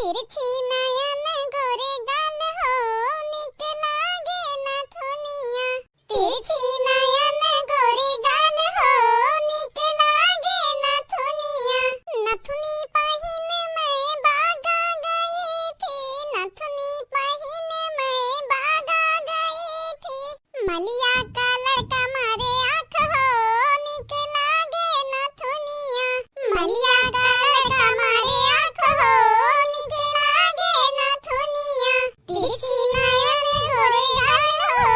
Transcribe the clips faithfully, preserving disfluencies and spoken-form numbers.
तिरछी नयन गोरे गाल हो, निक लागे नथुनिया। तिरछी नयन गोरे गाल हो, निक लागे नथुनिया। नथुनी पहिन मैं बागा गई थी, नथुनी पहिन मैं बागा गई थी। मलिया का लड़का मारे आँख हो, निक लागे नथुनिया। मलिया का लड़का मारे आँख हो, निक लागे नथुनिया। तिरछी नयन गोरे गाल हो,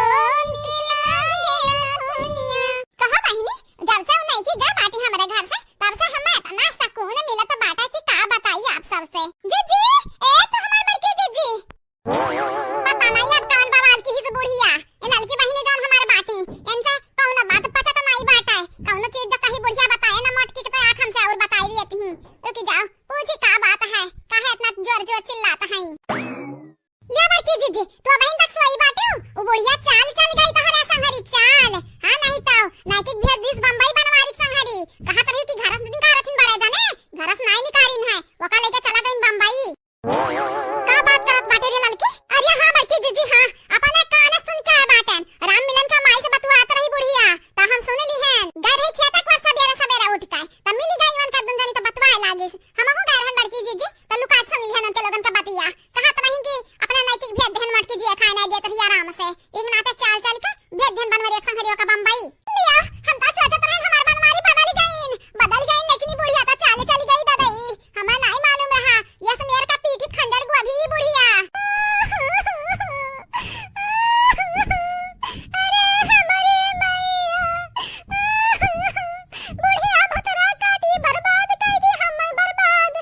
निक लागे नथुनिया। कहा बहिनी, जब से उ नइकी गए बाटी हमरे घर से, तब से हमें इतना सुकून मिलत बाटे कि का बताई आप सबसे। जीजी, ए तो हमार बड़की जीजी। पता नहीं अब कवन बवाल की हिस बुढ़िया। ए ललकी बहिनी जौन हमार बाटी, इनसे कौनो बात पचत नहीं बाटे। कौनो चीज जो कही बुढ़िया बताए ना मोटकी के तो आँख हमसे और बताई देती ही। रुकी जाओ, पूछी का बात है, काहे इतना जोर जोर चिल्लात हैं? या बड़की जीजी, तू अबहिन तक सोई बाटू? उ बुढ़िया चाल चल गई तोहरा संघरी, चाल। हाँ, नहीं तो नाइकी भेज दिस बम्बई बनवारी के संघरी। कहा तभी कि घरस निकारत हिन बड़े जाने, घरस नाई निकारिन है, वका लेके चला गईन बम्बई। का बात करत बाटे रे ललकी? अरे हाँ बड़की जीजी, हाँ, अपने काने सुन के आए बाटेन। राम मिलन का माई से बतुआत रही बुढ़िया, त हम सुन लिहेन। गए रही खेता को सबेरे सबेरे उठ के, त मिली गई उनका दुन जनी त बतवाए लागिस। हमहू गए रहन बड़की जीजी, त लुकात सुन लिहेन उनके लोगन का बतिया। कहत रही कि अपने नइकी भेज देहन मोटकी जी खाए ना देत रही आराम से। एक नाते चाल चल के भेज देहन बनवारी एक संघरियो का बम्बई। लिया, हम त सोचत रहन हमार बनवारी बदल गईन, बदल गईन, लेकिन ई बुढ़िया त चाल चल गई ददई। हमें नाई मालूम रहा, यस मेर का पीठी खंजर गोभी बुढ़िया। अरे हमरे मैया, बुढ़िया भतरा काटी बर्बाद कर दी हमें बर्बाद।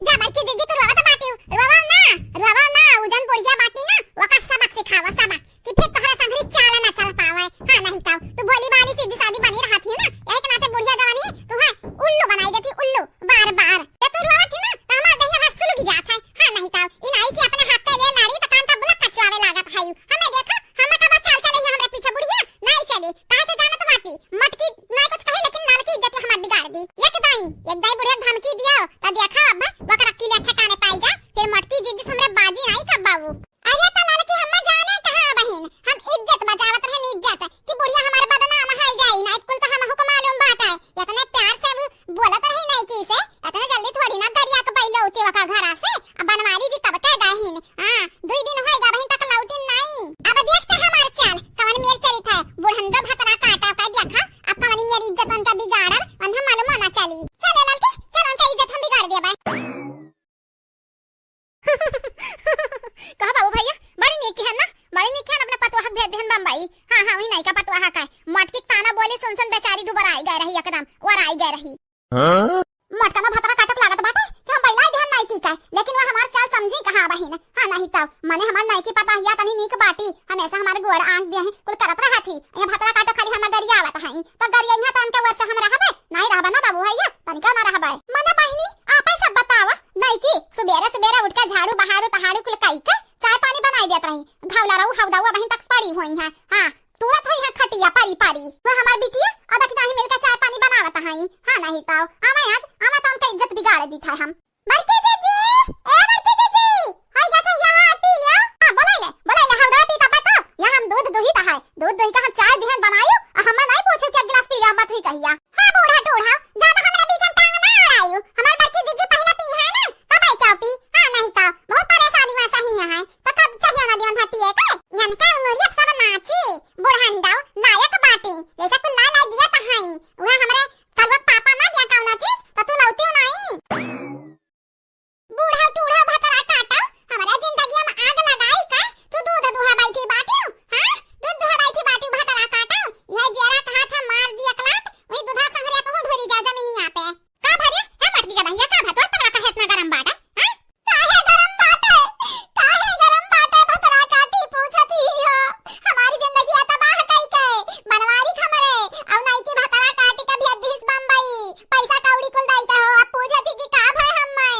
जा बड़की जीजी, तू रोवत बाटिउ, रोवा ना, रोवा ना, उ जन बुढ़िया बाटी ना, ओका सबक सिखावा, सबक, कि फिर तोहरे संघरी चाल ना चल पावे। हाँ, नहीं तो तू भोली भाली सीधी सादी बनी रहत ही ना, यही के नाते बुढ़िया जवानी तू है उल्लू बनाई देती, उल्लू, बार बार। ये तू रोवत ही ना, तो हमार देहिया हाथ सुलग जात है। हाँ, नहीं तो ई नाई कि अपने हाथ के लिए लाड़ी तो कान का बुलक कचवावे लागत है। हमें देखा, हमें कब चाल चले हमरे पीछे बुढ़िया, नहीं चली, काहे से जानत बाटी, मटकी ना कुछ कहे, लेकिन लाल की इज्जत हमार बिगाड़ दी। एक दाई, एक दाई बुढ़िया धमकी दियो, त देखा अब, वकर अक्कील ठिकाने पाई जा, फिर मटकी जीजी से हमरे बाजी नाई कब बाबू। अरे त लाल की हम्मा जाने कहाँ बहिन, हम इज्जत बचावत रहन इज्जत, कि बुढ़िया हमार बदनाम है जाई, ना कुल त हमहू को मालूम बाटे। इतने प्यार से वो बोलत रही नइकी से, इतने जल्दी थोड़ी ना गरिया के बैलो उते वका घरा से, अब बनवारी जी कब के गहिन, हाँ, दुई दिन होइगा, अबहिन तक लौटिन नाई। अब देखते हमार चाल, कवन मेर चलित है। बुढ़ंडो भतरा काटा का देखा, अब कवनी मेरी इज्जत उनका बिगाड़ब, उन्हें मालूम ना चली। चलो ललकी, चलो उनका इज्जत हम बिगाड़ देबे। कहा बाबू भैया, बड़ी नीक है ना, बड़ी नीक है ना, अपने पतोह के भेज देहन बम्बई। हाँ, हाँ, वही नइका पतोह का है। मटकी ताना बोली सुन सुन बेचारी दुबराई गए रही एकदम, वराई गए रही। हाँ? मोटकना भतरा काटत लागत बाटे कि हम बैलाई देहन नइकी का, लेकिन वो हमार चाल समझी कहाँ बहिन। हाँ, नहीं तो मने हमार नइकी पतोहिया तनी नीक बाटी, हमेशा हमार गोड़ आंख देहे कुल करत रहत ही। ये भतरा काटो खाली हम गरियावत हई, तो गरिया यहाँ तन के वर्ष हम रहबे, नहीं रहबे ना बाबू भैया, तनिका ना रहबे। मने बहिनी, आपे सब बतावा, नइकी सुबेरे सुबेरे उठ के झाड़ू बहारू तहाड़ू कुल कई के चाय पानी बनाई देत रही, घावला रहू हौदाऊ बहिन तक पड़ी हुई है। हाँ, टूरत होई है खटिया पारी पारी। वो हमार बिटिया, अब की दाही मिलकर चाय पानी बनावत हई। हाँ, नहीं तो आवे आज, आवे तो उनका इज्जत बिगाड़ दी था हम। बड़की जीजी, ए बड़की जीजी, हाय गा चाहिए, हाय पी लियो। हाँ, बोलाई ले, बोलाई ले, हम दो पी तब तो। यहाँ हम दूध दुही का है, दूध दुही का हम चाय दिहन बनायू, और हम नहीं पूछू कि एक गिलास पी लियो, मत ही चाहिए। हाँ, बूढ़ा टूढ़ा, ज्यादा हमरा बीच में टांग ना अड़ायू। हमार बड़की जीजी पहले पी है ना, तब आई क्या पी? हाँ, नहीं तो बहुत परेशानी में सही है, तो कब चाहिए ना दिहन है पिए के? इनका उंगलिया सब नाची। बुढ़ंडा लायक बाटी, जैसे कुल ला ला दिया तहाई, वह हमरे कलवा पापा ना दिया कौनो चीज, तो तू लौटियो नहीं। बूढ़ा टूढ़ा भतरा काटा, हमरा जिंदगी में आग लगाई का? तू दूध दुहा बैठी बाटियो, हाँ? दूध दुहा बैठी बाटियो भतरा काटा, यह जेरा कहा था मार दिया कलात, वही दूधा संघरिया कहूँ ढोरी जा जमीनिया पे। का भरे? ए मटकी का दहिया, का भा तोर पकड़ा काहे इतना गरम बाटा? हाँ? काहे गरम बाटे? काहे गरम बाटे? भतरा काटी पूछत ही हो। हमारी जिंदगी तबाह कई के। बनवारी खमरे। औ नाई की भतरा काटी के भेज दिहिस बम्बई। पैसा कौड़ी कुल दाई के हो। अब पूछत ही कि का भय हम मैं।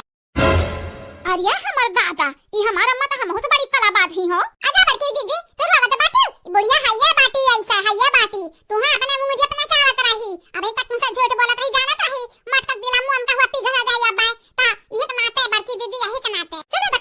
अरे हमर दादा, ई हमार अम्मा त हमहू से बड़ी कलाबाज ही हो। आजा बड़की जीजी, तू रोवत बाटियो। ई बुढ़िया हइये बाटी ऐसा, हइये बाटी। तू हाँ अपने मुंह जे अपना चाहत रही। अबे तक तुमसे झूठ बोलत रही, जानत रही। मटकत दिला मुंह हमका हुआ पिघल जाई अब। ता, इहे के नाते बड़की दीदी, यही के नाते। चुप रह,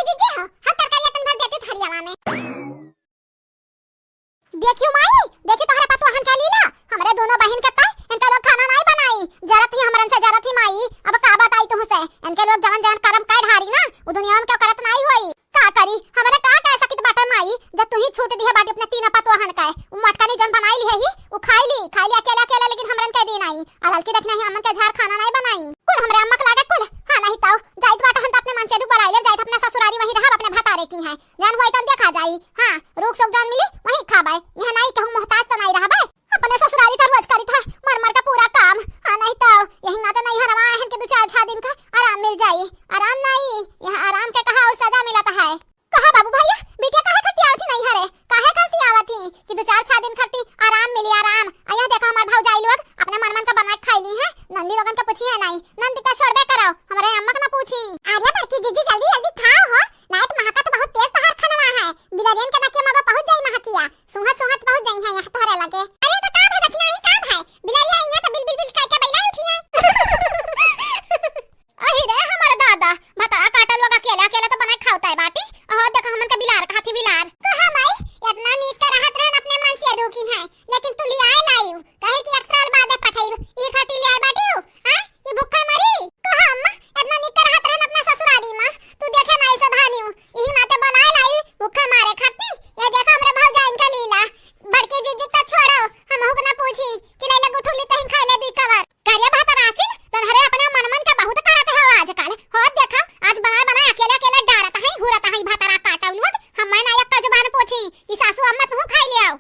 जीजी हो, हम तरकारिया तन भर देती थरियावा में। देखियो माई, देखी तोहरे पतोहन के लीला, हमरे दोनों बहिन के तय, इनका लोग खाना नाई बनाई, जरत ही हमरन से जरत ही माई, अब का बताई तुहसे, इनके लोग जवन जवन करम कर ढारी ना, उ दुनिया में केहू करत नाई होई। का करी, हमरे का कह सकित बाटे माई, जब तू ही छूट दिहे बाटी अपने तीनों पतोहन के, उ मटकनी जन बनाई लिहे ही, उ खाई ली, खाई ली अकेले अकेले, लेकिन हमरन के दी नाई। आ ललकी देखना ही हमन के झार खाना नाई बनाई। कुल हमरे अम्मा के लागे कुल, हाँ नहीं तो, जाइत बाटे हम तो अपने मन से दुख बलाई ले, जाइत अपने ससुरारी वहीं रहब अपने भतारे की हैं। जन होई तन देखा जाई। हाँ, रूख सुख जौन मिली, वहीं खाबै। यहाँ नाई कहूँ मोहताज तो नाई रहबै। अपने ससुरारी तो रोज करी था, मर मर का पूरा काम। हाँ, नहीं तो यही नाते नहीं हरवा है कि दो चार छह दिन का आराम मिल जाई। आराम नहीं, यहाँ आराम के कहा और सजा मिलत है। कहा बाबू भैया, बिटिया काहे खातिर आवत ही नहीं हरे? काहे खातिर आवत ही कि दो चार छह दिन खातिर आराम मिली, आराम। आ यहाँ देखा हमार भौजाई लोग अपने मन मन का बना के खाई ली है। नंदी लोगन का पूछी है नहीं, नंदी का छोड़बे करो, हमारे अम्मा का ना पूछी। अरे बड़की जीजी, जल्दी जल्दी खाओ हो, नाइट महका तो बहुत तेज तोहार खनवा है। बिलरियन के नकिया माँ पहुँच जाई महकिया, सुंघत सुंघत पहुँच जाई है यहाँ तोहरे लगे। अरे तो का है दखिना ही का है, बिलरिया यहाँ तो बिल बिल बिल करके बैला उठी है। अही रे हमर दादा, भतरा काटल लोग अकेले अकेले तो बनाए खावत है बाटी। अहो देखा हमन का बिलार खाती बिलार। कहा माई, इतना नीक का रहत रहन अपने मन से दुखी है, लेकिन तू लियाए लायू, कहे कि एक साल बाद पठाई, ई खाती लियाए बाटी हो, हाँ? ये भूखा मरी। कहा अम्मा, इतना नीक का रहत रहन अपना ससुरारी माँ, तू देखे नाई सधानी हो, यही नाते बनाए लाई भूखा मारे खाती। ये देखा हमरे भौजाइन का लीला, बड़के जीजी तो छोड़ो, हम हुक ना पूछी कि ले ले गुठुली तहीं खाई ले दुई कवर। करे भतरासिन, तनहरे अपने मन मन का बहुत करत हो आजकल। हो देखा, आज बनाए बनाए अकेले अकेले डारत हई, घूरत हई भतरा काटउ लोग। हम मैं ना एक का जुबान पूछी, ई सासू अम्मा तुहू खाई ले आओ।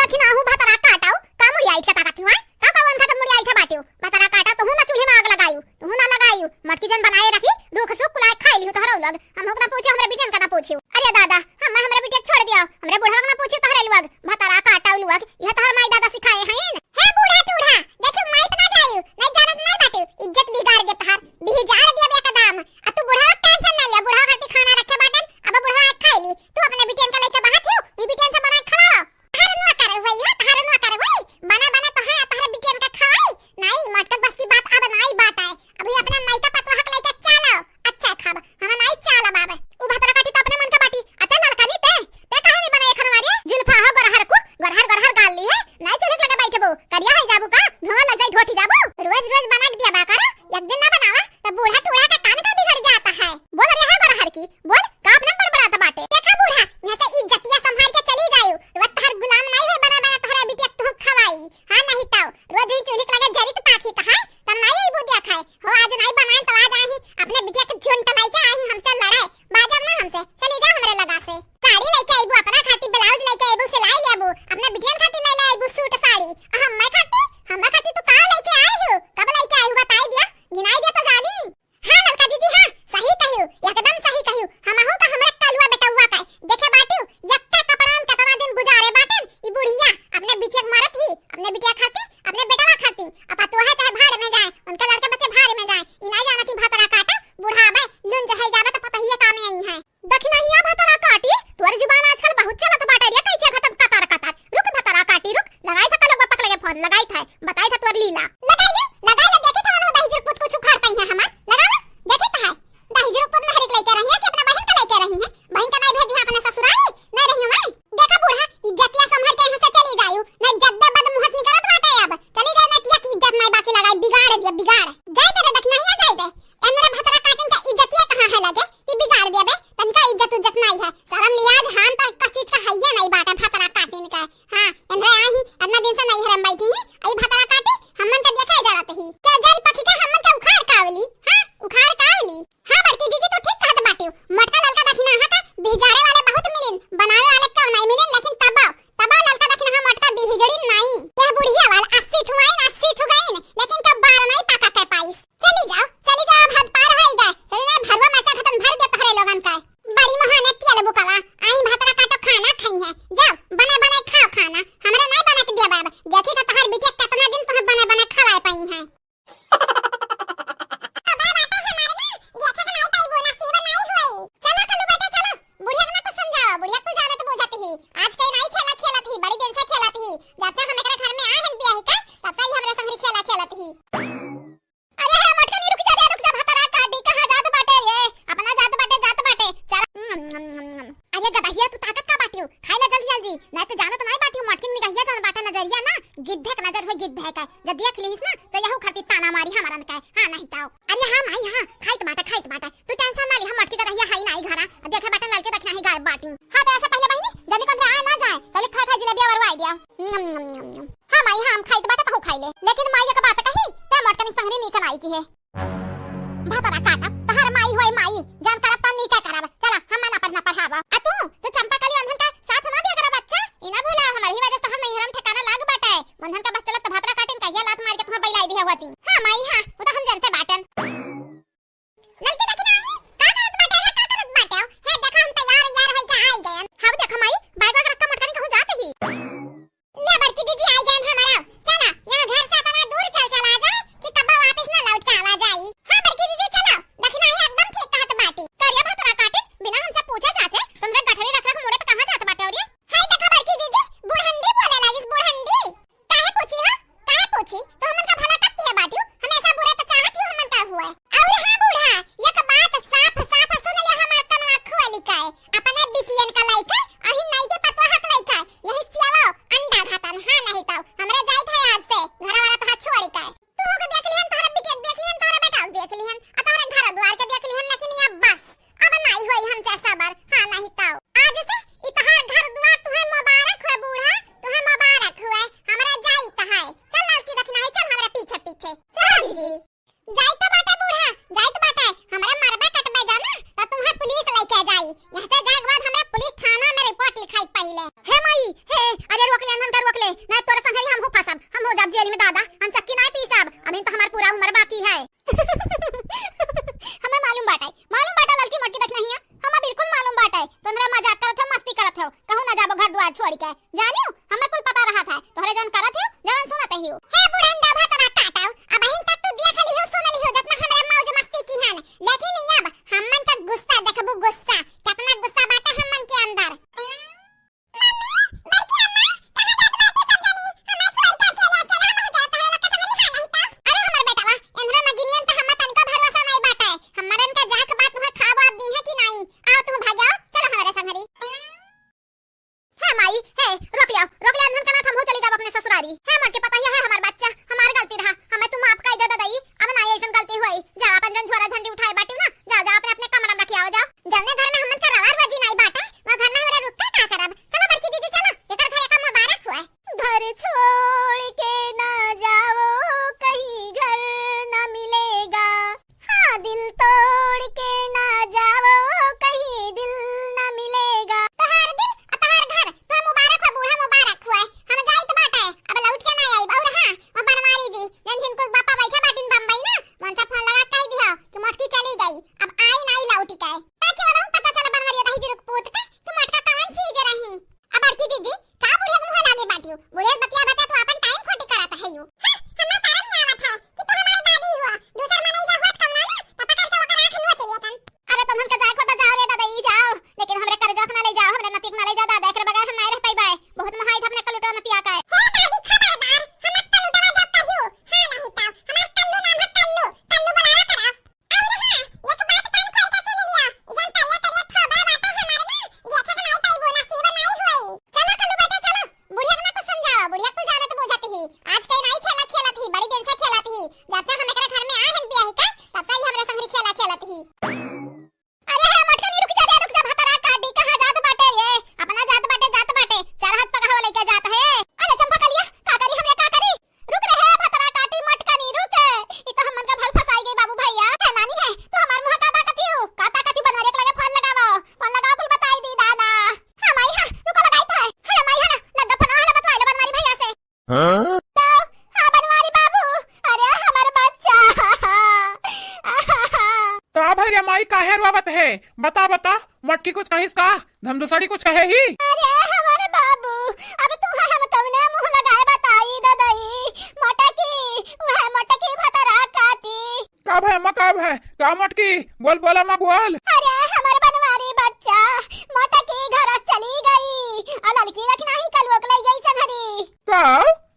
दखिना हूँ भतरा काटउ, का मुड़िया इठ के ताकत हुआ? का कवन खतम मुड़िया इठा बाटियो? भतरा काटा तुहू ना चूल्हे में आग लगायू, तुहू ना लगायू। मटकी जन बनाए रखी, रूख सूख कुलाए खाई लिहू तोहरो लोग। हम हुक ना पूछी, हमरे बिटियन का ना पूछी। अरे दादा, हम मैं हमरे बिटिया छोड़ दिया, हमरे बुढ़वा का ना पूछी तोहरे लोग। भतरा काटउ लोग, यह तोहर माई दादा सिखाए हईन। हे बूढ़ा टूढ़ा, देखियो माई पे ना जायू, नहीं जानत नहीं बाटू, इज्जत बिगाड़ दे तोहार, बिजार दिया एकदम। आ तू बुढ़वा टेंशन ना लिया, बुढ़वा खातिर खाना रखे बाटन, अब बुढ़वा आके खाई ली। तू अपने बिटियन का लेके बाहर थियो, ई बिटियन से बना के खवाओ। तोहार नुआ करे हुई हो, तोहार नुआ करे हुई, बना बना तो है, तोहार बिटियन का खाई। नहीं, मटक बस की बात अब नाई बाटे, अभी अपना माई का पतवा हक लेके चलो। अच्छा खाब, हम नाई चाला बाबे। उ भतरा काटी तो अपने मन का बाटी। अते ललकनी ते, ते काहे नहीं बनाए खाना रे? जुल्फा हो गोरहर को, गोरहर गोरहर गाल ली है। नाई चुल्हे लगे बैठबो, करिया है जाबू का? धुआं लग जाई ढोटी जाबू। रोज रोज बना के दिया बा करो, एक दिन ना बनावा तो बूढ़ा टूढ़ा का कान का बिगड़ जाता है। बोल रे है गोरहर की, बोल का अपने बड़बड़ात बाटे। देखा बूढ़ा, यहाँ से इज्जतिया संभाल के चली जायू, रोज तोहर गुलाम नहीं है बना बना तोहरा बिटिया तुहू खवाई। हाँ नहीं तो रोज ही चूल्ही के लगे जरी तो पाखी तो है, तब नहीं अइबू देखाए। हो आज नहीं बनाए तो आज आही, अपने बिटिया के झुंड लाई के आही हमसे लड़े। बाजब ना हमसे, चली जा हमरे लगा से। साड़ी लेके अइबू, अपना खातिर ब्लाउज लेके अइबू, सिलाई लेबू, अपने बिटियन खातिर ले ले अइबू सूट साड़ी। आ हम्मे खातिर, हम्मे खातिर तू का लेके आई हो? कब लेके आई हो बताई दिया, गिनाई दिया तो जानी। हाँ ललका जीजी हाँ, सही कहियो, एकदम सही कहियो। हम नाहीं तो जानत नाहीं बाटी, मोटकी निगहिया जौन बाटे नजरिया ना, गिद्धे के नजर होइ, गिद्धे के। जब देख लिहिस ना, तो यहू खातिर ताना मारी हमरन के। हाँ, नाहीं तो। अरे हाँ माई, हाँ, खाइत बाटे, खाइत बाटे। तू tension ना लिहा, मोटकी के रहिया है नाहीं घरा। देखे बाटे ललकी दखिनही गायब बाटी। हाँ, तो ऐसे पहिले बहिनी, जनी को अंदर आ ना जाए, तो लिख खा खा जिलेबिया वरवाई दिया। नम, नम, नम, नम। हाँ माई, हाँ, हम खाइत बाटे, तहू खाई ले। लेकिन माई एक बात कही, ते मोटकनी संगरी नीक नाई किहे। भतरा काटब, तोहर माई होई माई, जौन करब तौन नीके करब। चला, हम ना पढ़ना पढ़ावा। आ तू, तू चंपा कली ओन्हन का साथ ना दिया करा बच्चा, ई ना भूला, हमर ही वजह से हम नैहरन ठिकाना लाग बाटे। ओन्हन का बस चलत तो भतरा काटिन कहिया लात मार के तुम्हें बैलाई दिया होती। हाँ माई, हाँ, वो तो हम जानते बाटन। लड़की देखी ना आई, का करत बाटे रे, का करत बाटे? हे देखा, हम तैयार यार होई के आई गयन। हाँ देखा माई, बैग वैग रखा, मोटकनी कहूँ जात ही। ले बड़की दीदी, आई गयन हमारा। चला, यहाँ घर से इतना दूर चल चला जाए कि कब्बो वापस ना लौट के आवा जाई। हाँ बड़की दीदी, चला, दखिनही एकदम ठीक कहत बाटी। करिया भतरा काटिन, बिना हमसे पूछे जाचे, तुम्हरे गठरी रख रख मुड़े पे कहाँ जात बाटे? और ये, हाय देखा बड़की दीदी, बुढ़ंडी बोले लागिस, बुढ़ंडी। काहे पूछी हो? काहे पूछी? तो हमन का भला कब किहे बाटियो? हमेशा बुरा तो चाहत ही हो हमन का हुए। और हाँ बूढ़ा, एक बात साफ साफ सुन ले हमार कनवा खोली के। अपने बिटियन का लइके, अही नाई के पतोह के लइके, यही सियावा अंडा घातन, हाँ नाहीं तो। हमरे जाइत है आज से, घर वाला तोहार छोड़ी के। तू के देख लिहन, तोहरा बिटिया के देख लिहन, तोहरा बेटा के देख लिहन, आ तोहरे घर द्वार के देख लिहन, लेकिन ये बस, अब नाई होई हमसे सबर, हाँ नाहीं तो। आज से ई तोहार घर द्वार तुहे मुबारक होए बूढ़ा, तुहे मुबारक होए, हमरा जाइत है। चल ललकी दखिनही, चल हमरा पीछे पीछे। चल जी। जाइत बाटे बूढ़ा, जाइत बाटे, हमरा मरबा कटबे जाना, तो तुम्हें पुलिस लेके जाई। यहाँ से जाए के बाद हमरा पुलिस थाना में रिपोर्ट लिखाई पहिले। हे माई, हे, अरे रोक ले, इन्हन का रोक ले, ना तोरे संगरी हमहू फंसब, हम हो जाब जेल में दादा, हम चक्की नाहीं पीसब, अभी तो हमार पूरा उम्र बाकी है। हमें मालूम बाटे, मालूम बाटे ललकी मोटकी दखिनही है, हमें बिल्कुल मालूम बाटे। तोहरे मजाक करत हो, मस्ती करत हो, कहूँ ना जाबो घर द्वार छोड़ी के। जानियो, हमें कुल पता रहत है, तोहरे जौन करत हो, जौन सुनत ही हो। हे बुढ़ंडा भतरा काटो, अबहिन तक तू देख लिहो, सुन लिहो, जितना हमरा मौज मस्ती किहन, लेकिन अब हमन का गुस्सा देखबू, गुस्सा, कितना गुस्सा बाटे हमन के अंदर। मम्मी, बड़की अम्मा, कहाँ जात बाटे सब जनी? हमें छोड़ के अकेले, अकेले हम हो जात, तोहरे लोग के संगरी हाँ नाहीं तो। अरे हमर बेटवा, एन्हरा नगिनियन पे हम्मा तनिको भरोसा नाहीं बाटे। हमरन का जाए के बाद तुहें खाब वाब दीहे कि नाहीं? आओ तुम भाग जाओ, चलो हमरे संगरी। हे माई, हे, रोक लिया, रोक लिया, एन्हन का ना, हमहू चली जाब अपने ससुरारी। हे मोटकी पतोहिया, हे हमार बच्चा, हमार गलती रहा, हमें तू माफ कर दे ददई, अब ना ऐसन गलती होई। जा अपन जौन झोरा झंडी उठाए बाटियो ना, जा, जा अपने, अपने कमरा में रखी आओ, जा। जौने घर में हमन का रवा रोजी नाई बाटे, वो घर में हमरा रुक के का करब? चलो बड़की दीदी चलो, एकर घर एकर मुबारक हुए। घर छोड़ के ना जाओ, कहीं घर ना मिलेगा। हाँ, दिल तोड़ के ना जाओ, कहीं दिल ना मिलेगा। तोहार दिल और तोहार घर, तो मुबारक हो बूढ़ा, मुबारक हुए। हम जाइत बाटे, अब लौट के ना आइब। और हाँ, वो बनवारी जी, जौन जिनको बापा बैठा बाटिन बम्बई ना, उनसे फोन लगा कह दिया कि मोटकी चली गई, अब आई नाई लौट के। ताकि वो पता चला बनवारी दही जी रुक पूत के कि मोटका कौन चीज रही। अब बड़की दीदी, का बुढ़िया के मुँह लागे बाटियो? बुढ़िया बतिया बता तू अपन टाइम खोटी करत है यू। हाँ, हमें शर्म नहीं आवत है कि तू हमार दादी हुआ। दूसर मनई का हुआ कमना ना, तो पकड़ के ओकर आँख नोच लेतन। अरे तुमन के जाए को तो जाओ रे दादा, ई जाओ, लेकिन हमरे करजवा के ना ले जाओ, हमरे नतिया के ना ले जाओ दादा, एकरे बगैर हम ना रह पाइबे। बहुत मोहाई था अपने कलुटवा नतिया का। हे दादी खबरदार, हमर कलुटवा जब कहियो, हाँ नहीं तो, हमार कल्लू नाम है कल्लू, कल्लू बुलावा करा। अउर हाँ, एक बात कान खोल के सुन लिया, ई जौन करिया करिया थोबरा बाटे हमार ना, देखे के नाई पाइबो, नसीब नाई होई। चलो कल्लू बेटा चलो, बुढ़िया के ना कुछ समझावा, बुढ़िया कुछ जानत बूझत ही, आज कई नाई खेला खेलत ही, बड़ी दिन से खेलत ही, जब से हम एकरे घर में आए हैं बियाही का, तब से ही हमरे संगरी खेला खेलत ही। अरे हे मोटकनी, रुक जा रे, रुक जा, भतरा काटी, कहाँ जात बाटे ये? अपना जात बाटे, जात बाटे, चार हाथ पगहवा लइके जात है। अरे चंपा कलिया, का करी हमरे, का करी? रुक रे हे भतरा काटी, मोटकनी, रुक। ई तो हमन का भल फंसाई गई बाबू भैया। ए नानी है, तू हमार मुँह का ताकत हियो? का ताकत हियो? बनवारी के लगे फोन लगावा, फोन लगावा, कुल बताई दी दादा। हाँ माई, हाँ, रुको लगाई तो है। हेलो माई, हेलो, लग गया फोन, हेलो बतवाई लो बनवारी भैया से। हाँ? तो, हाँ, बनवारी बाबू, अरे, हमार बच्चा। का भई रे माई, काहे रोवत है? बता, बता, मोटकी कुछ कहिस का? धमदुसड़ी कुछ कहे ही? अरे, हमार बाबू, अब तू है, हम कवने मुँह लगाए बताई, ददई? मोटकी, वह मोटकी भतरा काटी। का भय अम्मा, का भय? का मोटकी? बोल, बोल अम्मा, बोल। अरे, हमर बनवारी बच्चा, मोटकी घर चली गई, आ ललकी रखी नाही, कलुओ के लई गई संघरी। का?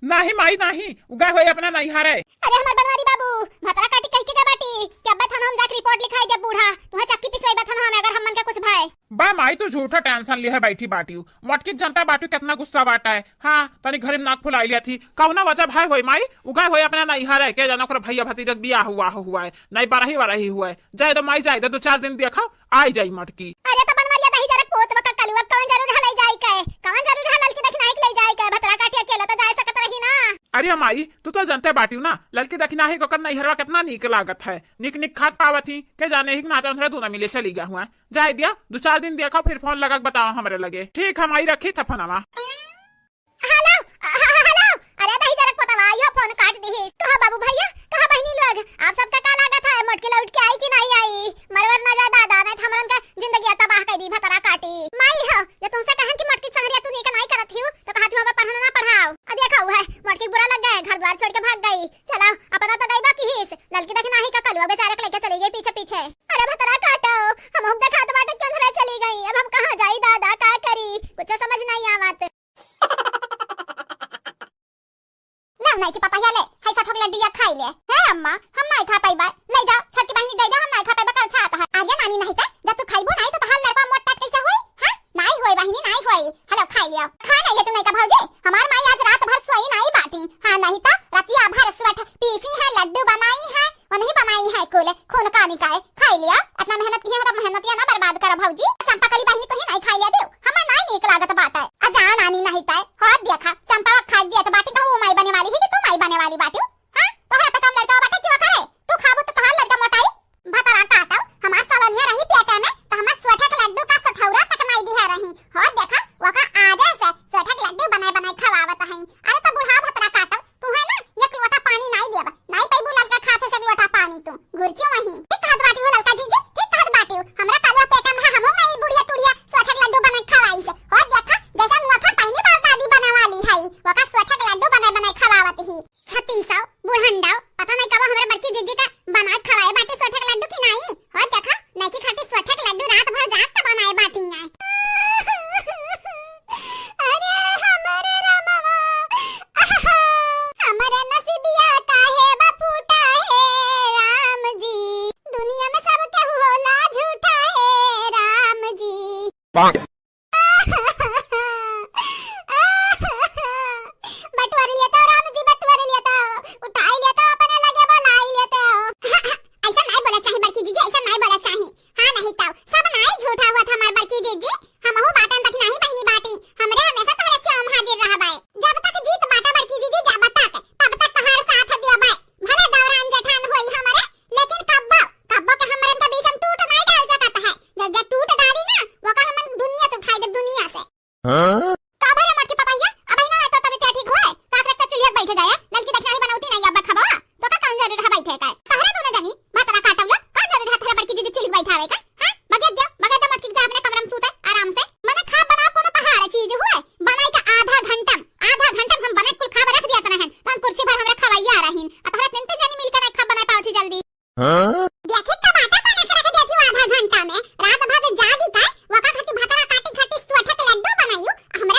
नाही माई, नाही, उ गए होई अपना नैहरे। अरे, हमर बनवारी बाबू, भतरा काटी कहि के गए बाटी कि अब्बे थाना हम जाके रिपोर्ट लिखाई देब बूढ़ा, तुहे चक्की पिसवाई बा थाना में, अगर हमन के कुछ भय। बा माई, तू झूठा tension लिहे बैठी बाटिउ। मोटकी जनता बाटिउ केतना गुस्सा बाटा है। हाँ, तनी घरे में नाक फुलाई लिया थी। कौना वजह भाई होई माई? उगा होई अपना नैहर है, के जाना ओकर भैया भतीजा के बियाह हुआ हो, हुआ है, नहीं बरही वरही हुआ है। जाए दो माई, जाए दो, दो चार दिन देखा, आई जाई मोटकी। अरे तो बनवरिया दही जरा पोत बका कलुआ, कौन जरूर हलाई जाई के? कौन जरूर हलल की देखनाई के ले जाई के? भतरा काटी अकेला तो जाए सकत रही ना। अरे माई, तू तो जनते बाटिउ ना, ललकी दखिनाही के ओकर नैहरवा केतना नीक लागत है, नीक नीक खात पावत ही, के जाने ही ना तो हमरा दोनों मिले चली गया हुआ। जाए दिया, दो चार दिन देखा, फिर फोन लगा के बताओ हमरे लगे। ठीक है माई, रखी था फोनवा। हेलो, ह-, ह-, हेलो, अरे दही जरक पतवा, यो फोन काट दिहिस। कहा बाबू भैया, कहा बहिनी लोग, आप सबका का लागत है, मोटकी लौट के आई कि नहीं आई? मरवर ना जाए दादा, नहीं तो हमरन का जिंदगी तबाह कर दी, भतरा काटी। माई हो, ये तुमसे कहन कि मोटकी संगरिया तू नीक नहीं करत हिउ, तो कहा तू हमें पढ़ना ना पढ़ाओ। अब देखा हुआ है, मोटकी बुरा लग गए, घर द्वार छोड़ के भाग गई। चला, अपना तो गई बा किहिस, ललकी दखिनाही का कलुआ बेचारे के लेके चली गई पीछे पीछे। अरे भतरा काटो, हम हुक देखा तो बाटे क्यों धरे चली गई, अब हम कहाँ जाई दादा, का करी, कुछ समझ नहीं आवत। लाओ नाई के पतोहिया ले, है सठोक लड्डू या खाई ले। हे अम्मा, हम नाई खा पाइबा, ले जाओ, छोटकी बहिनी दे दे, हम नाई खा पाइबा, कल छात है। अरे नानी नहीं ते, जब तू खाइबू नहीं तो तहार लड़का मोट टाट कैसे होई? हैं? नाई होई बहिनी, नाई होई। हेलो, खाई लियो। खा नहीं ले तू नहीं का भौजी, हमार माई आज रात भर सोई नहीं बाटी। हाँ नहीं तो रतिया भर स्वेट पीसी है, लड्डू बनाई है, उन्हीं बनाई है कुल, खून का निकाय। खाई लिया, इतना मेहनत किया है तो मेहनतिया ना बर्बाद करो भौजी। चंपा कली बहिनी तू ही नहीं खाई लिया दियो, हमें नहीं नीक लागत बाटे। आ जा नानी नहीं तय, हो देखा, चंपा खाई दिया तो बाटी तो वो माई बने वाली है कि तू माई बने वाली बाटी? हाँ, तोहरा पे कम लड़का बाटे कि वो करे? तू खाबू तो तोहार लड़का मोटाई। भतरा काटो, हमार सलोनिया रही पेटे में तो हमार सोठक लड्डू का सठौरा तक नहीं दिया रही। हो देखा, वो का आजे से सोठक लड्डू बनाए बनाए खवावत हई। अरे तो बूढ़ा भतरा काटो, तू है ना, एक लोटा पानी नाई देब, नाई पइबू ललका खात से लोटा पानी तू, घुरचू वहीं। ठीक कहत बाटी हो ललका जीजी, ठीक कहत बाटी हो। हमरा कलवा पेटन है, हमहू नहीं बुढ़िया टुढ़िया सोठक लड्डू बना खवाई से। हो देखा, जैसा मुआ था पहली बार दादी बने वाली है, ओका सोठक लड्डू बने बने खवावत ही। छत्तीसौ, बुढ़ंडौ, पता नहीं कब हमरा बड़की जीजी का बना खवाए बाटी सोठक लड्डू की नाई। हो देखा, नइकी खातिर सोठक लड्डू रात भर जाग के बनाए बाटी हैं। अरे हमरे रामवा, आहा, हमरे नसीबिया काहे बा फूटा हे राम जी, दुनिया में सब केहू होला झूठा हे राम जी। पाक। बटोर लेता हो राम जी, बटोर लेता हो, उठाई लेता हो, अपने लगे बोलाई लेता हो। ऐसा नहीं बोला चाही बड़की जीजी, ऐसा नहीं बोला चाही। हाँ नहीं तो सब नाई झूठा हुआ था हमार बड़की जीजी, हमहू बाटन तक नहीं बहिनी बाटी, हमरे हमेशा तोहरे से हम हाजिर रहबाए। जब तक जीत बाटा बड़की जीजी, जब तक, तब तक तोहार साथ देबाए। भले दौरान जेठान होई हमरे, लेकिन कब्बो, कब्बो के हमरन के बीच हम टूट नाई डाल सकत है। जब, जब टूट डाली ना, वो का हमन दुनिया से उठाई दे, दुनिया से। हाँ? का भला मोटकी पतोहिया, अबहिना तो तबियत ठीक होए, का करत चूल्हे पे बैठे जाए, ललकी दखिनाही बनौती नहीं, अब खबा, तो का कौन जरूर है बैठे का? तहरे दोनों जनी, भतरा काटौला, का जरूर है तहरे बड़की जीजी चूल्हे पे बैठावे का? हाँ? बगेत दे, बगेत दे मोटकी के जा अपने कमरा में सूते, आराम से। मने खा बना कोनो पहाड़ चीज होए, बनाई का आधा घंटा में, आधा घंटा में हम बना कुल खा रख दिया तना है, तो हम कुर्सी पर हमरा खवाइया रहीन, आ तहरे तीन तीन जनी मिलकर नहीं खा बना पावत ही जल्दी। हाँ? देखी टमाटर बना के रख देती हूँ आधा घंटा में। रात भर जागी का, वका खाती भतरा काटी खाती सोठक लड्डू बनायू, हमरे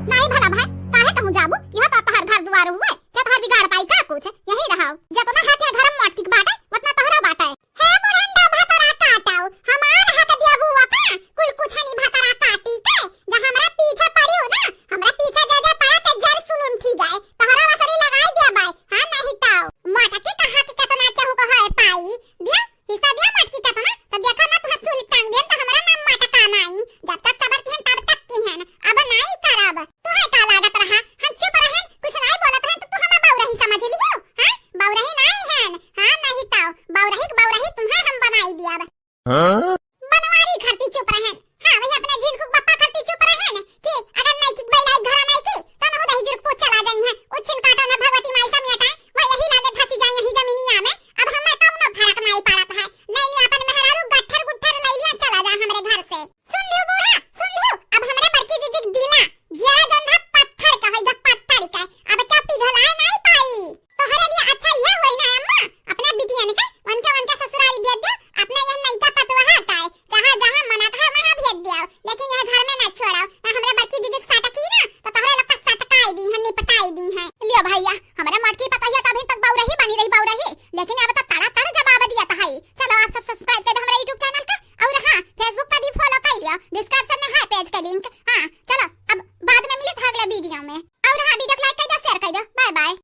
नाहीं भला भाई, काहे कहूँ जाबू? यह तो तोहर घर दुआर हुए, क्या तोहर बिगाड़ पाई का कुछ? यहीं रहो। जतना है के घर में मोटकी के बाटे, उतना तोहरा बाटे। हे बुढ़ंडा भतरा काटो, हमार हक दियाबू का? कुल कुछनी भतरा काटी के, जा हमरा पीछे पड़ी हो ना, हमरा पीछे जे जे पड़ा ते जर सुलुन ठीक है, तोहरा वसरी लगाई दिया बाय, हाँ नहीं तो। मोटकी कहा कि केतना केहू को है पाई, दिया, हिस्सा दिया मोटकी केतना, तो देखा ना तुहां सूली टांग दियन तो हमरा नाम मोटका नाई, जब तक सबर किहन तब तक किहन, अब नाई करब। तुहे का लागत रहा, हम चुप रहन, कुछ नाई बोलत रहन तो तू हमें बउरही समझ लियो, हाँ? बउरही नाई हन, हाँ नहीं तो, बउरही के बउरही तुहे हम बनाई दियब। हाँ? बनवारी खरती चुप रहन। हाँ, वही अपने झिनकुक बप्पा खरती चुप रहन कि अगर नैकी बैलाई घर नैकी, तो नहु दही जुर्क पोछ चला जाई हैं। उच्छिन काटो न भगवती माई समेटाए, वह यही लागे धसी जाए यही जमीनिया में। अब हमें कौनो फर्क नाई पड़त है। ले लिया अपन मेहरारू गट्ठर गुट्ठर ले लिया चला जा हमरे घर से। सुन लियो बूढ़ा, सुन लियो। अब हमरे बड़की जीजी के दिला, जिया जौन है पत्थर का होई गा, पत्थर का। अब क्या पिघलाए नाई पाई। तोहरे लिए अच्छा यह होई ना अम्मा, अपने बिटियन के उनके, उनके ससुरारी भेज दे, अपने यह नैका पतोहा का, जहाँ, जहाँ मना कहा वहाँ भेज दियो, लेकिन यह घर में ना छोड़ो, ना हमरे बड़की जीजी के सटकी ना, तो तोहरे लोग का सटकाई दी है, निपटाई दी है। लियो भैया, हमरे मोटकी पतोहिया तो अभी तक बउरही बनी रही, बउरही, लेकिन अब तो तड़ा तड़ जवाब दिया तो है। चलो आप सब subscribe कर दो हमारे YouTube channel का, और हाँ, Facebook पर भी follow कर लियो, description में है page का link। हाँ, चलो अब बाद में मिले था अगले video में, और हाँ, video को like कर दो, share कर दो, bye bye।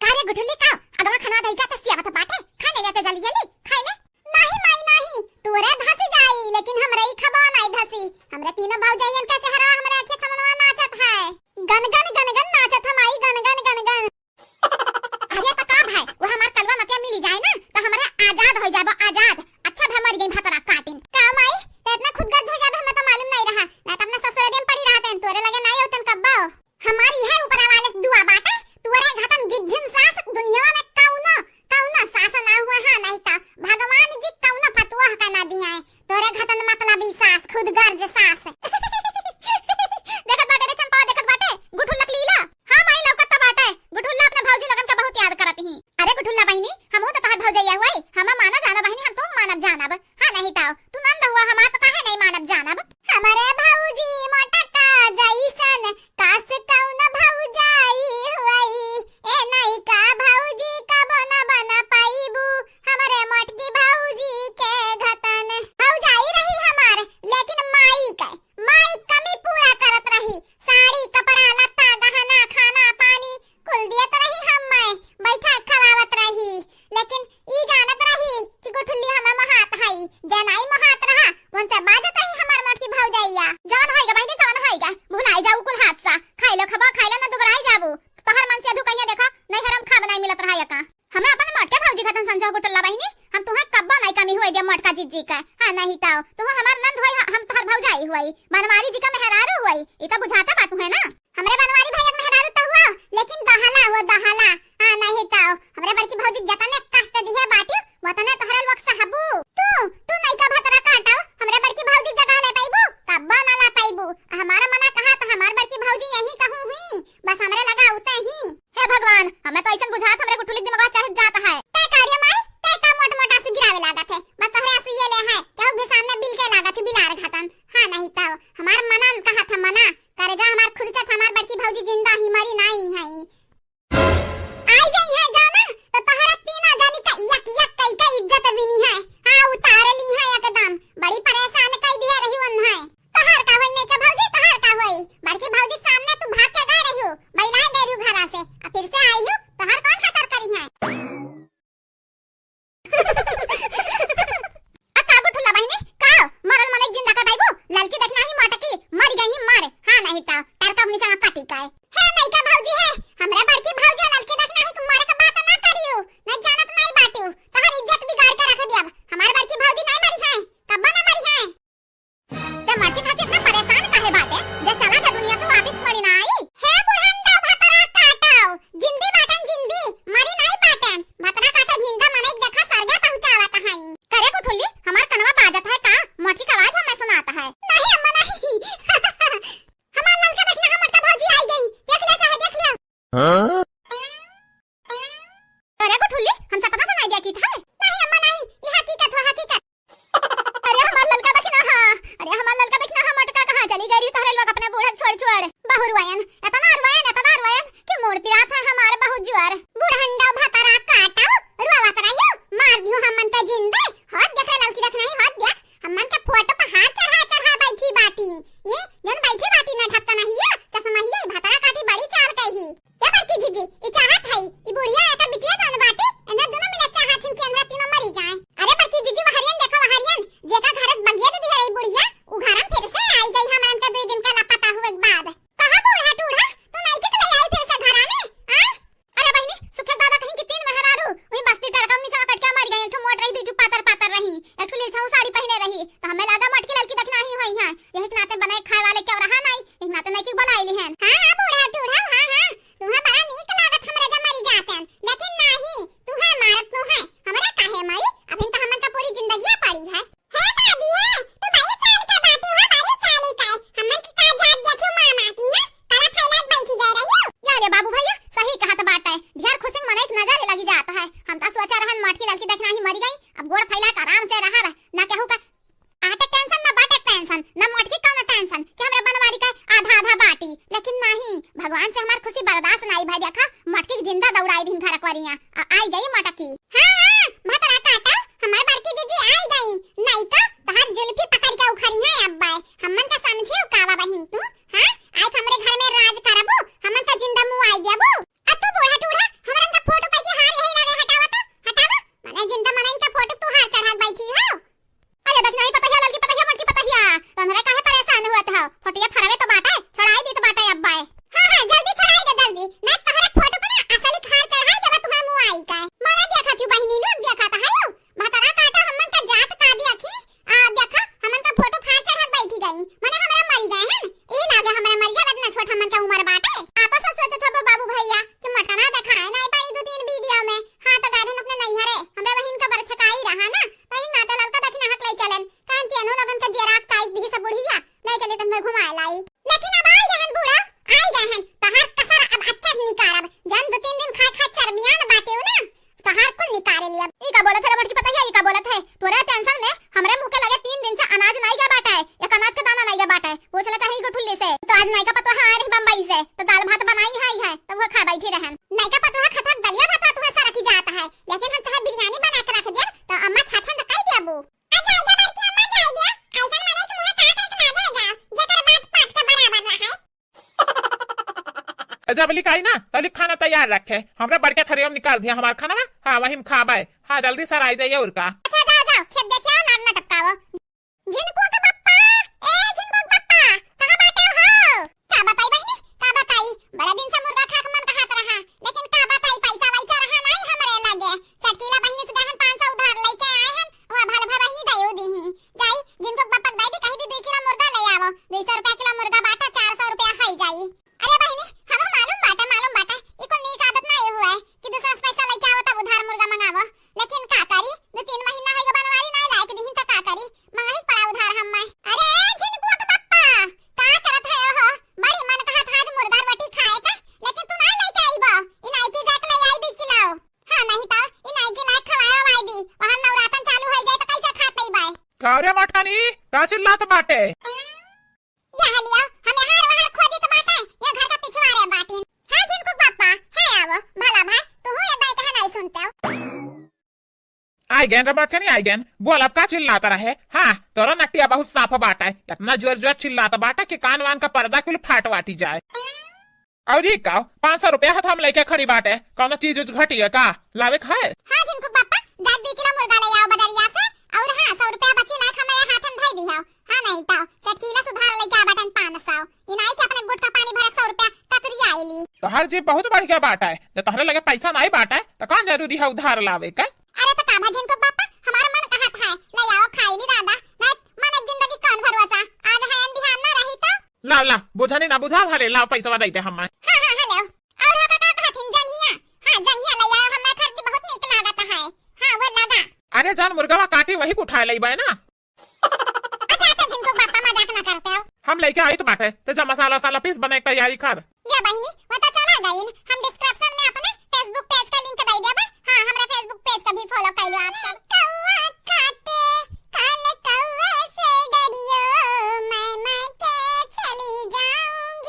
का रे गुठुल्ली का, अगवा खनवा दही का तो सियावत बाटे, खा नहीं लेते जल्दी जल्दी, खाई ले। नहीं माई नहीं, तोरे धसी जाई, लेकिन हमरे ई खबा नहीं धसी। हमरे तीनों भौजाइयन के चेहरा हमरे आँखी सामनवा नाचत है। गन गन गन गन नाचत है माई, गन गन गन गन। अरे तो का भाई, वो हमार कलवा मतिया मिली जाए ना, तो हमरे आजाद हो जाबो, आजाद। अच्छा भाई मर गई भतरा काटिन। का माई, तो इतना खुदगर्ज हो जाबे, हमें तो मालूम नहीं रहा, ना तो अपने ससुरारी में पड़ी रहते, तोरे लगे नहीं होतन कब्बो। हमार इहे ऊपरा वाले से दुआ बाटे, तोरे घतन गिद्धिन सास दुनिया में कौनो, कौनो सास ना हुआ, हाँ, नहीं तो भगवान जी कौनो फतुआ का ना दिया है। तोरे घतन मतलबी सास, खुदगर्ज सास। देखत बाटे रे चंपा, देखत बाटे, गुठुल्ला के लीला। हाँ माई, लौकत तो बाटे, गुठुल्ला अपने भौजी लोगन के बहुत याद करत ही। अरे गुठुल्ला बहिनी, हमहू तो तोहर भौजैया हुई, हम माना जाना बहिनी, हम तो मानब जानब। हाँ नहीं तो, तू नंद हुआ हमार तो काहे नहीं मानब जानब। हमरे भौजी मोटका जैसन, कास कौन भौजाई हुई। ए नैका भौजी कबो न बन पाइबू, हमरे मोटकी भौजी के घतन। भौजाई रही हमार, लेकिन माई के, माई कमी पूरा करत रही। साड़ी, कपड़ा, लत्ता, गहना, खाना, पानी, कुल दियत रही हम्मे, बैठा खवावत रही, लेकिन ई जानत रही कि गुठुल्ली हमें मोहात हई, जे नाई मोहात रहा, उनसे बाजत रही हमार मोटकी भौजैया। जवन होइगा बहिनी, तवन होइगा, भुलाई जाऊ कुल हादसा, खाई लो खबा, खाई लो ना दुबराई जाबू, तोहर मन से अधू कहिया देखा, नहीं हरम खाब नाई मिलत रहा यका। हमें अपन मोटके भौजी खतन समझो गुठुल्ला बहिनी, हम तुहे कब्बो नाई कमी हुए दे मोटका जीजी का। हाँ नहीं ताओ, तुहे हमार नंद होई, हम तोहर भौजाई हुई, बनवारी जी का मेहरारू हुई, ई तो बुझाता बा तुहे ना। हमरे बनवारी भैया के मेहरारू तो हुआ, लेकिन दहला हुआ दहला। हाँ नहीं ताओ, हमरे बड़की भौजी जतने कष्ट दिहे बाटी, वतने तोहरे लोग सहबू। तू, तू नैका भतरा काटो, हमरे बड़की भौजी जगह ले पाइबू, कब्बो ना ला पाइबू। हमारा मना कहा तो हमार बड़की भौजी यही कहूँ हुई, बस हमरे लगा उते ही। हे भगवान, हमें तो ऐसन बुझात हमरे गुठुली दिमागवा चढ़ जात है। ते का रे माई, ते का मोट मोट आंसू गिरावे लागत है? बस तोहरे आंसू ये ले है, केहू के सामने बिल के लागत है, बिलार घातन। हाँ नहीं तो, हमार मना न कहा था मना, करे जा हमार खुरचत, हमार बड़की भौजी जिंदा ही मरी नाई है। आई जाई है जाना, तो तोहरा तीना जानी का यक यक कई का इज्जत बिनी है। हाँ, उतारे ली है एकदम, बड़ी परेशान कई दिया रही वन है। तोहार का होई नैका भौजी, तोहार का होई? बड़की भौजी सामने तू भाग के गए रहियो, बैलाए गए रहियो घरा से, आ फिर से आई हो, तोहार कौन खतर करी है? आ का गुठुल्ला बहिनी, का मरल मनई जिंदा कर पाइबू? ललकी देखना ही मोटकी, मर गई ही मर, हाँ नहीं तो टरका नीचे काटी का है। हे नैका भौजी है, हमरा बड़की भौजी ललकी देखना ही मरे के बात ना करियो, मैं जानत नहीं बाटियो, तोहार इज्जत बिगाड़ के रख दिया। हमार बड़की भौजी नहीं मरी है, कब्बा ना मरी है। ते मरती खातिर इतना परेशान काहे बाटे? जे चला गया दुनिया से वापिस थोड़ी ना आई। हे बुढ़ंडा भतरा काटो, जिंदी बाटन जिंदी, मरी नाई बाटन। भतरा काटे जिंदा मनई देखा सरगे पहुंचावत हई। करे गुठुल्ली, हमार कनवा बाजत है का? मोटकी का आवाज हमें सुनाता है। नहीं अम्मा नहीं। हमार ललका देखना, हमार का भौजी आई गई। देख लिया चाहे देख लिया। हाँ? अरे गुठुल्ली, हम सपना सुनाई दिया की था? नहीं अम्मा नहीं, ये हकीकत हुआ हकीकत। अरे हमार ललका देखना हा, अरे हमार ललका देखना हा, मोटका कहाँ चली गई? छोड़, छोड़, बहु रुआयन, एतना रुआयन, एतना रुआयन कि मूड़ पिरात है हमार बहुत जुआर। बुढ़ंडा भतरा काटो, रुआवत रहियो, मार दियो हमन का जिंदे। हाथ देख रे ललकी, देख नहीं, हाथ देख, हमन का फोटो पर हाथ चढ़ा चढ़ा बैठी बाटी। ये जन बैठी बाटी न ढक्कन हिया, चश्मा हिया, ई भतरा काटी बड़ी चाल कही। ए बड़की जीजी, ई चाहत हई, ई बुढ़िया एकर बिटिया जौन बाटे, एन्हर दुनो मिले चाहत हिन कि एन्हर तीनों मरी जाए। अरे बड़की जीजी, वहरियन देखो, वहरियन, जेका घर बगिया दे दिया ई बुढ़िया, उ घर में फिर से आई गई, हमरन के दुई दिन का लापता हुए के बाद। कहाँ बूढ़ा टूढ़ा, तू नइके के ले आई फिर से घरा में, आ? अरे बहिनी, सुखे दादा कहीं कि तीन मेहरारू, वही बस्ती टरका नीचे कट के मर गई, एक ठो मोट रही, दुई ठो पातर पातर रही, एक ठो लीलछाऊ साड़ी पहने रही, तो हमें लागा मोटकी ललकी देखना ही होई है, यही के नाते बनाए खाए वाले क्यों रहा नहीं, एक नाते नइकी बोलाई लिहन। हाँ, हाँ, बूढ़ा टूढ़ा, हाँ, हाँ, तुहा बड़ा नीक लागत हमरे जब मरी जातन, लेकिन नाही, तुहा मारत नु है, हमरा काहे माई, अभिन तो हमन का पूरी जिंदगिया पड़ी है। हे दादी हे, तू बड़ी चाल के बाटू हो, बड़ी चाल के, हमन का का जात देखू मामा की है, तला फैला के बैठी गए रहियो। जा रे बाबू भैया, सही कहत बाटे, ढेर खुशी में मनई के नजर लगी जात है, हम तो सोचा रहन मोटकी ललकी देखना ही मरी गई, अब गोड़ फैला के आराम से रहब, ना केहू का आटे टेंशन, ना बाटे टेंशन, ना मोटकी कौनो टेंशन कि हमरे बनवारी का आधा आधा बाटी। लेकिन नहीं, भगवान से हमार खुशी बर्दाश्त नहीं भई। देखा, मोटकी के जिंदा दौड़ाई दिन घर करिया, आ, आई गई मोटकी। हाँ, हाँ, भतरा काटा, हमार बड़की जीजी आई गई। नहीं तो तोहार जुल्फी पकड़ के उखड़ी है अब्बा। हमन का समझियो कावा बहिन तू? हाँ, आज हमरे घर में राज करबू, हमन का जिंदा मुँह आई देबू। आ तू बूढ़ा टूढ़ा, हमरन का फोटो पाई के हार यही लागे हटावा तो, हटावा। मने जिंदा मनइन का फोटो तू हार चढ़ा के बैठी हो। अरे बचनाई पतहिया, ललकी पतहिया, मोटकी पतहिया, तोहरे काहे परेशान हुआ था? फोटिया फरवे तो बाटे, छोड़ाई दी तो बाटे अब्बाए। हाँ, हाँ, जल्दी छोड़ाई दे, जल्दी। ना तोहरे फोटो पर ना असली खार चढ़ाई देबा तुहार मुँह आई का। मारा देखा थी बहिनी लोग, देखा तो है यू। भतरा काटा हमन का जात का दिया थी। आ, देखा, हमन का फोटो फार चढ़ा के बैठी गई। मने हमरा मरी गए हैं। यही लागे हमरा मर जाबे, इतना छोट हमन का उम्र बाटे। आपस में सोचत हबो बाबू भैया कि मोटका ना देखाए, नहीं पड़ी दो तीन वीडियो में। हाँ, तो गार्डन अपने नैहरे, हमरा बहिन का बरछकाई रहा ना। वही नाते ललका दक्षिणा हक ले चलन, कान के अनु लगन के जियरा काई दी सब बुढ़िया, ले चले तन भर घुमाए लाई। लेकिन अब आई गहन बूढ़ा, आई गहन, तहार कसर अब अच्छा से निकारब, जन दो तीन दिन खाए खाए चरमियान बाटे हो ना, तहार कुल निकारे लिया। ई का बोलत है रे मोटकी पतहिया, ई का बोलत है? तोरे टेंशन में हमरे मुंह के लगे तीन दिन से अनाज नाई गया बाटे, एक अनाज के दाना नाई गया बाटे। पूछ ले चाहे ई ठुल्ली से, तो आज नाई का पतोहा आ रही बम्बई से, तो दाल भात बनाई है, है, तो वो खा बैठी रहन। नाई का पतोहा खतक दलिया भात तुम्हें सारा की जाता है, लेकिन हम चाहे बिरयानी बना के रख दिया, तो अम्मा छाछन तो कह दिया बू। आ जाइए बड़की अम्मा, जाइए। ऐसन मने के मुंह ताक रख लागे जा, जेकर बात पात के बराबर रहे। जब लिखाई ना, तली खाना तैयार रखे, हमरा बड़के थरिया में निकाल दिया हमार खाना। हाँ, वही में खाबे। हाँ, जल्दी सर आई जाइए और का। अच्छा, जाओ, जाओ, खेत देखिए, लाग ना टपकाओ। झिनकू के पप्पा, ए झिनकू के पप्पा, कहाँ बाटे हो? का बताई बहिनी, का बताई, बड़ा दिन से मुर्गा खा के मन कहत रहा, लेकिन का बताई, पैसा वैसा रहा नहीं हमरे लगे। चटकीला बहिनी से गहन पाँच सौ उधार लेके आए हैं, वह भल भा बहिनी दयो दीही। जाई, झिनकू के पप्पा के दे दी, कही दी, "दो किलो मुर्गा ले आवो, दो सौ रुपया किलो मुर्गा बाटा, चार सौ रुपया होई जाई।" अरे बहिनी, हम मालूम बाटे, मालूम बाटे, ई कुल नीक आदत ना ये हुआ है कि दूसरा से पैसा लेके आवो तब उधार मुर्गा मंगावो। लेकिन का करी, दो तीन महीना होई गए बनवारी ना लायक दीहिन त का करी, मंगाही पड़ा उधार हम मैं। अरे झिनकुआ के पप्पा, का करत है हो? बड़ी मन कहत आज मुर्गा रोटी खाए का, लेकिन तू ना लेके आई बा। ई नाई की जाके ले आई दो किलो। हाँ, नहीं तो ई नाई की लायक खवाए वाई दी। वहाँ नवरातन चालू हो जाए तो कैसे खा पई बाय? का रे मटकनी, का चिल्लात बाटे? यह लियो, हम यहाँ वहाँ खोजी तो बाटे, ये घर का पिछवारे बाटिन। हाँ झिनकू पापा, है आवो, भला भाई, तू हूँ ये दाई कहे नहीं सुनते हो। आई गैन रे मटकनी, आई गैन। बोल, अब का चिल्लात रहे? हाँ, तोरा नटिया बहुत साफ बाटे, इतना जोर जोर चिल्लात बाटे कि कान वान का पर्दा कुल फाट वाटी जाए। और ये का, पाँच सौ रुपया हाथ हम लेके खड़ी बाटे, कौनो चीज उज घटी है का? लावे खाए? हाँ झिनकू पापा, जा दो किलो मुर्गा ले आओ बजरिया से, और हाँ, सौ रुपया बची लायक हमारे हाथ में धई दियो। हाँ नहीं तो, चटकीला सुधार लेके आ बाटन पाँच सौ। ई नाई के अपने गुटखा पानी भरक सौ रुपया कतरी आइली। तोहर जीभ बहुत बढ़िया बाटे, जो तोहरे लगे पैसा नाई बाटे, तो कौन जरूरी है उधार लावे का? अरे तो का भा झिनकू पापा, हमारा मन कहत है, ले आओ खाई ली दादा, नहीं मन एक जिंदगी कौन भरोसा, आज है अन बिहान ना रही तो। ला, ला, बुझनी ना बुझा भले, लाओ पैसवा दे दे हमें। हाँ, हाँ, हेलो। और हो का, का कहथिन जंघिया? हाँ, जंघिया ले आओ, हमें खरीदी बहुत नीक लागत है। हाँ, वो लगा। अरे जान मुर्गवा काटी वही को उठा लेबे ना। अच्छा, तो झिनकू पापा मजाक ना करते हो। हम लेके आई तो बाटे, तो जा मसाला वसाला पीस बने के तैयारी कर। ये बहिनी, वो तो चला गई। हम description में अपने Facebook page का link दे देबे। हाँ, हमरा Facebook page का भी follow कर लो आप सब। कौआ काटे, काले कौए से डरियो, मैं मायके चली जाऊंगी।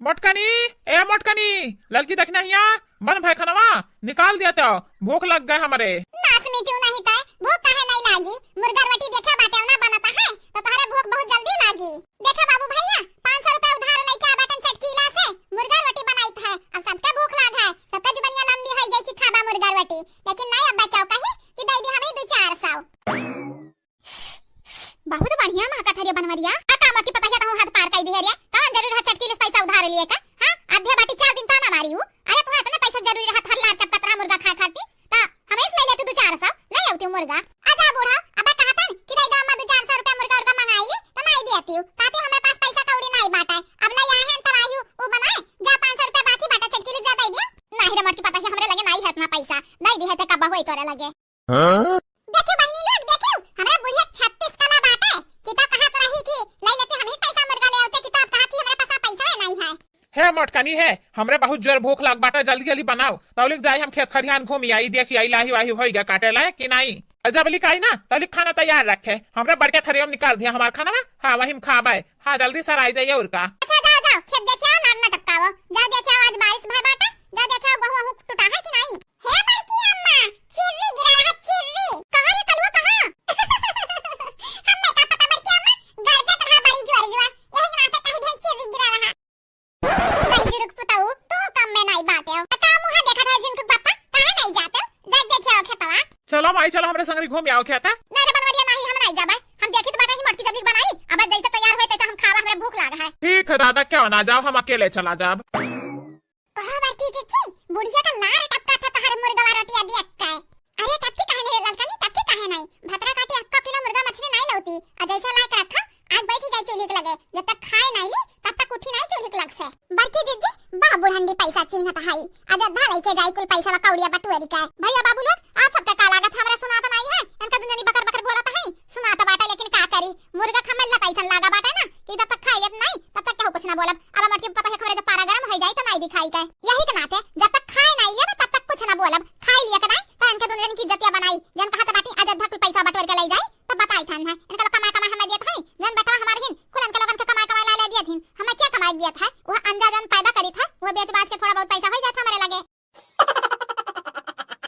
मोटकनी, ए मोटकनी, ललकी देखना हिया, बन भय खनवा, निकाल दिया तो, भूख लग गए हमरे। नास मिट्यू नहीं तय, भूख काहे नहीं लागी? मुर्गा रोटी देखे बाटे ना बनता है, तो तोहरे भूख बहुत जल्दी लागी। देखा बाबू भैया, पाँच सौ रुपया उधार लेके आ बाटन चटकीला से, मुर्गा रोटी बनाइत है। अब सबके भूख लाग है, सबके जुबनिया लंबी होई गई कि खाबा मुर्गा रोटी। लेकिन नहीं, अब्बा क्या कही कि दे दी हमें दो चार सौ। बहुत बढ़िया महकत हरिया बनवरिया। आ का मोटकी पतहिया तहूँ हाथ पार कई दिहे रे। कौन जरूर है चटकीले से पैसा उधार लिए का? हाँ, आधे बाटी चार दिन ताना मारी हूँ। अरे तू इतने पैसा जरूरी रहा, हर लार चपकत रहा मुर्गा खाए खाती। ता हमें से ले ले तू दो चार सौ, ले आऊ तू मुर्गा। आ जा बूढ़ा, अबे कहतन कि दे दो अम्मा दो चार सौ रुपया मुर्गा उर्गा मंगाई, तो नहीं दिया तू। कहती हमरे पास पैसा कौड़ी नहीं बाटे। अब ले आए हैं तराही उ बनाए, जा पाँच सौ रुपया बाकी बाटे चटकीले जा दे दिया। नहीं रे मोटकी पतहिया, हमरे लगे नहीं है इतना पैसा। दे दी है ते कब होई तोरे लगे। हाँ? देखियो बहिनी लोग, देखियो, हमरा बुढ़िया छत्तीस कला बाटे, कि तो कहत रही कि ले लेते हम ही पैसा मुर्गा ले आते, कि तो अब कहत ही हमरे पास पैसा है नहीं है। हे मोटकनी है, हमरे बहुत जोर भूख लाग बाटे, जल्दी जल्दी बनाओ, तौलिक जाई हम खेत खरिहान घूमी आई, देखी आई लाही वाही होई गया काटे लायक कि नहीं। और जब लिक आई ना, तौलिक खाना तैयार रखे, हमरे बड़के थरिया में निकाल दिया हमार खाना, हाँ वही में खाबे। हाँ, जल्दी सर आई जाइए और का। अच्छा, जाओ, जाओ, खेत देखे आओ, लार ना टपकाओ। जाओ देखे आओ, आज बारिश भय बाटे, जाओ देखे आओ, गहूँ वहूँ टूटा है कि नहीं। हे बड़की अम्मा, चिर्री गिरा रहा, चिर्री। कहाँ रे कलुआ, कहाँ? हम नहीं का पता बड़की अम्मा, गरजत रहा बड़ी जोर जोर, यही के नाते कहीं ढेर चिर्री गिरा रहा। बहिजुरुक पुताऊ, तू कम में नहीं बाटे हो। का मुँह देखत है जिनको बापा, कहाँ नहीं जाते हो? जा देखे आओ खेतवा। चलो माई, चलो हमरे संगरी घूम आओ खेत। नहीं रे बनवरिया, नहीं, हम नहीं जाबे। हम देखी तो बाटे ही मोटकी जब बनाई, अब जैसे तैयार हुए तैसे हम खावा, हमरे भूख लाग है। ठीक है दादा, क्यों ना जाओ, हम अकेले चला जाब। कहो बड़की जीजी, बुढ़िया का लार टपका था तहर मुर्गवा रोटिया देख के। अरे टपकी काहे नहीं रे ललकनी, टपकी काहे नहीं? भतरा काटी अक्का किलो मुर्गा मछली नहीं लौती, आ जैसे लायक रखा, आज बैठी जाई चूल्ही के लगे, जब तक खाए नहीं ली, तब तक उठी नहीं चूल्ही के लग से। बड़की जीजी, बा बुढ़ंडी पैसा चीन्हत हई, अयोध्या लेके जाई कुल पैसा कौड़िया बटुअरी के। भैया बाबू लोग, आप सबके का लागत, हमरा सुनात नहीं है, इनका दुनिया बकर बकर बोलत है, सुनात बाटे लेकिन का करी, मुर्गा खमल्ला तैसन लागा बाटे ना कि जब तक खाई लेब नाई, तब तक केहू कुछ ना बोलब। अब मोटकी पतोहिया के हमरे जब पारा गरम होइ जाई, त नाई दिखाई के। यही के नाते जब तक खाए नाई लेब, तब तक कुछ ना बोलब। खाई लिए के नाई, त इनके दुनो जन की इज्जतिया बनाई। जन कहत बाटी, अयोध्या कुल पैसा बटोर के ले जाई, तब बताई थान है। इनका लोग कमाए, कमाए हमें दियत है, जन बेटवा हमार हिन, कुल इनके लोगन के कमाए, कमाए ला ले दियत हिन। हमें क्या कमाए दियत है? वह अंजा जन पैदा करी था, वह बेच बाच के थोड़ा बहुत पैसा हो जाता हमारे लगे।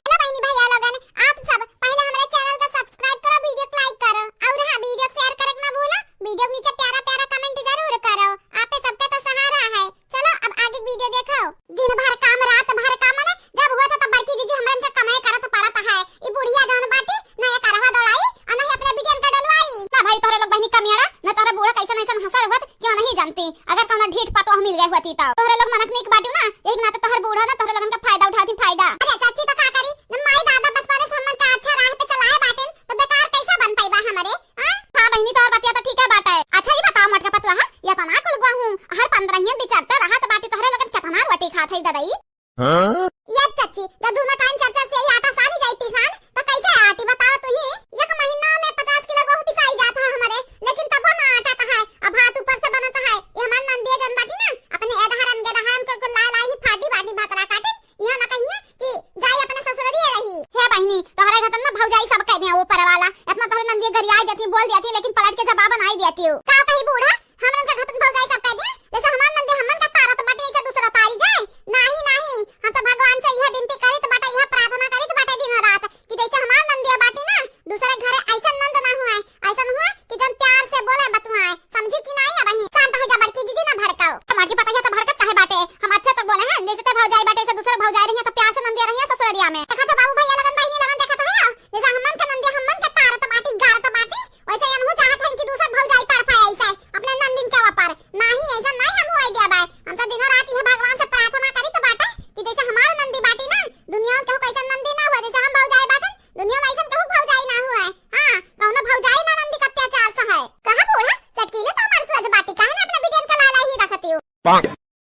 हेलो बहिनी भैया लोगन, आप सब पहले हमारे चैनल का सब्सक्राइब करो, वीडियो को लाइक करो और हाँ, वीडियो को शेयर करे के ना भूलो। वीडियो के नीचे प्यारा प्यारा कमेंट जरूर करो, आप पे सबके तो सहारा है। चलो अब आगे वीडियो देखो। दिन भर काम, रात भर काम, माने जब हुआ था तब बड़की जीजी हमरन के कमाए करत पड़त है। ई बुढ़िया जौन बाटी, ना ये करवा दौड़ाई और ना ही अपने बिटियन का डलवाई। ना भाई तोहरे लोग बहिनी कमियाड़ा, ना तोहरे बूढ़ा कैसन ऐसन हंसर हुआ कि नहीं जानती, अगर कौनो ढीठ पतोह मिल गए होती तो। तोहरे लोग मनक नीक बाटियो ना, एक नाते तोहर बूढ़ा ना तोहरे लोगन का फायदा उठाती फायदा। अरे चाची तो का करी, जब माई दादा बचपने से हमन का अच्छा राह पे चलाए बाटिन, तो बेकार कैसे बन पाइबा हमरे, हाँ? हाँ बहिनी, तोहर बतिया तो ठीक है बाटे। अच्छा ये बताओ मोटका पतोह, ये तना कुल गहूँ हर पंद्रहियन बिचरते रहत बाटी, तोहरे लोगन केतना रोटी खात है ददई? हाँ? ये चाची, जब दोनों टाइम चार चार से ही आटा सानी जाई पिसान, तो कैसे आटी बताओ तू ही? एक महीना में पचास किलो गेहूं पिसाई जात है हमारे, लेकिन तबो ना आटा तो है, अब हाथ ऊपर से बनत है। ये हमार नंदिया जन बाटी ना, अपने एदहरन गेदहरन को, को ला ला ही फाटी बाटी भतरा काटे, यह ना कहिए कि जाई अपने ससुररिये रही। हे बहिनी, तोहरे घर ना भौजाई सब कह दिया ऊपर वाला, इतना तोहरे नंदिया गरियाई देती, बोल देती, लेकिन पलट के जवाब नहीं देती हो। का कही बूढ़ा, हमरन के घटक भौजाई सब कह दिया, जैसे हमार नंदी हमन के तारत बाटे, वैसे दूसरा तारी जाए। नाही, नाही, हम तो भगवान से यह विनती करित बाटे, यह प्रार्थना करित बाटे दिनों रात कि जैसे हमार नंदिया बाटी ना, दूसरे घरे ऐसा नंद ना हुए, ऐसा हुए कि जन प्यार से बोले बतुआए, समझी कि नाही? अब ही शांत हो जा बड़की दीदी, ना भड़काओ। हमार की पता है तो भड़कत काहे बाटे, हम अच्छा तो बोले हैं, जैसे ते भौजाई बाटे, ऐसे दूसरे भौजाई रही है तो प्यार से नंदिया रही है ससुररिया में। देखा तो बाबू भैया लगन बहिनी लगन देखा तो है, जैसे हमन के नंदिया हमन के तारत बाटी, गारत बाटी, वैसे यनहु चाहत हन कि दूसर भौजाई तड़पाए ऐसे अपने नंदिन के ऊपर। नाही, ऐसा नाही हम होए देबे। हम तो दिनों रात यह भगवान से प्रार्थना करी तो बाटे कि जैसे हमार नंदी बाटी ना, दुनिया में केहू कैसन नंदी ना हुए, जैसे हम भौजाई बाटन, दुनिया में ऐसन केहू भौजाई ना हुए। हाँ, कौनो भौजाई ना नंदी का अत्याचार सहे। कहा बूढ़ा, चटकीले तो हमार सोच बाटी, काहे ना अपने बिटियन का लाला ही रखती हो?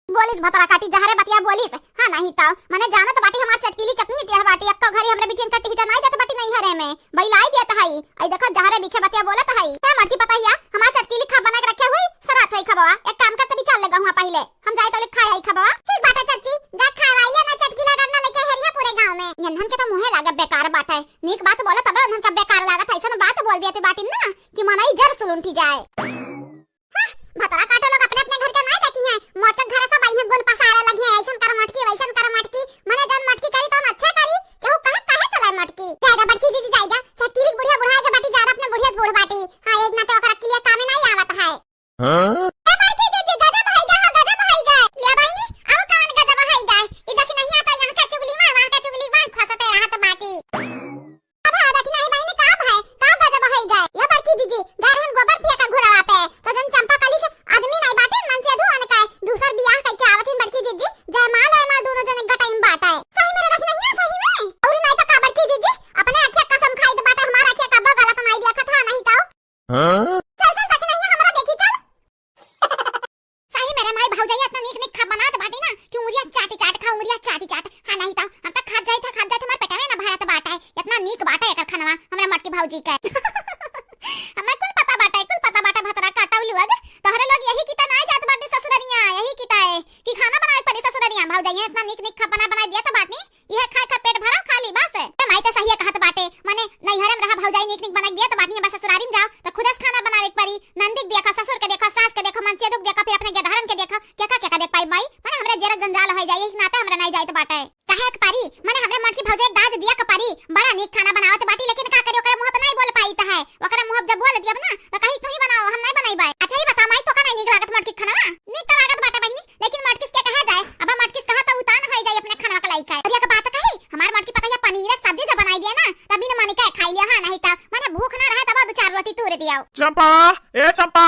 बोलिस भतरा काटी, जहरे बतिया बोलिस। हाँ, नहीं तो, मने जानत बाटी हमार चटकीली कितनी टेढ़ बाटी, एक्को घरी हमरे बिटियन का टिकट नहीं देत बाटी नहीं हरे में, बैलाई देत हई। आई देखो, जहरे बिखे बतिया बोलत हई। ए मोटकी पतहिया, हमार चटकीली खा बना के रखे हुई, सरात हई खबवा। एक काम कर, तनी चल ले गहुआ पहिले, हम जाई तो ले खाए आई खबवा। ठीक बाटे चाची, जा खाए आइए ना, चटकीला डरना लेके हेरिया पूरे गाँव में। यन्हन के तो मुँहे लागे बेकार बाटे, नीक बात बोले तबे उन्हन का बेकार लागत है, ऐसन बात बोल दिया बाटी ना कि मनई जर सुलुंठी जाए। हाँ, भतरा काटो लोग अपने अपने घर के नाय देखी हैं, मोटका घर सब आई हैं चाटी चाट खा उंगरिया, चाटी चाट। हाँ, नहीं तो हम तो खात जाइत है, खात जाइत, हमार पेटवे ना भरत बाटे। इतना नीक बाटे एकर खनवा, हमरा मोटकी भौजी के। हमें कुल पता बाटे, कुल पता बाटे, भतरा काटौ लोग। तोहरे लोग यही किता ना जात बाटे ससुररिया, यही किता है कि खाना बनावे पड़ी ससुररिया। भौजाइया इतना नीक नीक खाना बनाई दिया तो बाटनी, इहे खाए खा पेट भरा, खाली बस। ए माई तो सही कहत बाटे, मने नैहरे में रहा भौजाई नीक नीक बनाई दिया तो बाटनी, बस ससुरारी में जाओ तो खुदस खाना बनावे के पड़ी। नंदी के देखा, ससुर के देखा, सास के देखा, मनसेदू के देखा, फिर अपने गेदहरन के देखा, केका केका देख पाई माई? मने हमरे जेरक जंजाल हो जाई, इस नाते हमरा नहीं जाइत बाटे। काहे के पारी? मने हमरे मोटकी भौजाई के दाज दिया के पारी। बड़ा नीक खाना बनावत बाटी, लेकिन का करी, ओकरे मुंह पे नहीं बोल पाई त है। ओकरे मुंह पे जब बोल दियब ना, तो कही, "तू ही बनाओ, हम नहीं बनाई बाई।" अच्छा, ये बता माई, तो का नहीं नीक लागत मोटकी खाना? नीक तो लागत बाटे बहिनी, लेकिन मोटकिस के कहा जाए, अब मोटकिस कहा तो उतान हो जाए अपने खाना के लायक है। और एक बात कही, हमार मोटकी पता है पनीर के सब्जी जब बनाई दिए ना, तब बिन मन के खाई लिया, हाँ, नहीं तो मने भूख ना रहे तब दो चार रोटी तूर दिया। चंपा, ए चंपा।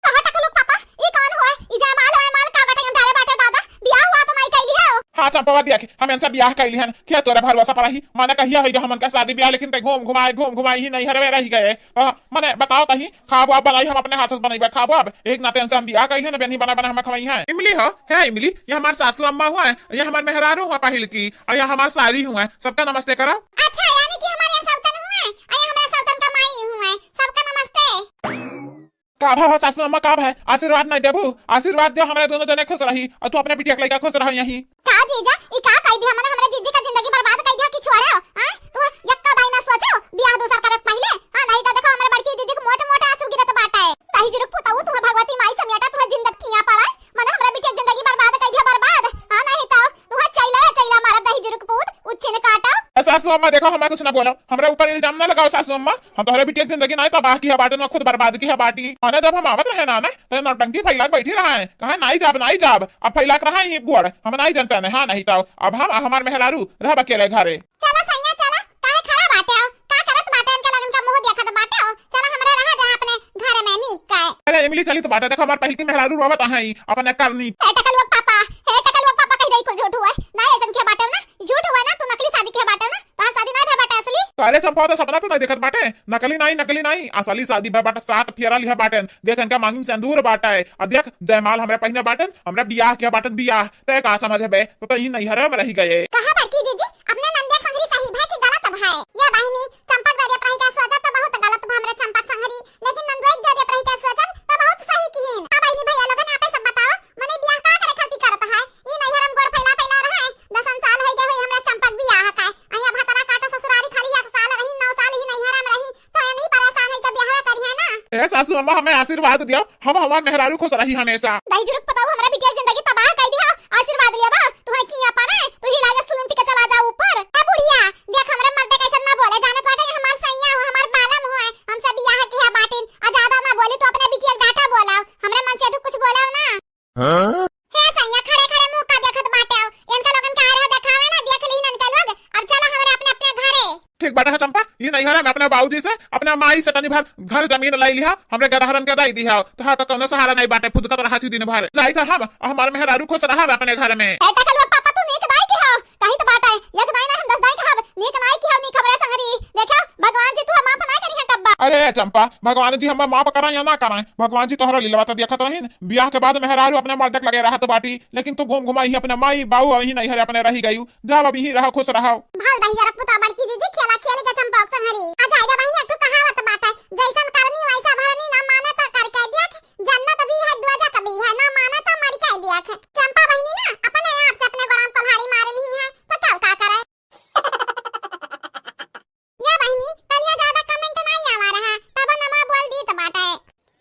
कहाँ तक लोग पापा? ई कौन हुआ? ई जयमाल होए माल का गटे हम डाले बाटे दादा? बियाह हुआ तो नहीं कैली है? हाँ चंपवा, दिया कि हम इनसे बियाह कैली हन। क्या तोरा भरोसा पर ही? माने कहिया होइगा हमन का शादी बियाह, लेकिन ते घूम घुमाए, घूम घुमाए ही नहीं हरवे रही गए। हाँ, मने बताओ तही, खाब आप बनाई, हम अपने हाथ से बनाई बा खाब आप। एक नाते इनसे हम बियाह कैली हन, अब इनही बना बना हम खवाई हैं। इमली हो, है इमली, ये हमार सासू अम्मा हुआ है, ये हमार मेहरारू हुआ पहिल की, और ये हमार साली हुआ है। सबका नमस्ते करो। अच्छा, यानी कि हमारे यहाँ सौतन हुआ है, और ये हमारे सौतन का माई हुआ है। सबका नमस्ते। का भा हो सासू अम्मा, का भा? आशीर्वाद नहीं देबू? आशीर्वाद दे, हमरा दोनों जने खुश रही, और तू अपने बिटिया के लइका खुश रहो यहीं। का जीजा, ई का कह दिया? मने हमरा जीजी का जिंदगी बर्बाद कह दिया कि छोड़ो, हाँ? तू यक्का दाई ना सोचो, बियाह दूसर करत पहले, हाँ? नहीं तो देखो हमरा बड़की दीदी के मोट मोट आंसू गिरत बाटे। दही जुरुक पुताऊ, तुम्हें भगवती माई समेटा, तुम्हें जिंदगी किया पड़ा, मने हमरा बिटिया के जिंदगी बर्बाद कह दिया, बर्बाद, हाँ? नहीं तो तुम्हें चैला चैला मारब दही जुरुक पूत, उच्चिन काटो। ए सासू अम्मा, देखो, हमें कुछ ना बोलो, हमरा ऊपर इल्जाम ना लगाओ सासू अम्मा। हम तोहरे बिटिया के जिंदगी नाई तबाह किहे बाटे, ना खुद बर्बाद किहे बाटी। अने जब हम आवत रहे ना, ना, तो नौटंकी फैला के बैठी रहा है, कहा नाई जाब, नाई जाब। अब फैला के रहा है ये गोड़, हम नाई जानते हैं, हाँ, नहीं तो अब हम, हमार मेहरारू रहब अकेले घरे। चला सैया, चला, काहे खड़ा बाटे हो? का करत बाटे? इनके लगन का मुंह देखत बाटे हो? चला हमरे रहा जा अपने घर में नीक का है। अरे इमली, चली तो बाटे, देखो हमार पहिल की मेहरारू रोवत है अपने करनी। हे टकलुआ पापा, हे टकलुआ पापा, कह रही कुल झूठ हुआ है। ना ऐसन किहे बाटे हो ना, झूठ हुआ ना, तू नकली शादी किहे बाटे हो ना, तोहार शादी ना भे बाटे असली। अरे चंपा, तो सपना तो नहीं देखत बाटे, नकली नहीं, नकली नहीं, असली शादी भे बाटे, सात फेरा लिहे बाटे, देख इनका मांग में सिंदूर बाटे, और देख जयमाल हमरा पहिने बाटे, हमरा बियाह किहे बाटे, बियाह। ते का समझ बे, तो, तो ही नैहरे में रह गए। कहा बड़की जीजी, अपने नंदिया संगरी सही भे कि गलत भे? या बहिनी, चंपक दरिया प्रही का सोचा तो बहुत गलत भे हमरे चंपक संगरी, लेकिन नंदोई दरिया प्रही का सोचन तो बहुत सही किहिन। अब बहिनी भैया लोगन आपे सब बताओ, मने बियाह का करे खातिर करत है? ई नैहर में गोड़ फैला फैला रहे, दसन साल होई गए होई हमरा चंपक बियाह का। अइया भतरा काटा ससुरारी खाली एक साल रही, नौ साल ही नैहर में रही, तो एनही परेशान है के बियाह करिहे ना। ए सासू अम्मा, हमें आशीर्वाद दियो, हम हमार मेहरारू खुश रही हमेशा। दही जुरुक पताऊ, हमरा बिटिया जिंदगी तबाह कर दिया। आशीर्वाद लिया बा, तुम्हें किया पारे, तू ही लागे सुलुंटी के चला जाओ ऊपर। ए बुढ़िया, देख हमरे मर्दे कैसे ना बोले, जानत बाटे हमार सैया हो, हमार बालम हो, हमसे बियाह किया बाटिन। आ ज्यादा ना बोली, तू अपने बिटिया के डांटा बोलाओ, हमरे मन से तू कुछ बोलाओ ना। हाँ? हे सैया, खड़े खड़े मुंह का देखत बाटे हो? इनका लोगन का रहा देखावे ना, देख ली इनके लोग। अब चला हमरे अपने अपने घरे। ठीक बाटे है चंपा, ई नैहरा में अपने बाबूजी से, अपने माई से तनी भर घर जमीन लाई लिहा, हमरे गदहरन के दई दिहा। तोहार का कौनो सहारा नहीं बाटे, फुदकत रहा छी दिन भर। जाई था हम, हमार मेहरारू खुश रहा अपने घर में। ए टकलुआ पापा, तू नीक दाई की हो? कही तो बाटे, एक दाई ना हम दस दाई कहब, नीक नाई की हो, नीक हमरे संगरी। देखो, भगवान जी तू माफ ना करी है कब्बा। अरे चंपा, भगवान जी हमें माफ कराएं या ना कराएं, भगवान जी तोहरा लीलवा तो देखत रहीन। बियाह के बाद मेहरारू अपने मर्द के लगे रहत बाटी, लेकिन तू घूम घुमा ही अपने माई बाऊ अही नैहर अपने रही गयू। जाओ अब यहीं रहो, खुश रहो। भल दही जरा पुता बड़की जीजी खेला खेल के चंपक संगरी। आ जाए रे बहिनी, एक ठो कहावत बाटे, जैसन करनी वैसा भरनी, ना माने तो करके देख, जन्नत भी है दोजख भी है, ना माने तो मर के देख। चंपा बहिनी ना अपने आप से अपने गोड़ाम कुल्हाड़ी मार ली है, तो क्या का करे? या बहिनी, कलिया ज्यादा comment नाई आवा रहा, तब नमा बोल दीत बाटे।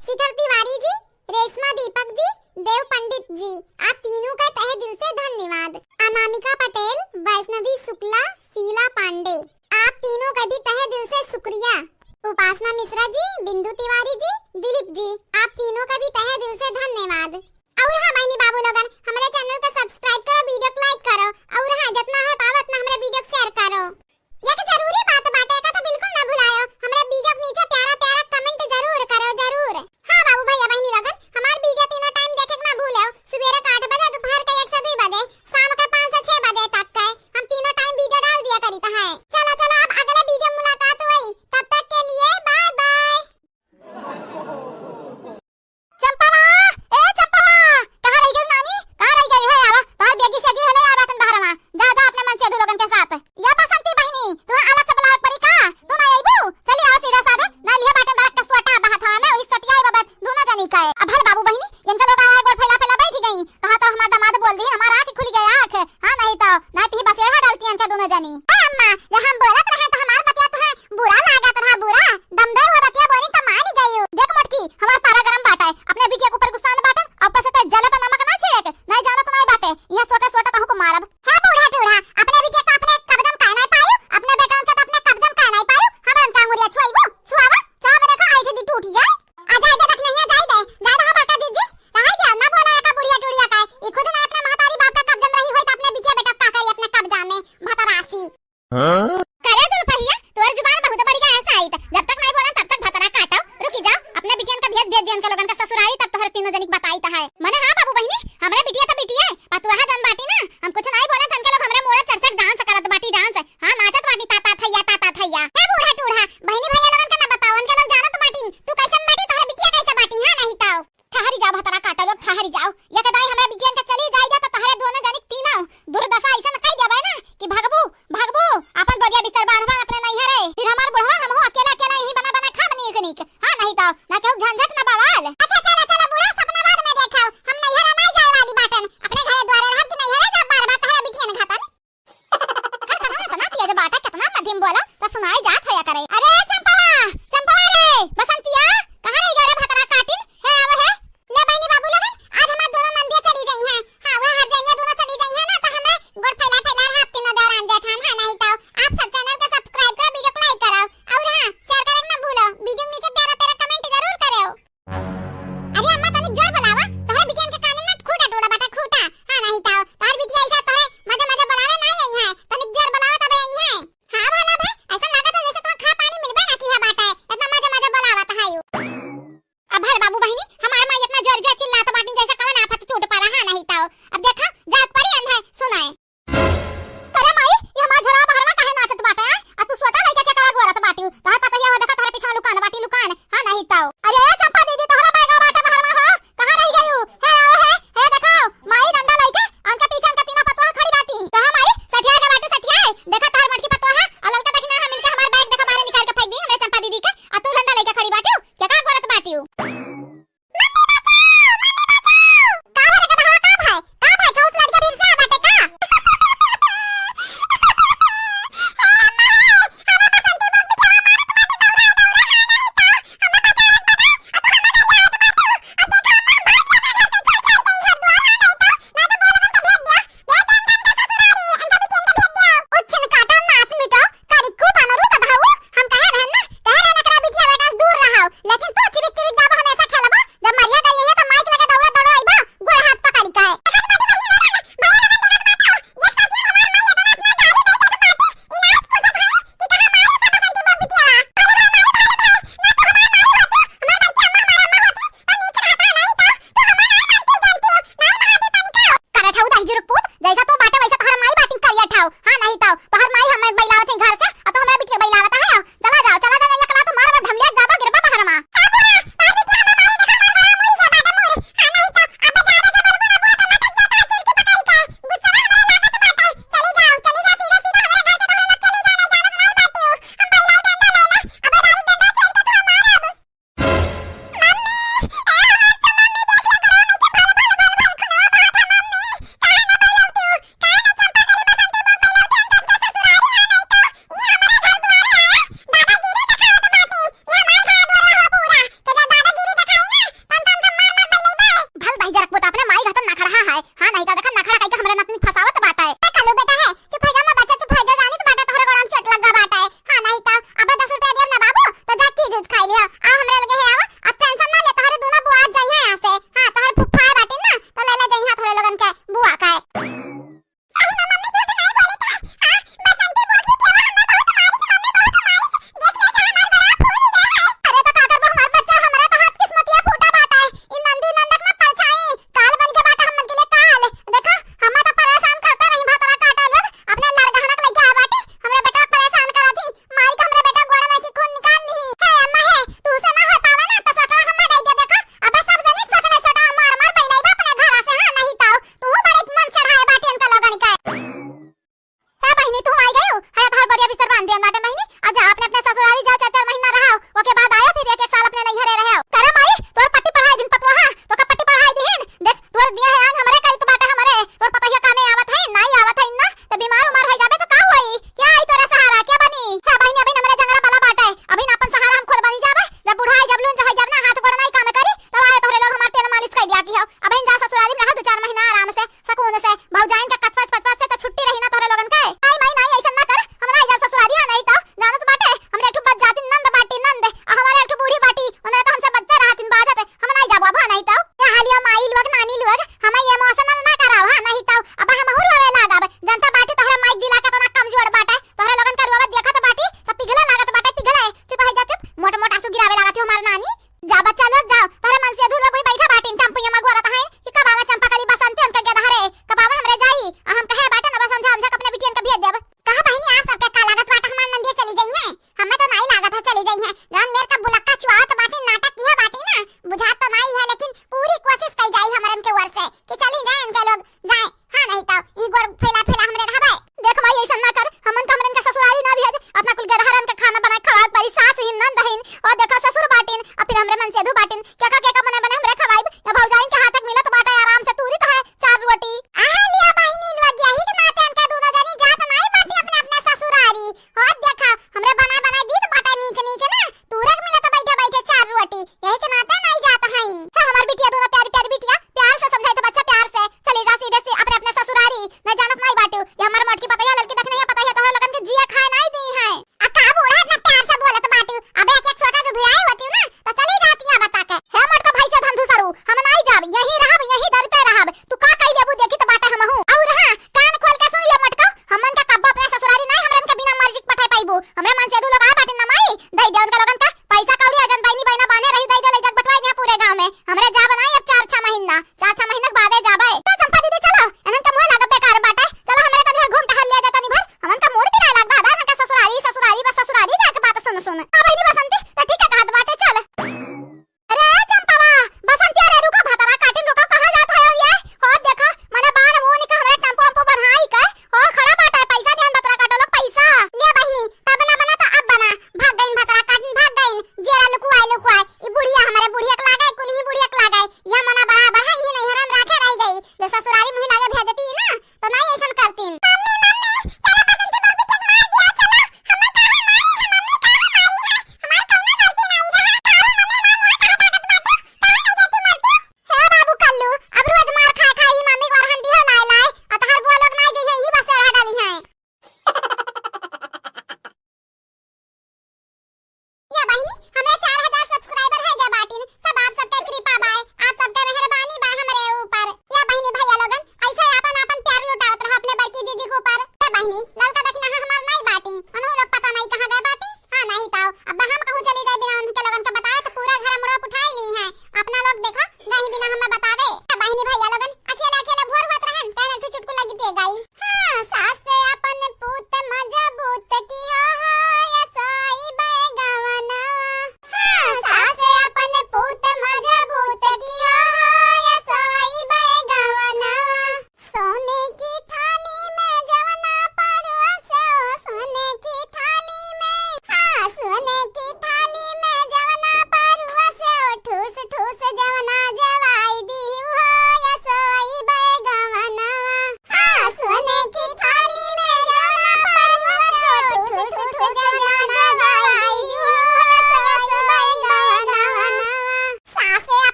शिखर तिवारी जी, रेशमा दीपक जी, देव पंडित जी, आप तीनों का तहे दिल से धन्यवाद। अनामिका पटेल, वैष्णवी शुक्ला, शीला पांडे, आप तीनों का भी तहे दिल से शुक्रिया। उपासना मिश्रा जी, बिंदु तिवारी जी, दिलीप जी, आप तीनों का भी तहे दिल से धन्यवाद। और हाँ बहिनी बाबू लोगन, हमरे channel का subscribe करो, video को like करो, और हाँ जितना है पावत ना हमरे video को share करो। एक जरूरी बात बाटे, एका तो बिल्कुल ना भुलायो, हमरे video के नीचे प्यारा प्यारा comment जरूर करो, जरूर। हाँ बाबू भैया बहिनी लोगन, हमार video तीनों time देखे के ना भूलो, सुबेरे के आठ बजे, दोपहर के एक से दुई बजे, शाम के पाँच से छह बजे तक के हम तीनों time video डाल दिया करी त है। चलो चलो, अब अगले video में मुलाकात हुई, तब तक के लिए bye bye। चंपवा, ए चंपवा, अब भल बाबू बहिनी, इनका लोग आया एक बार फैला फैला बैठ गई। कहा तो हमार दामाद बोल दी, हमार आँख खुल गया आँख। हाँ, नहीं तो, नहीं तो ही बसेरा डालती इनका दोनों जनी। ए अम्मा, जब हम बोलत रहे तो हमार बतिया तो है बुरा लागत रहा, बुरा। दमदार हो बतिया बोली त मान गई। देख मोटकी, हमार पारा गरम बाटे, अपने बिटिया के ऊपर गुस्सा न बाटे, ऊपर से ते जलत नमक ना छिड़क, नहीं जानत नहीं बाटे। यह सोटे सोटे तहु को मारब। हे बूढ़ा टूढ़ा, अपने बिटिया का अपने कब्जा में काहे नहीं पायू? अपने बेटन का तो अपने कब्जा में काहे नहीं पायू? हमरन का अंगुरिया छुआइबू? छुआवा, चाप देखो, ऐठ दी टूट जाए। आ जाए दे, रख नहीं, आ जाए दे, जाए दे, हाँ, बाटा दीदी, रहाई दे, ना बोला एका बुढ़िया टूढ़िया का। ई खुद ना अपने महतारी बाप का कब्जा में रही होई, तो अपने बिटिया बेटा का करी अपने कब्जा में, भतरासी। हाँ? करे दुलपहिया, तोर जुबान बहुत बढ़िया है साइत। जब तक नहीं बोलन, तब तक भतरा काटो। रुकी जाओ, अपने बिटियन का भेज, भेज दियन का लोगन का ससुरारी, तब तोहर तीनों जनिक बताई त है। मने हाँ बाबू बहिनी, हमरे बिटिया तो बिटिया है, पतोहा जन बाटी ना, हम कुछ नहीं बोलन, तनके लोग हमरे मोरा चरचर dance करत बाटी, dance। हाँ, नाचत बाटी ता ता थैया, ता ता थैया। हे बूढ़ा टूढ़ा, बहिनी भैया लोगन का ना बताओ, उनके लोग जानत बाटी, तू कैसन बाटी, तोहर बिटिया कैसे बाटी, हाँ नहीं तो। ठहरी जाओ भतरा काटा लोग, ठहरी जाओ। ये कदाई हमरा बिटियन के चली जाई जा तो तहरे दोनों जनिक तीनों दुर्दशा ऐसन कई देबे ना कि भगबू, भगबू, अपन बोरिया बिस्तर बांधबा अपने नैहरे। फिर हमार बुढ़वा हमहू अकेला अकेला यहीं बना बना खाब नीक नीक। हाँ नहीं तो, ना केहू झंझट ना बवाल। अच्छा चला चला बूढ़ा, सपना बाद में देखो। हम नैहरे नहीं जाए वाली बाटन। अपने घरे द्वारे रहब कि नैहरे जाब बार बार तहरे बिटियन घातन। खर खनवा इतना तेज बाटे, कितना मधिम बोला, त सुनाई जात है करे। अरे चंपवा, चंपवा रे, बसंतिया, कहाँ रही गए रे भतरा काटिन? हे, आवे हे। ले बहिनी बाबू लोगन, आज हमार दोनों नंदिया चली गई हैं। हाँ, वह हर जइया दोनों चली गई हैं ना, तो हमरे गोड़ फैला फैला रहा तीनों देवरान जेठान, हाँ नहीं तो। आप सब channel के subscribe करो, video को like करो, और हाँ, share करे ना भूलो। Video के नीचे प्यारा प्यारा comment जरूर करो। अरे अम्मा, तनिक जोर बोलावा, तोहरे बिटियन के कान में खूटा टूटा बाटे, खूटा। हाँ, नहीं तो, तोहर बिटिया ऐसा तोहरे मजे मजे बोलावे ना आई है, तनिक जोर बोलावा तबे आई है। हाँ, भला भे, ऐसा लागत है जैसे तोहर खा पानी मिलबे ना किहा बाटे, इतना मजे मजे बोलावत है यू। अब भल बाबू बहिनी, हमार माई इतना जोर जोर चिल्लात बाटी जैसे कवन आफत टूट पड़ा, हाँ, नहीं तो। अब देखा, जात परी अंधे, सुनाए। करे माई, ये हमार झोरा बहरवा काहे नाचत बाटे, आ? आ तू सोटा लइका के कड़ा गोरत बाटी? तोहर पतोहिया हो, देखा, तोहरे पीछे लुकान बाटी, लुकान। हाँ, नहीं तो। अरे, ए चंपा दीदी, तोहरा बैगा बाटे बहरवा हो? कहाँ रह गयू? हे, आओ, हे, हे, देखो, माई डंडा लइके, उनके पीछे उनके तीनों पतोह खड़ी बाटी। कहाँ माई? सठिया के बाटू, सठिया। देखा, तोहर मटकी पतोह, आ ललका देखी ना, हम मिलके हमार बैग देखा, बाहर निकाल के फेंक दी, हमरे चंपा दीदी के, आ तू डंडा लइके खड़ी बाटी, के का गोरत बाटी? मम्मी बचाओ, मम्मी बचाओ। का भले के बहवा, का भाई? का भाई, कहूँ से लड़का फिर से आ बाटे का? उच्छिन काटा नास मिटो, करिक्कू बनरू त भाऊ, हम कहे रहन ना, कहे रहन एकरा बिटिया बेटा से दूर रहो, लेकिन तू चिबिक चिबिक जाबो हमेशा खेलबो,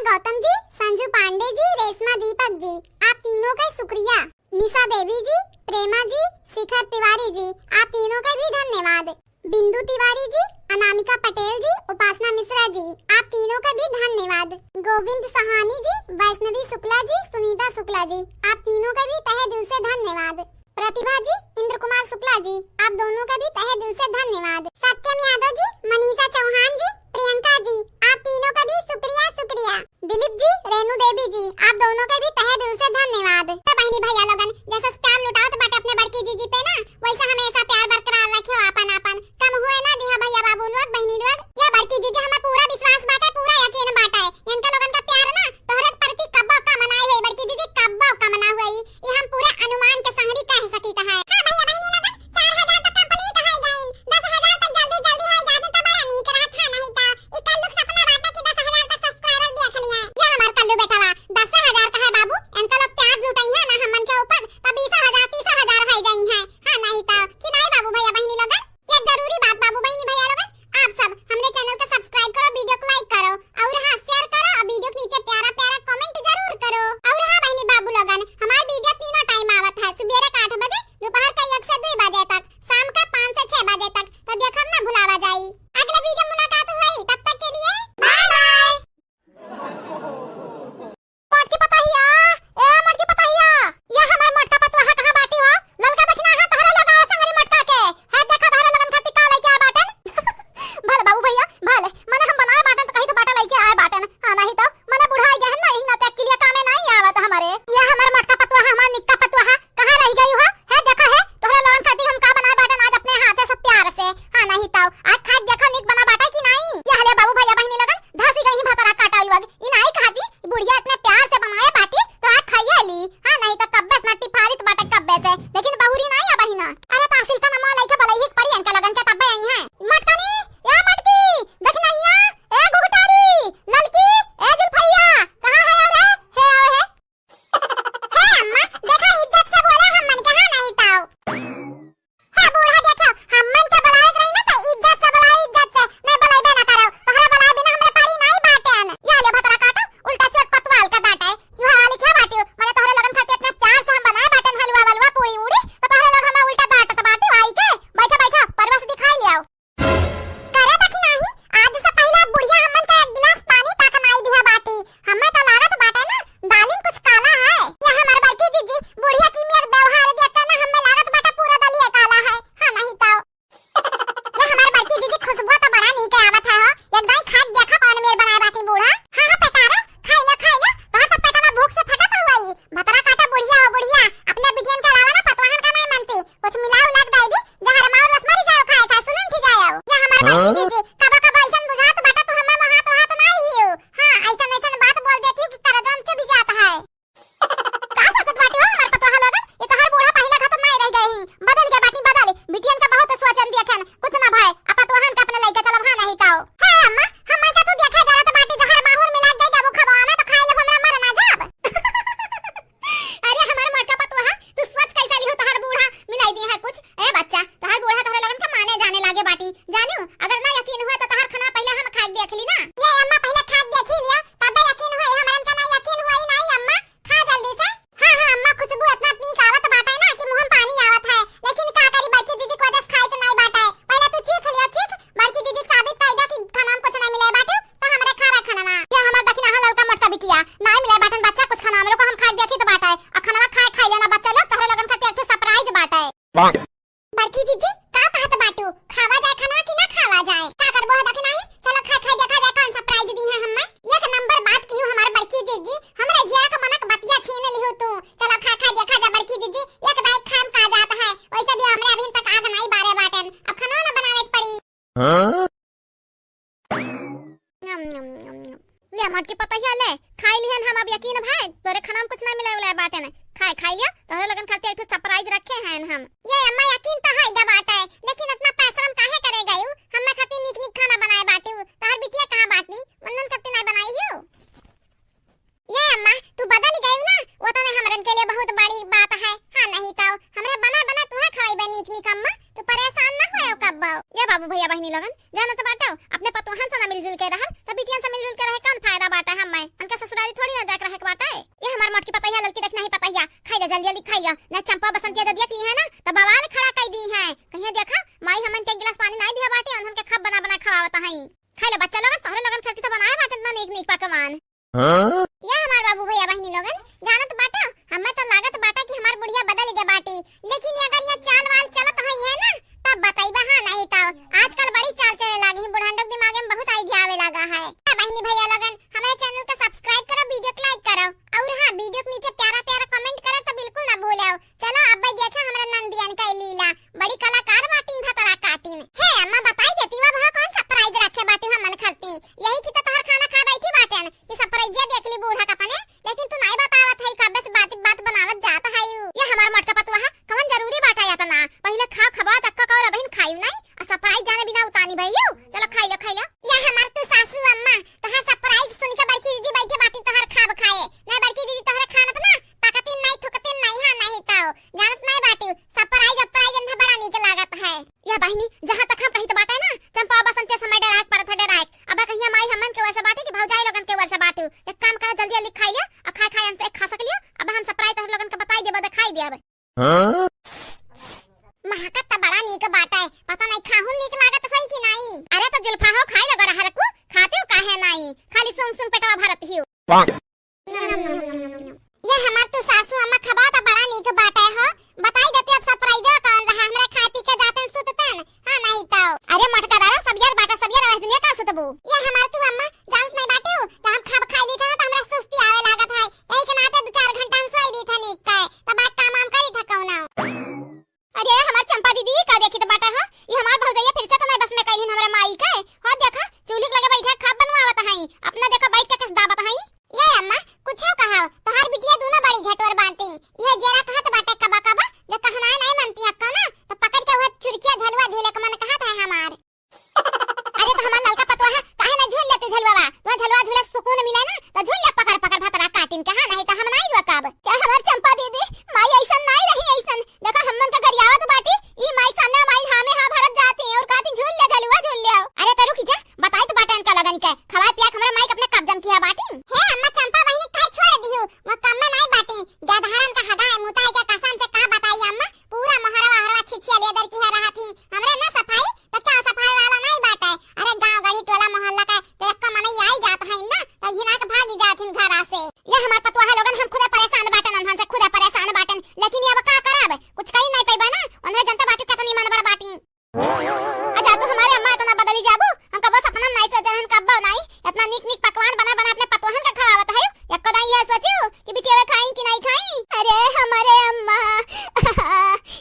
गौतम जी, संजू पांडे जी, रेशमा दीपक जी, आप तीनों का शुक्रिया। निशा देवी जी, प्रेमा जी, शिखर तिवारी जी, आप तीनों का भी धन्यवाद। बिंदु तिवारी जी, अनामिका पटेल जी, उपासना मिश्रा जी, आप तीनों का भी धन्यवाद। गोविंद सहानी जी, वैष्णवी शुक्ला जी, सुनीता शुक्ला जी, आप तीनों का भी तहे दिल से धन्यवाद। प्रतिभा जी, इंद्र कुमार शुक्ला जी, आप दोनों का भी तहे दिल से धन्यवाद। सत्यम यादव जी, मनीषा चौहान जी, प्रियंका जी, आप तीनों का भी शुक्रिया, शुक्रिया। दिलीप जी, रेणु देवी जी, आप दोनों के भी तहे दिल से धन्यवाद। तो बहिनी भैया लोगन, जैसे प्यार लुटावत बाटे अपने बड़की जीजी पे ना, वैसे हमेशा प्यार बरकरार रखियो आपन आपन। कम हुए ना दिहा भैया बाबू लोग, बहिनी लोग। या बड़की जीजी, हमें पूरा विश्वास बाटे, पूरा यकीन बाटे। इनके लोगन का प्यार ना तोहरे प्रति कब्बो कम ना होई बड़की जीजी, कब्बो कम ना होई। ये हम पूरा अनुमान के संगरी कह सकीत है। हाँ भैया बहिनी लोगन, चार हजार तो complete हो गइन, दस हजार तक जल्दी जल्दी हो जाते तो बड़ा नीक रहत है, नहीं तो ई कल लोग सपना बाटे कि दस हजार तक subscriber देख लिए। ये हमार कल्लू बेटवा, दस हजार का है बाबू, इनका लोग प्यार जुटाई है ना हमन के ऊपर, तब बीस हजार, तीस हजार हो जाई है। हाँ, नहीं तो कि नहीं बाबू भैया बहिनी लोगन? ये जरूरी बात बाबू बहिनी भैया लोगन, आप सब हमरे channel का subscribe करो, video को like करो, और हाँ, share करो, और video के नीचे प्यारा प्यारा comment जरूर करो। और हाँ बहिनी बाबू लोगन, हमार video तीनों time आवत है, सुबेरे का आठ बजे, दोपहर का एक से दो बजे तक, शाम का पाँच से छह बजे तक, तो देखब ना भुलावा जाई। अगले video मुलाकात हुई, तब तक के लिए bye bye। मोटकी पतहिया, ए मोटकी पतहिया, ये हमार मोटका पतोहा कहाँ बाटी हो? ललका देखना है तोहरे लोग आए संगरी मोटका के। है देखा तोहरे लोगन खातिर का लइके आए बाटन। भले बाबू भैया, भले, मने हम बनाए बाटन तो कहीं तो बाटा लइके आए बाटन। हाँ, नहीं तो मने बुढ़ाई गए हैं ना, इतना तक के लिए कामे नहीं आवत हमारे। ये हमार मोटका पतोहा, हमार निक्का पतोहा, कहाँ रह गई हो? है देखा है, तोहरे लोगन खातिर हम का बनाए बाटन आज अपने हाथे से प्यार से। हाँ, नहीं तो आज खाए देखा निक बना बाटा कि नहीं? ये हले बाबू भैया बहिनी लोगन, धसी गई भतरा काटा लोग। ई नाई कहती, बुढ़िया इतने प्यार से बनाए बाटी, तो आज खाइए ली। हाँ, नहीं तो कब्बे से ना टिफारित बाटे कब्बे से, लेकिन बहुरी नाई अब ही ना। अरे तो असिल का नमवा लइके बलई ही परी इनके लगन के तब्बे आई हैं। मटकनी, ए मटकी, देखनैया, ए घुघटारी, ललकी, ए जुल्फैया, कहाँ है रे? हे आओ हे। हे अम्मा, देखा इज्जत से बोला हमन के, हाँ नहीं ताऊ। हे बूढ़ा देखो, हमन के बुलावे के रही ना तो इज्जत से बुलाओ, इज्जत से, नहीं बुलाइबे ना करो। तोहरा बुलाए बिना हमरे पारी नहीं बाटेन। या ले भतरा काटो, उल्टा चोट कोतवाल का डांटे। यू हाल क्या बाटी हो? मने तोहरे लोगन खातिर इतने प्यार से हम बनाए बाटेन हलवा वलवा, पूरी उड़ी, तो तोहरे लोग हमें उल्टा डांटत बाटी आई के। बैठो, बैठो, परवा से दिखाई ले आओ। करे तो कि नाही, आज से पहिले बुढ़िया हमन के एक गिलास पानी तक नाई दिहा बाटी। हमें तो लागत बाटे ना, दालिम कुछ काला है। ये हमार बड़की जीजी बुढ़िया की मेर व्यवहार देख के ना हमें लागत बाटे पूरा दलिया काला है। हाँ, नहीं तो। ये हमार बड़की जीजी खुशबू तो बड़ा नीक आवत है हो। एक दाई खा के देखा कौन मेर बनाए बाटी बूढ़ा। हाँ, हाँ, पेटारा, खाई लो, खाई लो। तोहर तो पेटवा भूख से फटत हुआ ही। भतरा काटा बुढ़िया हो बुढ़िया। अपने बिटियन के अलावा ना पतवाहन का नहीं मानती। कुछ मिलाओ लाग दाई दी। जहर मार रस मरी जाओ, खाए खाए सुलून उठी जाओ। या हमार बड़की हाँ? जीजी, कबो कबो ऐसन बुझात बाटा तू हमें हाथ हाथ ना ही हो। हाँ, ऐसन ऐसन बात बोल देती हो कि करजवा में चुभ जात है। का सोचत बाटी हो हमार पतोहा लोगन? ये तोहर बूढ़ा पहिले खत्म नहीं रह गए ही। बदल गए बाटी, बदल। बिटियन का बहुत सोचन दिया खन, कुछ ना भाई। अब पतोहन का अपने लइके चलब, हाँ नहीं ताओ। हाँ अम्मा, हमन का तू देखा जरा तो बाटी जहर माहुर मिला दे जब खबा में तो खाए लब हमरा मर ना जाब। अरे हमार मोटका पतोहा, तू सोच कैसा लिहो तोहर बूढ़ा मिलाई दी है कुछ। ए बच्चा, तोहर बूढ़ा तोहरे लगन के माने जाने लागे बाटी। जानियो, अगर ना यकीन हुआ तो तोहर खाना पहिले हम खा के देख ली ना। ये अम्मा पहिले खा के देखी लियो, तबे यकीन हुआ। हमरन का ना यकीन हुआ ही नहीं अम्मा, खा जल्दी से। हाँ, हाँ अम्मा, खुशबू इतना नीक आवत बाटे ना कि मुंह में पानी आवत है, लेकिन का करी बड़की दीदी को वजह से खाई तो नहीं बाटे। पहिले तू चीख लियो, चीख, बड़की दीदी के साबित कर दे कि खाना में कुछ नहीं मिले बाटे। तो हमरे खावा खानवा। ये हमार दखिना है ललका मोटका बिटिया। नाई मिले बाटन बच्चा कुछ खाना, हमरे को हम खाए देखी तो बाटे। आ खानवा खाए खाई लेना बच्चा लोग, तोहरे लोगन खातिर एक ठे surprise बाटे। बड़की जीजी, का कहत बाटू? खावा जाए खानवा कि ना खावा जाए? का करबो है दखिना ही? चलो खाए खाए देखा जाए कौन surprise दी है हमें। एक नंबर बात की हूँ हमार बड़की जीजी, हमरे जिया का मनक बतिया छीन लिहू तू। चलो खाए खाए देखा जाए बड़की जीजी, एक दाई खाम का जात है। वैसे भी हमरे अभी तक आग नहीं बारे बाटन, अब खाना ना बनावे के पड़ी। हाँ? यम, यम, यम, यम। ले मोटकी पतोहिया ले, खाई लिहन हम, अब यकीन भाई, तोरे खाना में कुछ ना मिले उले बाटे ने। खाए, खाई लिया, तोहरे लोगन खातिर एक ठो surprise रखे हैं हम। ये अम्मा यकीन तो है गा बाटे, लेकिन इतना पैसा हम काहे करे गयू? हम्मे खातिर नीक नीक खाना बनाए बाटू, तोहर बिटिया कहाँ बाटी? वंदन खातिर नहीं बनाई हूँ। ये अम्मा, तू बदल गई ना, वो तो ने हमरन के लिए बहुत बड़ी बात है। हाँ, नहीं तो हमरे बना बना तुहे खवाई बा नीक नीक अम्मा, तू परेशान ना होयो कब्बो। ये बाबू भैया बहिनी लोगन, जाना तो बाटो, अपने पतोहन से ना मिलजुल के रहब, तो बिटियन से मिलजुल के रहे कौन फायदा बाटा हमें? उनके से जल्दी खाइया, ना चंपा बसंतिया जो देख ली है ना, तो बवाल खड़ा कर दी है। कहिया देखा, माई हमन के एक गिलास पानी नाई दिया बाटे, उन्हन के खब बना बना खवावत हई। खाई लो बच्चा लोगन, तोहरे लोगन खातिर तो बनाए बाटे इतना नीक नीक पकवान। हाँ? या हमार बाबू भैया बहिनी लोगन, जानत बाटा, हमें तो लागत बाटा कि हमार बुढ़िया बदल गया बाटी, लेकिन ये अगर ये चाल वाल चलत हई है ना, तब बताइबा, हाँ नहीं तो। आजकल बड़ी चाल चले लागी है, बुढ़ान लोग दिमाग में बहुत idea आवे लागा है। हाँ बहिनी भैया लोगन, हमारे channel का subscribe करो, video को like करो, और हाँ, video के नीचे प्यारा प्यारा comment करे तो बिल्कुल ना भूलो। चलो अब भाई देखा हमरा नंदियन का लीला, बड़ी कलाकार बाटिन भतरा काटिन। हे अम्मा, बताई देती, अब हाँ कौन surprise रखे बाटी हमन खरती, यही की तो तोहर खाना खा बैठी बाटेन कि surprise देख ली बूढ़ा का अपने, लेकिन तू नाई बतावत है, कब्बे से बात बात बनावत जात है। ये हमार मोटका पतुआ है, कौन जरूरी बाटा इतना, पहले खाओ खबाओ तक का और अबहिन खायू नहीं, और surprise जाने बिना उतानी भइयू। चलो खाई लो, खाई लो। ये हमार तू सासू अम्मा, तोहार surprise सुन के बड़की दीदी बैठे बाटी तोहार खाब खाए, नहीं बड़की दीदी तोहरे खान अपना ताकतिन नहीं, थुकतिन नहीं, हाँ नहीं तो। जानत नहीं बाटू, surprise, surprise इन्हें बड़ा नीक लागत है। या बहिनी, जहाँ तक हम कहित बाटे ना, चंपा बसंत के समय डराए के परत है, डराए के। अब कहिया माई हमन के वैसे बाटे कि भौजाई लोगन के वैसे बाटू। एक काम करा, जल्दी जल्दी खाई लिया, और खाए खाए हमसे एक खा सक लिया। अब हम surprise तोहरे लोगन के बताई देबो, दिखाई देबो। हाँ? महकत त बड़ा नीक बाटे, पता नहीं खाहू नीक लागत होई कि नहीं। अरे तो जुल्फा हो, खाई लो गरहर को, खाते हो काहे नहीं, खाली सूंघ सूंघ पेटवा भरत ही हो। ये हमार तू सासू अम्मा खबा त बड़ा नीक बाटे हो। बताई देती अब surprise कौन रहा, हमरा खाए पी के जातन सुततन। हाँ नहीं तो। अरे मोटका दादा, सब यार बाटा, सब यार आवाज दुनिया का सुतबू। ये हमार तू अम्मा जानत नहीं बाटू, तो हम खाब खाई ली था ना तो हमरा सुस्ती आवे लागत है। यही के नाते दो चार घंटा हम सोई ली था नीक के, तो बात काम वाम करी था कौनो। अरे हमार चंपा दीदी, का देखी तो बाटा हो? ये हमार भौजैया फिर से तो नहीं बस में कहिन हमरा माई के। हो देखा, चूल्ही के लगे बैठा खाब बनवावत हई, अपना देखा बैठ के कस दाबत हई। ये अम्मा, कुछ कहा, तोहार बिटिया दोनों बड़ी झटोर बांटी। ये जेरा कहत बाटे कबा कबा, जब कहनाए नहीं मानती अक्का ना, तो पकड़ के वह चुरकिया झलुआ झूले के मन कहत है हमार। अरे तो हमार ललका पतोहा, काहे ना झूल लेती झलुआ बा? तो झलुआ झूले सुकून मिले ना, तो झूल ले पकड़ पकड़ भतरा काटिन के, हाँ नहीं तो हम नहीं रुकब। क्या हमार चंपा दीदी, माई ऐसन नहीं रही ऐसन। देखा हमन का गरियावत बाटी, ई माई सामने माई हाँ में हाँ भरत जाती है और कहती झूल ले झलुआ झूल ले आओ। अरे तो रुकी जा, बताई तो बाटे इनका लगन के, खवाए पिया के हमरे माई के अपने कब्जन किया बाटी। हे अम्मा चंपा बहिनी काहे छोड़ दिहू, वो कम में नहीं बाटी, गधारन का हगाए मुताई के कसम से का बताई अम्मा, पूरा मोहरवा हरवा छिछिया लेदर की है रहा थी, हमरे ना सफाई तो क्या सफाई वाला नहीं बाटे। अरे गांव गढ़ी टोला मोहल्ला का तो एक मनई आई जात है ना, तो घिना के भागी जात हिन घरा से। ये हमार पतुआ लोगन हम खुदे परेशान बाटन, उन्हन से खुदे परेशान बाटन, लेकिन ये अब का करब, कुछ कही नहीं पैबा ना, उन्हें जनता बाटी कितनी मन बड़ बाटी। आ जा तू हमारे अम्मा इतना बदली जाबू, हम कबो सपना नहीं सोचे रहन, कब्बो नहीं। इतना नीक नीक पकवान बना बना अपने पतोहन का खवावत है, एको दाई यह सोचियो कि बिटिया खाई कि नहीं खाई। अरे हमारे अम्मा,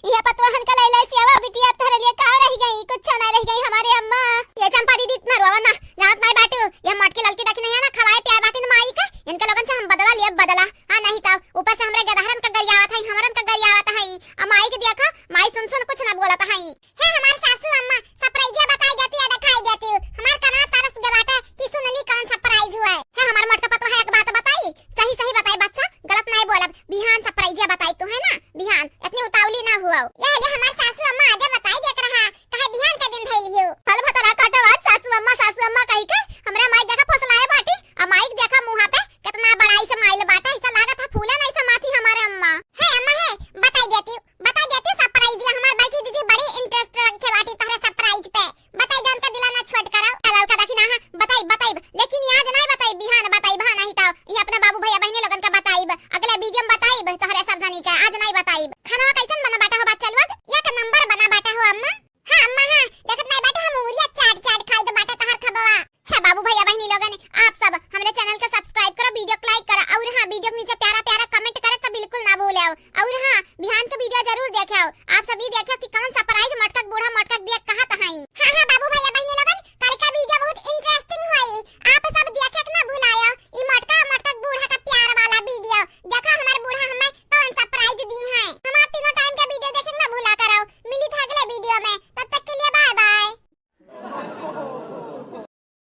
ये पतोहन का लैला से अब बिटिया अब तोहरे लिए का रह गई, कुछ ना रह गई हमारे अम्मा। ये चंपा दीदी इतना रोवा ना, जानत नहीं बाटू, ये मोटकी ललकी देखी नहीं है ना, खवाए प्यार बाटी न माई के, इनके लोगन से हम बदला लिए बदला। हाँ नहीं तो ऊपर से हमरे गदहरन का गरियावत है, हमरन का गरियावत है, आ माई के देखा, माई सुन सुन कुछ ना बोलत है। हे हमार सासू अम्मा, surprise बताई देती या दिखाई देती हूँ। हमार कना तरस गए बाटे कि सुनली कौन surprise हुआ है। हे हमार मोटका पतोह, एक बात बताई, सही सही बताई बच्चा, गलत नहीं बोलब। बिहान surprise बताई तू है ना, बिहान इतनी उतावली ना हुआ। या, या हमार सासू अम्मा आजे बताई देत रहा, काहे बिहान के दिन धइल हियो। फल भतरा काटो आज सासू अम्मा, सासू अम्मा कही के हमरा माई देखा फसलाए बाटी, आ माई के देखा मुँहा पे कितना बड़ाई से माइल बाटे, ऐसा लागत है फूले नहीं समाती हमारे अम्मा। हे अम्मा हे, बताई देती, बता देती surprise दिया, हमार बड़की दीदी बड़ी interest रखे बाटी तोहरे surprise पे। बताई जान का दिला ना छोट कराओ। चल, का देखी ना, हाँ, बताई, बताई, लेकिन ये आज नहीं बताई, बिहान बताई, बहा नहीं ताओ। ये अपने बाबू भैया बहनी लोगन का बताई, अगले video में बताई, तोहरे सब जनी का आज नहीं बताई। खाना कैसन बना बाटा हो बच्चा लोग? एक number बना बाटा हो अम्मा। हाँ अम्मा, हाँ, देखत नहीं बाटे हम उंगलिया चाट चाट खाई तो बाटे तोहर खबवा। हे बाबू भैया बहनी लोगन, आप सब हमरे channel के subscribe करो, video को like करो और हाँ, video के नीचे प्यारा प्यारा comment करे तो बिल्कुल ना भूले। और हाँ, बिहान के video जरूर देखे। आप सब ये देखे कि कौन surprise मोटका के बूढ़ा मोटका के दिया कहत हई। हाँ, हाँ, बाबू भैया बहनी लोगन, कल का video बहुत interesting होई, आप सब देखे के ना भुलायो। ई मोटका मोटका के बूढ़ा का प्यार वाला video। देखा हमार बूढ़ा हमें कौन surprise दी है। हमार तीनों time के video देखे के ना भुला करो। मिली था अगले video में, तब तक के लिए bye bye।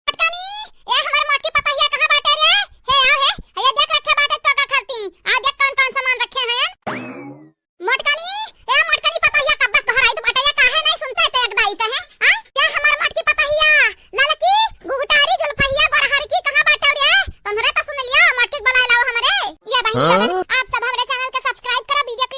मोटकनी, ए हमर मोटकी पतोहिया कहाँ बाटे रे? हे आओ हे, ये देख रखे बाटे चौका खरती। आ देख कौन कौन सामान रखे हैं। मोटकनी, ए मोटकनी पतोहिया कब बस घर आई तो बाटे रे, काहे नहीं सुनते ते एक दाई कहे? आ? ए हमर मोटकी पतोहिया, ललकी, गुगटारी, जुल्फहिया, गोरहरकी कहाँ बाटे रे? तोहरे तो सुन लिया, मोटकी के बुलाए लाओ हमरे। ये बहनी हाँ? लोगन, आप सब हमरे channel के subscribe करो, video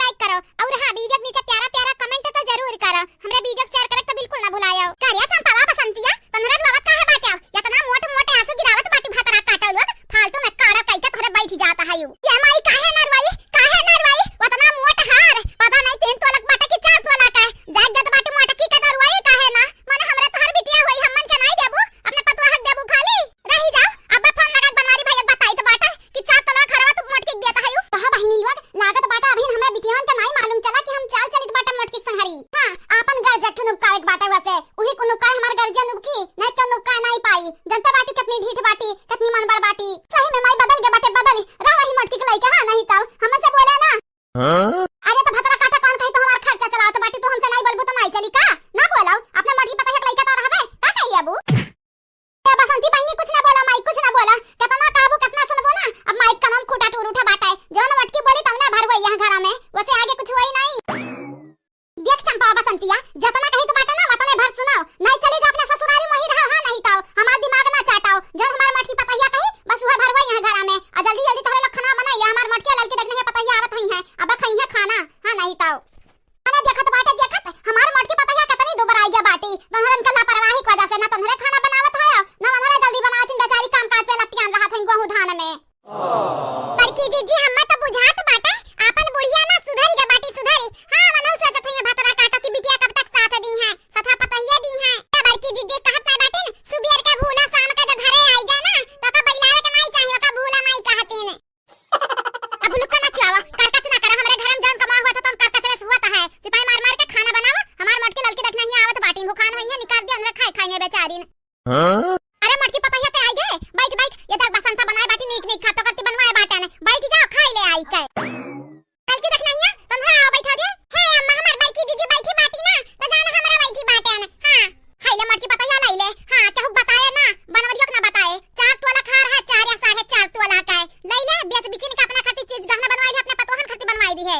बाटी, कतनी मन बड़ बाटी। सही में माई बदल गे बाटे, बदल। रहा ही मोटकी के लइके, हाँ, नहीं तो हमसे बोले ना। हाँ? अरे तो भतरा काटा कौन कही तो हमार खर्चा चलावत बाटी, तू हमसे नहीं बोलबू तो नहीं चली का? ना बोलाऊ, अपने मोटकी पतोहिया के लइके तो रहबे, का कही अबू? ए बसंती बहिनी कुछ ना बोला माई, कुछ ना बोला। केतना कहबू, केतना सुनबू ना, अब माई के कनवा में खूंटा टूर उठा बाटे। जौन मोटकी बोली तौने भर होई यहाँ घरा में, वसे आगे कुछ होई नहीं। देख चंपा बसंतिया, जतना कही तो बाटे ना, वतने भर सुनाओ। नहीं चली जा अपने ससुरारी मोही रहा, हाँ नहीं ताओ, हमार दिमाग ना चाटाओ। जौन हमार मोटकी पतोहिया कही, बस उहे भर होई यहाँ घरा में। आ जल्दी जल्दी तोहरे लोग खाना बनाई ले, हमार मोटकी ललकी देखने के पतोहिया आवत हई हैं, अब खाई है खाना, हाँ नहीं ताओ। मने देखत बाटे, देखत, हमार मोटकी पतोहिया कतनी दुबराई गे बाटी। तोहरन के लापरवाही की वजह से ना तोहरे खाना बनावत है, ना उन्हरे जल्दी बनावत हईन, बेचारी काम काज पे लपटियान रहत हईन गोहूं धान में। बड़की जीजी, हम्मा तो बुझात बाटे, आपन बुढ़िया ना सुधरी गे बाटी, सुधरी। हाँ, मनहु सोचत हुई भतरा काटो कि बिटिया कब तक साथ दी है, सथा पतोहिया दी है। ए बड़की जीजी कहत ना बाटिन, सुबेर के भूला शाम के जो घरे आई जाए ना, तो ओका बइलावे के नाई चाहिए, ओका भूला नाई कहतीन। अब लुक्का ना चुआवा, करकच ना करा, हमरे घर में जौन कमावा हुआ था, तौन करकचड़े से हुआ था है। चिपाई मार मार के खाना बनावा, हमार मोटकी ललकी देखना ही आवत बाटी, भुखान हुई है, निकाल दिया, हमरे खाए खाए हैं बेचारिन। हाँ? अरे मोटकी पतोहिया ते आई गे, बैठ बैठ, ये तक बसंता बनाए बाटी, नीक नीक खातो करती बनवाए बाटे ने, बैठ जाओ, खाई ले आई के। ललकी देखना ही है, तुम आओ बैठा दे। हे अम्मा, हमार बड़की जीजी बैठी बाटी ना, तो जाना हमरा बैठी बाटे ने, हाँ। हाय ले मोटकी पतोहिया लाई ले। हाँ, केहू बताए ना, बनवरियो के ना बताए। चार तोला खार है, चार या साढ़े चार तोला का है। लाई ले, बेच बिकिन के अपना खातिर चीज गहना बनवाई ले, अपने पतोहन खातिर बनवाई दी है।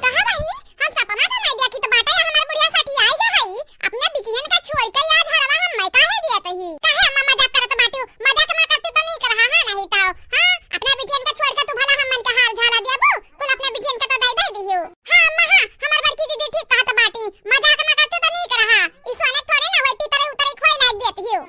कहा बहिनी, हम सपना तो नहीं देखी तो बाटे, हमार बुढ़िया साठी आई गई है। अपने बिटियन का छोड़ के आज हरवा हम मैं काहे दिया तही? काहे अम्मा मजाक करत बाटू? मजाक ना करती तो नहीं करहा, हाँ नहीं तो। हाँ, अपने बिटियन का छोड़ के तू भला हम मन के हार झाला देबू? कुल अपने बिटियन के तो दे दे दियो। हाँ अम्मा, हाँ, हमार बड़की दीदी ठीक कहत बाटी, मजाक ना करते तो नीक रहा। ई सोने थोड़े ना होई, पितरे उतरे खोए लाग देत हियो।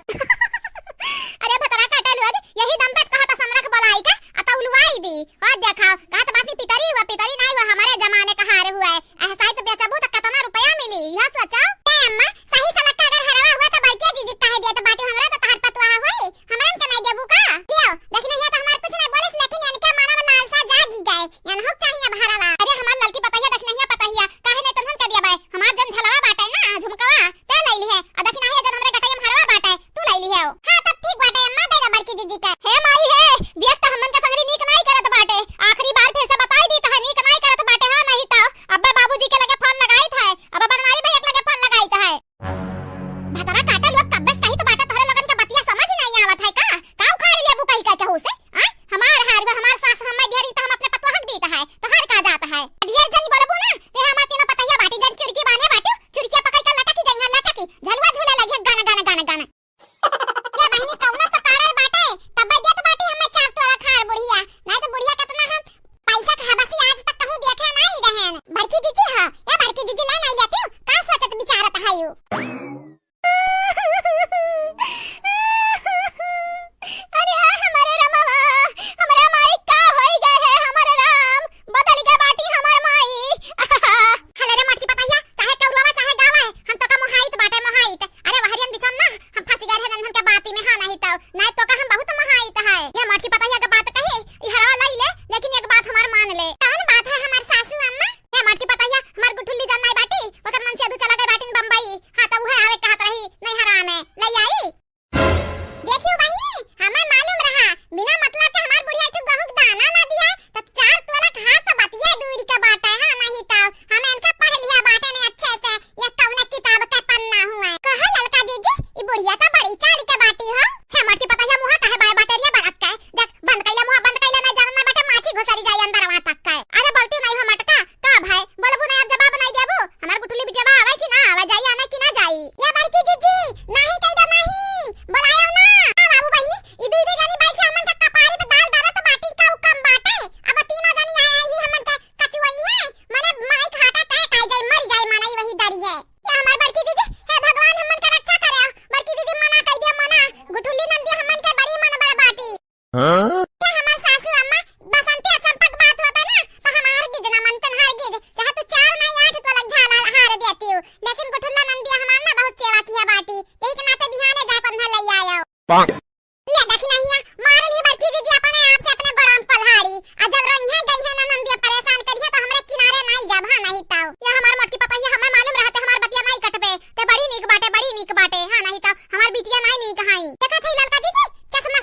अरे भतरा काटा लोग, यही दम पे कहत समरख बोलाई का, अता उलवाई दी। और देखा, कहत बाटी पितरी हुआ, पितरी नहीं हुआ, हमारे जमाने का हार हुआ है। ऐसा ही तो बेचबू तो कितना रुपया मिली, यह सोचो। ए अम्मा, सही सलक्का अगर हरवा हुआ तो बड़की जीजी कहे दिया तो बाटी हमरा तो तहर पतुआ होई। हमरन के नहीं देबू का? लियो, देखी नहीं है तो हमार कुछ नहीं बोलिस, लेकिन इनके मन में लालसा जागी गए। इनहू चाहिए अब हरवा। अरे हमार ललकी पतहिया, देखी नहीं है पतहिया, काहे नहीं तनहन के दिया बाय? हमार जन झलवा बाटे ना, झुमकवा, ते ले लिहे। आ देखी नहीं है जन हमरे गटैया में हरवा बाटे, तू ले लिहे हो। हाँ तब ठीक बाटे अम्मा, दे दे बड़की जीजी के। हे माई हे, देख तो हमन के संगरी नीक नहीं करत बाटे। आखिरी बार फिर से बताई दी तो है, नीक नहीं करत बाटे, हाँ नहीं तो अब्बे बाबूजी के लगे फोन लगाई था, अब बनवारी भैया के लगे फोन लगाई था। भतरा काटा लोग कब्बे से कही तो बाटा, तोहरे लोगन के बतिया समझ नहीं आवत है का? का उखाड़ लेबू कही कह के हो से? आ? हमार हार बा, हमार सास हम्मे घेरी त हम अपने पतोह के दीत है, तोहार का जात है? ढेर जन बोलबू ना, ते हमार तीनों पतहिया बाटी जन चुरकी बाने बाटू, चुरकिया पकड़ के लटकी जइहन लटकी, झलुआ झूले लगिहन गाना गाना गाना गाना। ये बहिनी कौनो तो कारण बाटे, तब देत बाटी हम्मे चार तोला खार बुढ़िया, नहीं तो बुढ़िया कितना हम पैसा के हबसी आज तक कहूँ देखे नहीं रहन। बड़की जीजी ह, ए बड़की जीजी ला नहीं लेती, का सोचत विचारत है यू? अरे हाय हमारे रामवा, हमरा माई का होई गए है हमारे राम, बदल गए बाटी हमार माई। हले रे मोटकी पतहिया, चाहे केउरवा चाहे गावा है, हम तो का मोहाइत बाटे मोहाइत। अरे वहरियन बिचम ना, हम फंस गए हैं नन्हन के बाती में, हाँ नहीं तो, नहीं तो का हम बहुत मोहाइत है। ये मोटकी पतहिया के बात कही, ई हरवा लई ले, लेकिन एक बात हमार मान ले। कौन बात है हमार सासू अम्मा? ए मोटकी पतहिया, हमार गुठुल्ली जन नाई बाटी, ओकर मन से अदू चला गए बाटिन बम्बई। हाँ, तो उहे आवे कहत रही, नहीं हरामे, लई आई। देखियो बहिनी, हमें मालूम रहा, बिना मतलब के हमार बुढ़िया के गहूं के दाना ना दिया, तो चार तोला के हाथ तो बतिया दूर के बाटे, हाँ, नहीं तो हम इनका पढ़ लिया बाटे ने अच्छे से, ये कौन किताब के पन्ना हुआ। कहो ललका जीजी, ई बुढ़िया तो बड़ी चाल के बाटी हो। हे मोटकी पतहिया, मुँह काहे बाय बाटे रे बड़क के? देख, बंद कइला मुँह, बंद कइला ना, जाना ना बाटे, माछी घुसरी जाई अंदरवा तक के। अरे बोलती नहीं हो मटका, का भाई, बोलबू ना, अब जवाब नहीं देबू? हमार गुठुली बिटिया आवे कि ना आवे, जाई आने कि ना जाई? या बड़की जीजी, नहीं कह दे नहीं, बोलायो ना। आ बाबू बहिनी, ई दुई दुई जनी बैठ के हमन के कपारी पे दाल दरत बाटी, का उ कम बाटे? अब तीनों जनी आए आई ही हमन के कचुआई है, मने माई के heart attack आ जाए, मर जाए मनई वही दरिए। या हमार बड़की जीजी, हे भगवान हमन के रक्षा करे, बड़की जीजी मना कह दिया मना, गुठुली नंदी हमन के बड़ी मन बड़ बाटी। हाँ? ये हमार सासू अम्मा, बसंती और चंपक बात होता ना, तो हम हार गिज ना मनतन, हार गिज। चाहे तू चार नहीं आठ तो लग झाला हार देती हूँ, लेकिन गुठुल्ला नंदिया हमार ना बहुत सेवा किया बाटी, यही के नाते बिहाने जाए पर ले आया। पाक। ले देखी नहीं है, मार ली बड़की जीजी अपने आप से अपने गोड़ाम पलहाड़ी। आ जब रोइहे गई है ना नंदिया परेशान करिए तो हमरे किनारे नहीं जब, हाँ नहीं ताऊ। ये हमार मोटकी पतहिया, हमें मालूम रहते हमार बतिया नहीं कटबे। ते बड़ी नीक बाटे, बड़ी नीक बाटे, हाँ नहीं तो हमार बिटिया नहीं नीक हाई। देखा थे ललका जीजी, कैसे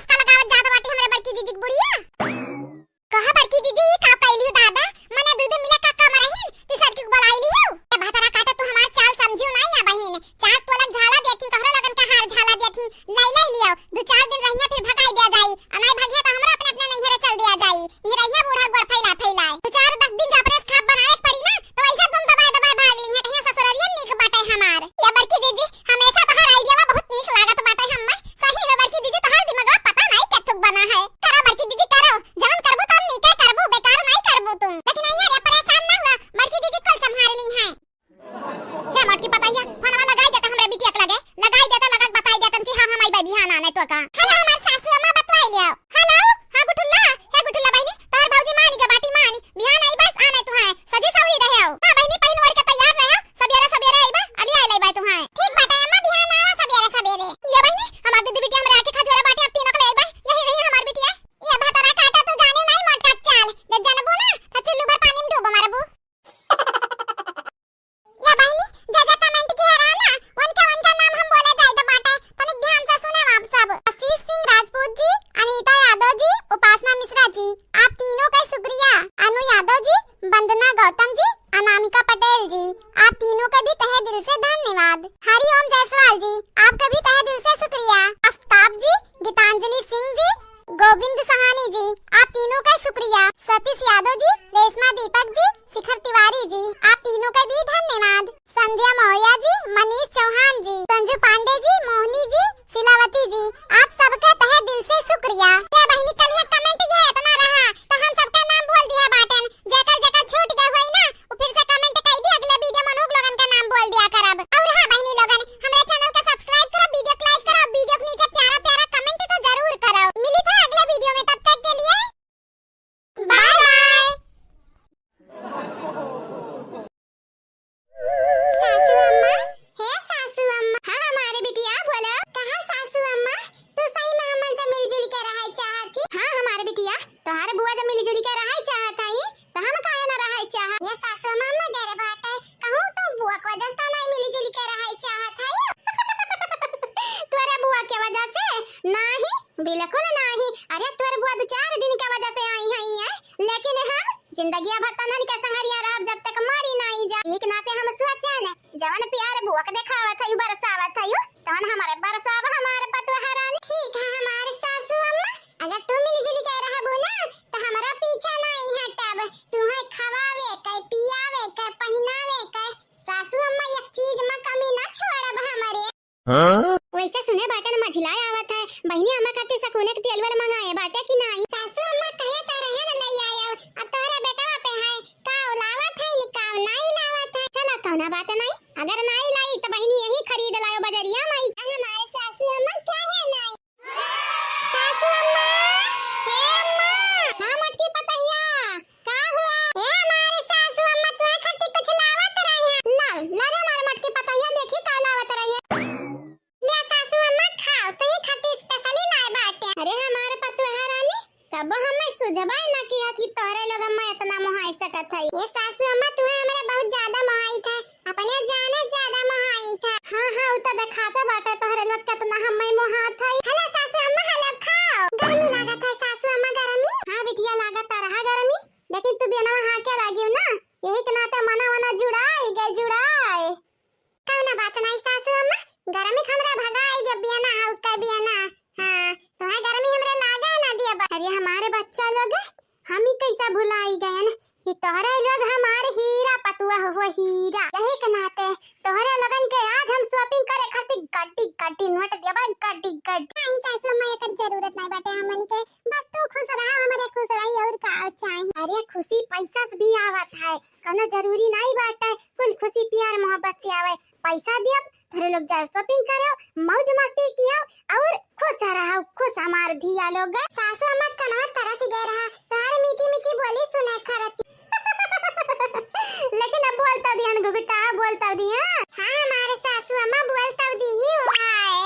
तोहार बुआ जब मिली जुली के रहइ चाहत हई, त हम काहे ना रहइ चाहब? ए सासू अम्मा, डर बाटे, कहूँ तू बुआ के वजह से त नाहीं मिली जुली के रहइ चाहत हई। तोरे बुआ के वजह से? नाहीं, बिल्कुल नाहीं। अरे तोर बुआ दू चार दिन के वजह से आई हई, हैं? लेकिन हम जिंदगिया भर तनन के संगरिया रहब, जब तक मरी नाहीं जा। एक नाते हम सोचन, जवन प्यार बुआ के देखावत हई, बरसावत हई, तवन हमरे बरसाव हमार पतोहा रानी। ठीक है हमार सासू अम्मा, अगर तू मिली जुली के रहबू ना, त हमरा पीछा नाहीं हटब। तुहैं खवावे के, पियावे के, पहिनावे के, सासू अम्मा एक चीज में कमी ना छोड़ब हमरे। हाँ? वैसे सुने बाटन मझिलाए आवत है, बहिनी अम्मा खातिर सकुने के तेल वेल मंगाए बाटे कि नाहीं? सासू अम्मा कहे त रहे न लई आयो, अब तोहरे बेटवा पे है, काव लावत है नि काव नाहीं लावत है। चला कौना बात नाहीं, अगर नाहीं लाई त बहिनी यही खरीद लायो बजरिया माई। हमारे सासू अम्मा काहे नाहीं? सासू अम्मा, हे अम्मा। हाँ मोटकी पतहिया, का हुआ? ए हमारे सासू अम्मा, तोहरे खातिर कुछ लावत रही है। ला, ला रे हमारे मोटकी पतहिया, देखी का लावत रही है। ले सासू अम्मा, खाओ, तोहरे खातिर specially लाए बाटे। अरे हमारे पतोहा रानी, कबो हमें सुझबाई ना किया कि तोहरे लोग अम्मा इतना मोहाई सकत हई। ए सासू अम्मा, तुहैं हमरे बहुत ज्यादा मोहाई थे। अपने जाने ज्यादा मोहाई था। हाँ, हाँ, उ त देखाते बाटे तोहरे लोग केतना हम्मे मोहात हई। हेलो सासू अम्मा, हेलो खाओ। गर्मी लागत है सासू अम्मा, गर्मी? हाँ बिटिया, लागत त रहा गर्मी, लेकिन तू बियनवा हाँके लागियो ना, यही के नाते मना वना जुड़ाई गए, जुड़ाई। कौनो बात नाहीं सासू अम्मा, गर्मी के हमरा भगाई दे बियना, आउ के बियना। हाँ, तुम्हें गर्मी हमरे लागे ना दिया बा-, अरे हमारे बच्चा लोग, हम ही कैसा भुलाई गयन कि तोहरे लोग हमार हीरा पतुआ हो, हीरा। यही के नाते तोहरे लोगन के आज हम shopping करे खातिर गड्डी गड्डी नोट देबा, गड्डी गड्डी। नहीं सासू अम्मा, एकर जरूरत नहीं बाटे हमनी के, बस तू खुश रहा, हमरे खुश रही, और का चाही? अरे खुशी पैसा से भी आवत है, कौनो जरूरी नहीं बाटे कुल खुशी प्यार मोहब्बत से आवे। पैसा दियब, तोहरे लोग जाए shopping करो, मौज मस्ती कियो और खुश रहो, खुश हमार धिया लोग। सासू अम्मा कनवा तरस गए रहा, तोहर मीठी मीठी बोली सुने खरती। लेकिन अब बोलता दियन घुघटा, बोलता दियन। हाँ, हमारे सासू अम्मा बोलता दी ही हुआ है।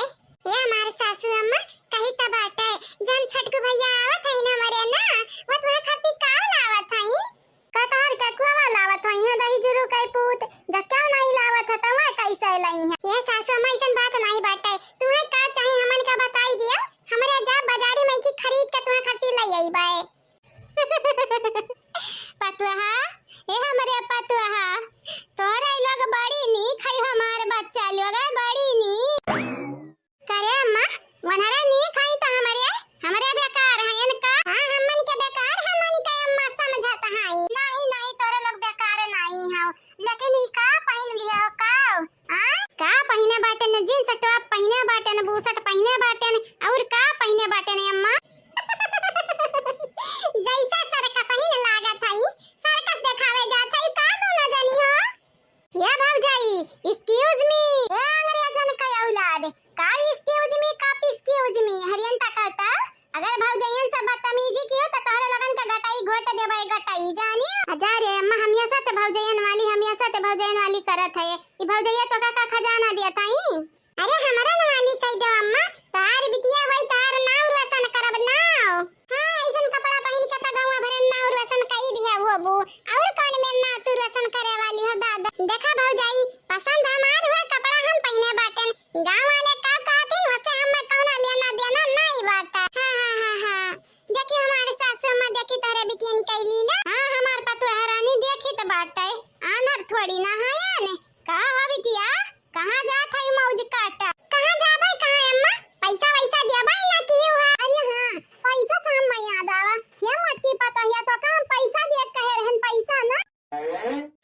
ये हमारे सासू अम्मा कही त बाटे, जन छटकू भैया आवत है ना मरे ना, वो तुम्हारे खातिर का लावत है? कटहर के कोवा लावत होइहैं, दही जुरू के पूत, जब केहू नाहीं लावत है, त वह कैसे लइहैं? ये सासू अम्मा, अइसन बात नाहीं बाटे। तुम्हें का चाही, हमन का बताई दिया, हमरे जा बाजारी में की खरीद के तुम्हें खातिर लई आई बाए। पतुहा, ए हमरे पतुहा, तोहरे लोग बड़ी नीक है, हमार बच्चा लोग है बड़ी नीक। करे अम्मा, वनहरे नीक हई त हमरे, हमरे बेकार हयन का? हाँ, हमन के बेकार, हमन के अम्मा समझत हई। नाहीं, नाहीं, तोरे लोग बेकार नाहीं हौ, लेकिन ई का पहिन लिया हो, का? आय? का पहिने बाटेन, jeans top पहिने बाटेन, बुशर्ट पहिने बाटेन, और का पहिने बाटेन अम्मा? जैसा सर्कस ही न लागत हई, सर्कस देखावे जात हई का दोनों जनी हो? ए भौजाई, excuse me, ए अंग्रेजन के औलाद, का excuse me, का excuse me, हरियन तकत, अगर भौजाइयन से बदतमीजी कियो त तोहरे लोगन का गटाई घोट देबे, गटाई, जानियो। जा रे अम्मा, हमेशा ते भौजाइयन वाली, हमेशा ते भौजाइयन वाली करत है। ई भौजाइया तोका का खजाना दिया ताई? अरे हमरा न वाली कह दो अम्मा, तार बिटिया वही तार नाव रोशन करब नाव। हाँ, ऐसन कपड़ा पहिन के त गौवा भरे नाव रोशन कई दिया होबू। और कौन मेर नाव तू रोशन करे वाली हो दादा? देखा भौजाई, पसंद हमार हुआ कपड़ा हम पहिने बाटेन। गाँव वाले का कहथिन, ओसे हमें कौनो लेना देना नाहीं बाटे। हाँ, हाँ, हाँ, हाँ। देखी हमारे सासू अम्मा, देखी तोहरे बिटिया निकली ला। हाँ, हमार पतुआ रानी देखी त बाटे, आन्हर थोड़ी ना है ने। का हो बिटिया, कहाँ जात है मौज काटा? कहाँ जाबै, कहाँ अम्मा? पैसा वैसा देबै ना की हुआ? अरे हाँ, पैसा से हम याद आवा। ये मोटकी पतोहिया तो का हम पैसा दिए कहे रहन, पैसा ना।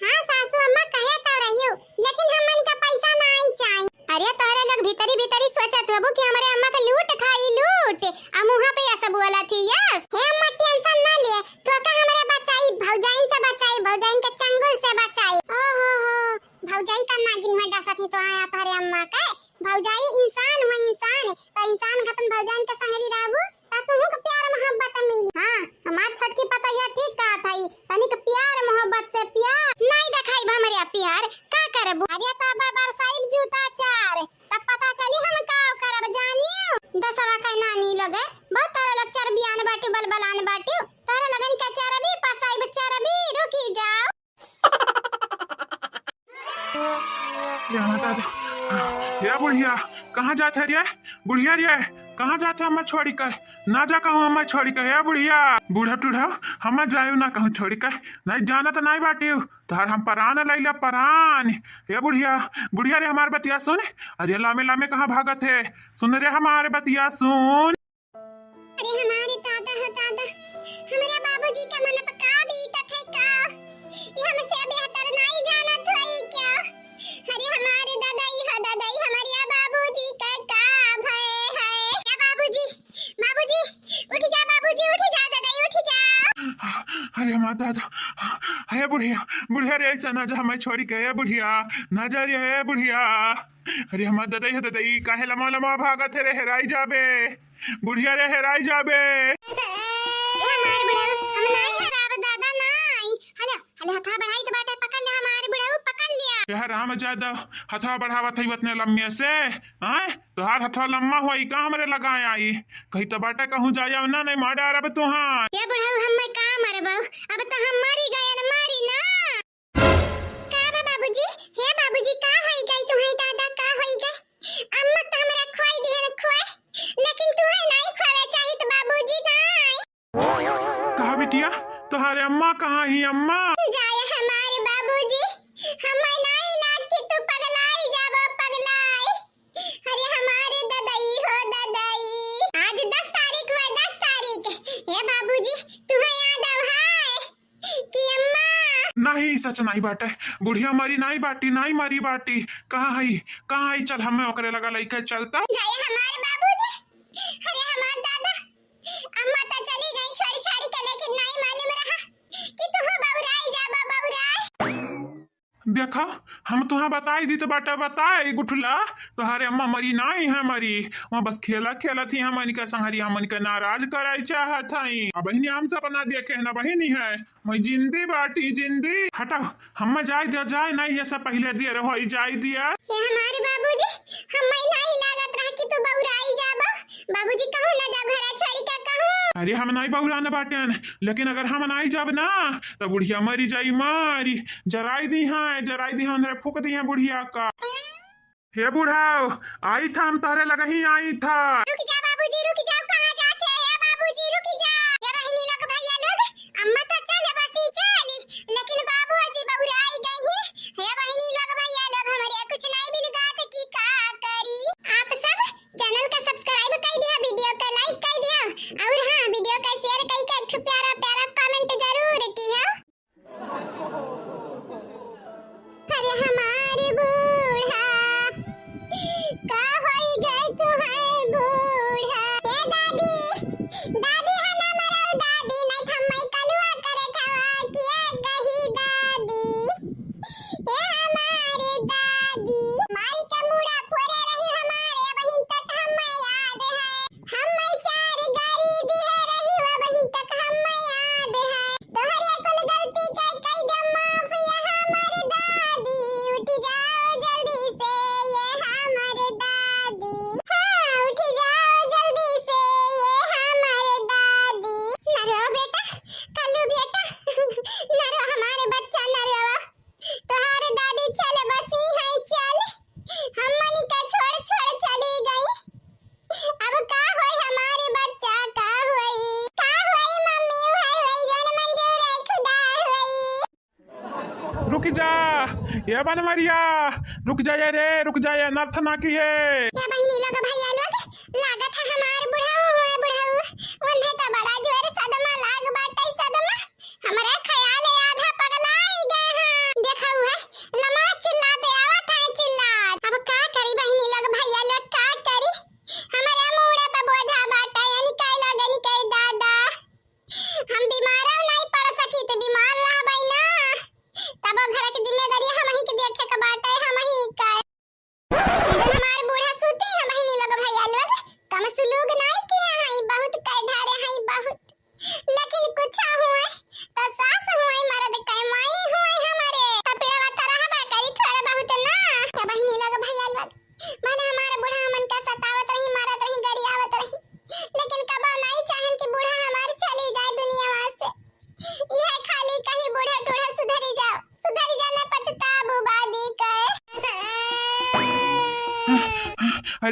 हाँ सासू अम्मा, कहे तो रहियो, लेकिन हमन का पैसा नाहीं चाही। अरे तोहरे लोग भीतरी भीतरी सोचत होबू कि हमरे अम्मा के लूट खाई लूट, आ मुँह पे ऐसा बोला थी, yes। हे अम्मा, tension ना लिए, तो का हमरे बचाई, भौजाइन से बचाई, भौजाइन के चंगुल से बचाई। ओ हो हो, भौजाई का नागिन में डसत ही तो आया तोहरे अम्मा के। भौजाई इंसान हो इंसान, तो इंसान के अपन भौजाइन के संगरी रहबू, त तुहू के प्यार मोहब्बत मिली। हाँ, हमार छोटकी पतैया ठीक कहत हई, तनिक प्यार मोहब्बत से प्यार नाहीं देखाई हमरे प्यार, का करबू? अरे तब बरसाइब जूता चार, तब पता चली हम का करब जानियो। दसवा के नानी लोग, बहुत तारा लोग चरबियान बाटी बलबला। या दादा, या बुढ़िया, कहाँ जात है रे? बुढ़िया रे, कहाँ जात है हमें छोड़ी के? ना जा कहूँ हमें छोड़ी के, या बुढ़िया। बूढ़ा टूढ़ा, हमें जायु ना कहूँ छोड़ी के। नहीं जाना तो नहीं बाटी, तोहार हम परान लैला परान। या बुढ़िया, बुढ़िया रे हमार बतिया सुन। अरे लामे लामे कहाँ भागत है? सुन रे हमार बतिया सुन। अरे हमारे दादा हो दादा, हमरा बाबूजी के मन पर का बीतत है का? ये हमसे बेहतर नहीं जानत होई क्या? अरे हमारे दादा, ये हो दादा, ये हमारे या बाबूजी का का भय है? या बाबूजी, बाबूजी, उठ जा बाबूजी, उठ जा दादा, उठ जा। अरे हमार दादा, अरे बुढ़िया, बुढ़िया रे, ऐसा ना जा हमें छोड़ी के, ए बुढ़िया, ना जा रे, ए बुढ़िया। अरे हमार ददई हो ददई, काहे लमा लमा भागत है रे, हेराई जाबे। बुढ़िया रे, हेराई जाबे। ए हमार बुढ़ऊ, हम नाई हेराब दादा, नाई। हले, हले हथवा बढ़ाई तो बाटे, पकड़ ले हमार बुढ़ऊ, पकड़ लिया। ए हराम जादा, हथवा बढ़ावत है उतने लम्बे से, आय? तोहार हथवा लम्बा होई का हमरे लगाए आई? कहीं तो बाटे कहूँ जाया ना, नहीं मार डारब तुहार। ए बुढ़ऊ, हम मैं का मरबऊ, अब तो हम मरी गए न, मरी ना। का बा बाबूजी? हे बाबूजी, का होई गई तुम्हें दादा, का होई गई? अम्मा तो हमरा खोई दिहन खोए, लेकिन तुम्हें नहीं खोवे चाहित बाबूजी, नहीं। कहा बिटिया, तोहारे अम्मा कहाँ ही अम्मा? जाए हमारे बाबूजी, हमें नहीं लाग कि तू पगलाई जाबो, पगलाई। अरे हमारे ददई हो ददई, आज दस तारीख हुआ, दस तारीख। हे बाबूजी, तुम्हें याद आव है कि अम्मा? नहीं, सच नहीं बाटे, बुढ़िया मरी नहीं बाटी, नहीं मरी बाटी। कहाँ है, कहाँ है? चल, हमें ओकरे लगा लइके चलता। जाए हमारे बाबूजी, अरे हमार दादा, अम्मा तो चली गई छोड़ी छाड़ी के, लेकिन नहीं मालूम रहा कि तू बौराई जाबा, बौराई। देखा, हम तुहा बताई दी तो बाटा बताई गुठला, तोहारे अम्मा मरी नाई है, मरी। वहाँ बस खेला खेलत ही, हमन के संगरी, हमन के नाराज कराई चाहत हई। अब बहिनी हम सपना देखे है ना बहिनी है, मैं जिंदी बाटी जिंदी। हटा, हम जाए दिया, जाए नहीं, ये सब पहले दिए रहो, ई जाए दिया। हे हमारे बाबूजी, हम नहीं लागत रहा कि तू बौराई जाबा। बाबूजी कहूँ ना जा घरा छोड़ी का कहूँ। अरे हम नहीं बौरान बाटेन, लेकिन अगर हम नाई जाब ना, तो बुढ़िया मरी जाई, मारी, जराई दी हैं, जराई दी हैं, अंदर फूक दी हैं बुढ़िया का। हे बुढ़ाओ, आई था, हम तोहरे लगही आई था। रुक जा बाबूजी, रुक जा, कहाँ जात है? हे बाबूजी, रुक जा। ये बहिनी लोग, भैया लोग, अम्मा तो चल बसी चली, लेकिन बाबूजी बौराई गई हैं। हे बहिनी लोग, भैया लोग, हमरे कुछ नहीं मिल गात की का करी। आप सब channel का subscribe कर दिया, video का like कर दिया, और हाँ, video का share करके एक ठो प्यारा प्यारा comment जरूर किया। अरे हमारे बूढ़ा, का होई गए तुम्हें बूढ़ा? ए दादी, दादी हम मरल दादी, नहीं हम मैं कलुआ करे ठवा किया कही दादी। ए हमारे दादी, माई के मुड़ा फोरे रही हमारे, वही तक हम याद है। हम चार गारी दिहे रही, वही तक हम याद है। तोहरे कुल गलती के कई दे माफ, ये हमर दादी। उठ जाओ जल्दी से, ये हमर दादी। हाँ, उठ जाओ जल्दी से, ये हमर दादी। ना रो बेटा, कल्लू बेटा, ना रो हमारे बच्चा, ना रो। तोहार दादी चल बसी है, चल। हमनी का छोड़, छोड़ चली गई। अब का होई हमारे बच्चा, का होई? का होई मम्मी, उहे होई जौन मंजूर है खुदा होई। रुक जा, ये बनवरिया, रुक जा ये रे, रुक जा ये, अनर्थ ना किए। ये बहिनी लोग, भैया लोग, लागत है हमार बुढ़ऊ हुए, बुढ़ऊ। उन्हें तो बड़ा जोर सदमा लाग बाटे, सदमा। हमरे ख्याल है आधा पगलाई गए हैं। देखा हुआ है, नमाज चिल्लाते आवत है, चिल्लात। अब का करी बहिनी लोग, भैया लोग, का करी? हमरे मूड़े पे बोझा बाटे, यानी कई लोगन के दादा। हम बीमार नहीं पड़ सकी, तो बीमार रहबै ना, तब घर के जिम्मेदारी हम ही के देखे के बाटे, हम ही का। हमार बूढ़ा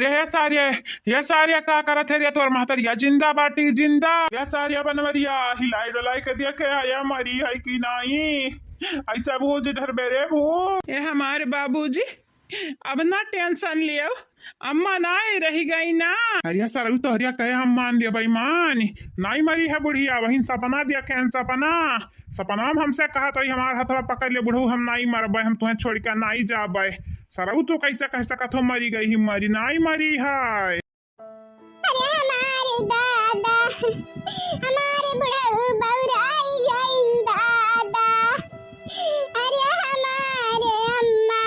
रे, हे सारे, हे सारे, का करत है रे तोर महतरिया? जिंदा बाटी, जिंदा। हे सारे बनवरिया, हिलाई डुलाई के देखे, आया मरी है कि नाई? ऐसा भूज ढरबे रे भूज। ए हमारे बाबूजी, अब ना tension लियो, अम्मा नाई रही गई ना। अरे सरऊ तोहरिया कहे हम मान लियो बेईमान, नाई मरी है बुढ़िया, वही सपना देखे हैं, सपना। सपना में हमसे कहा तो हमार हथवा पकड़ ले बुढ़ऊ, हम नाई मरबे, हम तुहें छोड़ के नाई जाबे। सरऊ तू कैसे कह सकत हो मरी गई ही, मरी नाई मरी है। अरे हमारे दादा, हमारे बुढ़ऊ बौराई गइन दादा। अरे हमारे अम्मा,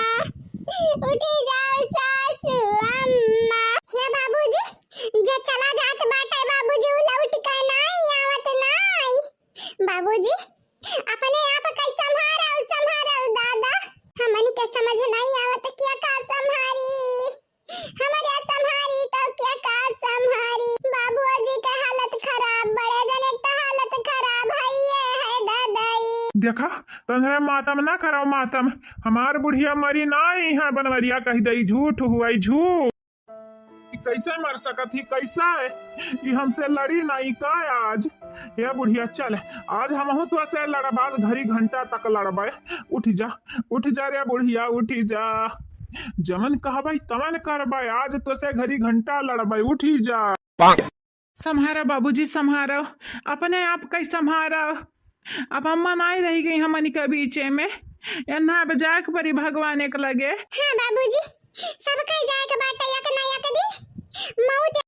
उठी जाओ सासू अम्मा। हे बाबूजी, जे चला जात बाटे बाबूजी, उ लौट के नाई आवत नाई। बाबूजी, अपने आप के संभारो, संभारो दादा। हमनी के समझ नाई आवत क्या का संभारी। हमरे संभारी तो क्या का संभारी। बाबूजी के हालत खराब, बड़े जने के हालत खराब है, ये है दादाई। देखा, तोहरे मातम ना करो मातम, हमार बुढ़िया मरी नाई है, बनवरिया कह दई झूठ हुआ झूठ। ई कैसे मर सकत ही, कैसे? ई हमसे लड़ी नाई का आज? ए बुढ़िया चल, आज हमहू तोसे लड़ब, आज घड़ी घंटा तक लड़बे। उठ जा, उठ जा रे बुढ़िया, उठ जा। जवन कहबे तवन करबे, आज तोसे घड़ी घंटा लड़बे, उठ जा। संभारा बाबूजी, संभारा, अपने आप के संभारा। अब अम्मा नाई रही गई हमनी के बीचे में, एन्हा अब जाए के परी भगवान एक लगे। हाँ बाबूजी, सबके जाए के बाटे एक ना एक दिन। मौत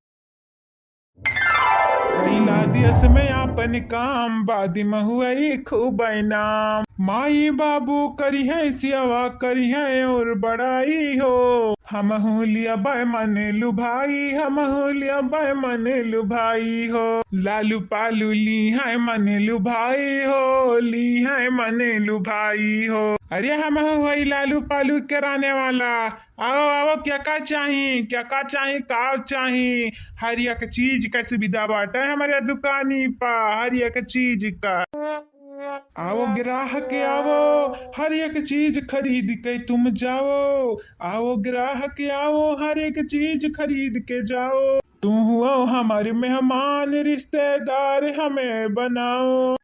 कैला देश में आपन काम, बाद में हुई खूब नाम। माई बाबू करिहैं सेवा, करिहैं और बड़ाई हो। हमहू लियबै मन लुभाई, हमहू लियबै मन लुभाई हो। लालू पालू लीहैं मन लुभाई हो, लीहैं मन लुभाई हो। अरे हमहू हई लालू पालू के रहने वाला। आवो, आवो, क्या का चाही, क्या का चाही, का चाही? हर एक चीज के सुविधा बाटे हमरे दुकानी पा, हर एक चीज का। आओ ग्राहक आओ, हर एक चीज खरीद के तुम जाओ। आओ ग्राहक आओ, हर एक चीज खरीद के जाओ। तू हुआ हमारे मेहमान, रिश्तेदार हमें बनाओ।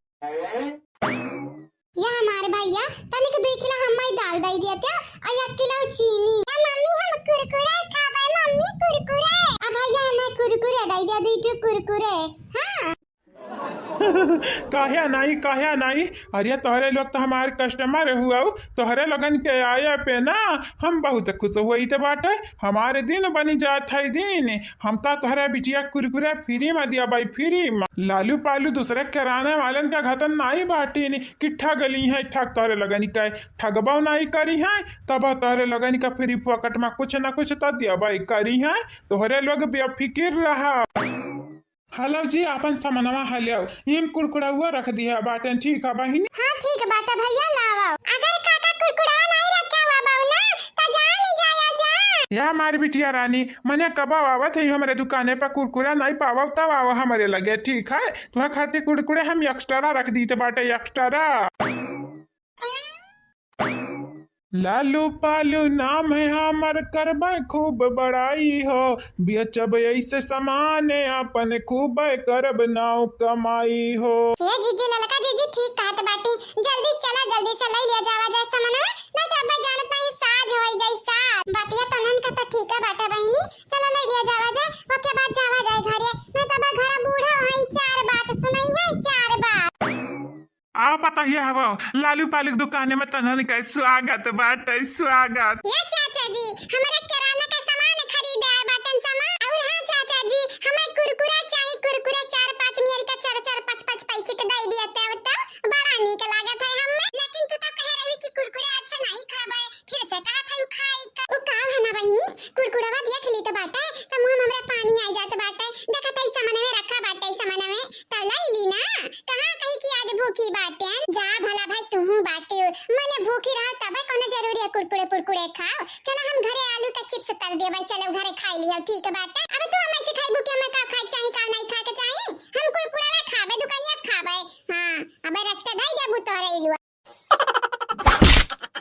या हमारे भैया, तनिक दुई किलो हम्मई दाल दई दिया त्या, और एक किलो चीनी। या मम्मी, हम कुरकुरे खाबे, मम्मी, कुरकुरे। अब भैया, हमें कुरकुरे दई दिया, दुई ठो कुरकुरे। हाँ। काहे नाई, काहे नाई? अरे, तोहरे लोग तो हमारे customer हुआ, तोहरे लोगन के आए पे ना हम बहुत खुश होइत बाटे। हमारे दिन बनी जात है दिन। हम तो तोहरे बिटिया कुरकुरे free में दिया भाई, free में। लालू पालू दूसरे किराने वालन का घतन नाई बाटिन कि ठग लीहैं, ठग तोहरे लोगन के ठगबो नाई करिहैं, तब तोहरे लोगन का free फोकट में कुछ न कुछ तो दिया भाई करिहैं। तोहरे लोग बेफिकिर रहा। हलो जी, आपन सामानवा हल्याओ, इम कुरकुरउआ रख दिया बाटेन, ठीक है बहिनी? हाँ, ठीक बाटे भैया, लावा। अगर काका कुरकुरवा नहीं रखे हुआ बाऊ ना, तो जानी जाया जा। या हमार बिटिया रानी, मने कब आवत है हमरे दुकाने पर कुरकुरा नहीं पावब, तब आवा हमरे लगे, ठीक है? तुम्हारे खातिर कुरकुरे हम extra रख दीते बाटे, extra। लालू पालू नाम है हमर, करबै खूब बड़ाई हो, बेचब ऐसे सामान आपन, खूब करब नाव कमाई हो। ए जीजी, ललका जीजी ठीक कहत बाटी, जल्दी चला, जल्दी से ले लिया जावा जाए सामानवा, नहीं तो अब्बा जानत नहीं साझ होई जाई साझ। बतिया तनन का तो ठीक है बाटे बहिनी, चला ले लिया जावा जाए, ओके बाद जावा जाए घरे, नहीं तो अब्बा घर बूढ़ा होई, चार बात सुनाई है, चार बात। आओ पतोहिया, आवो, लालू पालू के दुकाने में तनन के स्वागत बाटे, स्वागत। ए चाचा जी, हमरे किराना का सामान खरीदे आए बाटन सामान। और हाँ चाचा जी, हमें कुरकुरा चाही, कुरकुरा चार पाँच मेरी का चार चार पाँच पाँच पैकेट दे दिया ते, तो बड़ा नीक लागत है हमें। लेकिन तू तो कहे रही कि कुरकुरे आज से नहीं खाबे, फिर से कहा था खाई का। उ का है ना बहिनी, कुरकुरवा देख ली तो बाटे, तो मुंह में हमरा पानी आ जात बाटे। देखा था इस सामान में रखा बाटे, इस सामान में। त लई ली ना, कहाँ कही कि आज भूखी बाटे। जा भला भाई, तुहू बाटे, मने भूखी रहो तबे कौनो जरूरी है कुरकुरे पुरकुरे खाओ। चलो हम घरे आलू का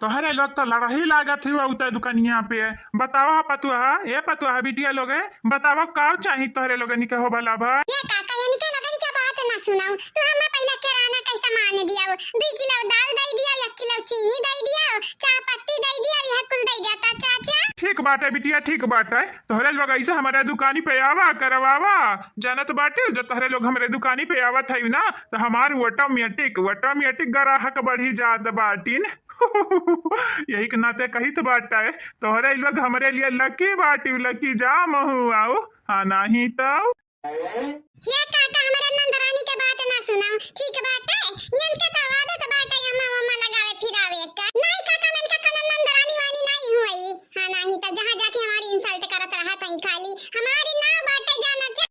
तोहरे लोग तो लड़ही लागत हुआ उतर दुकनिया पे। बतावा पतुआ, ए पतुआ, बिटिया लोग, बतावा का चाही तोहरे लोगन के हो भला भा? ये काका, इनके लोगन के बात ना सुनाऊ। तू हमें पहले किराना का सामान दियाओ, दुई किलो दाल दे दियाओ, एक किलो चीनी दे दियाओ, चाय पत्ती दे दियाओ, यह कुल दे जाता चाचा। ठीक बात है बिटिया, ठीक बात है। तोहरे लोग ऐसे हमारे दुकानी पे आवा करवावा, जानत बाटे, जब तोहरे लोग हमरे दुकानी पे आवत है ना, तो हमार automatic, automatic ग्राहक बढ़ी जात बाटिन। यही के नाते कहित बाटे, तोहरे लोग हमरे लिए lucky बाटिउ, lucky जाम हो आओ, हाँ नाही तो। ये काका, हमरे नंदरानी के बात ना सुनाओ, ठीक बाटे? इनके तो आदत बाटे अम्मा मम्मा लगावे फिरावे का। नहीं काका, मैं इनका खाना नंदरानी वानी नहीं हुई। हाँ, नहीं तो जहाँ जाके हमारी insult करत रहत हई खाली। हमारी ना बाटे जाना क्या?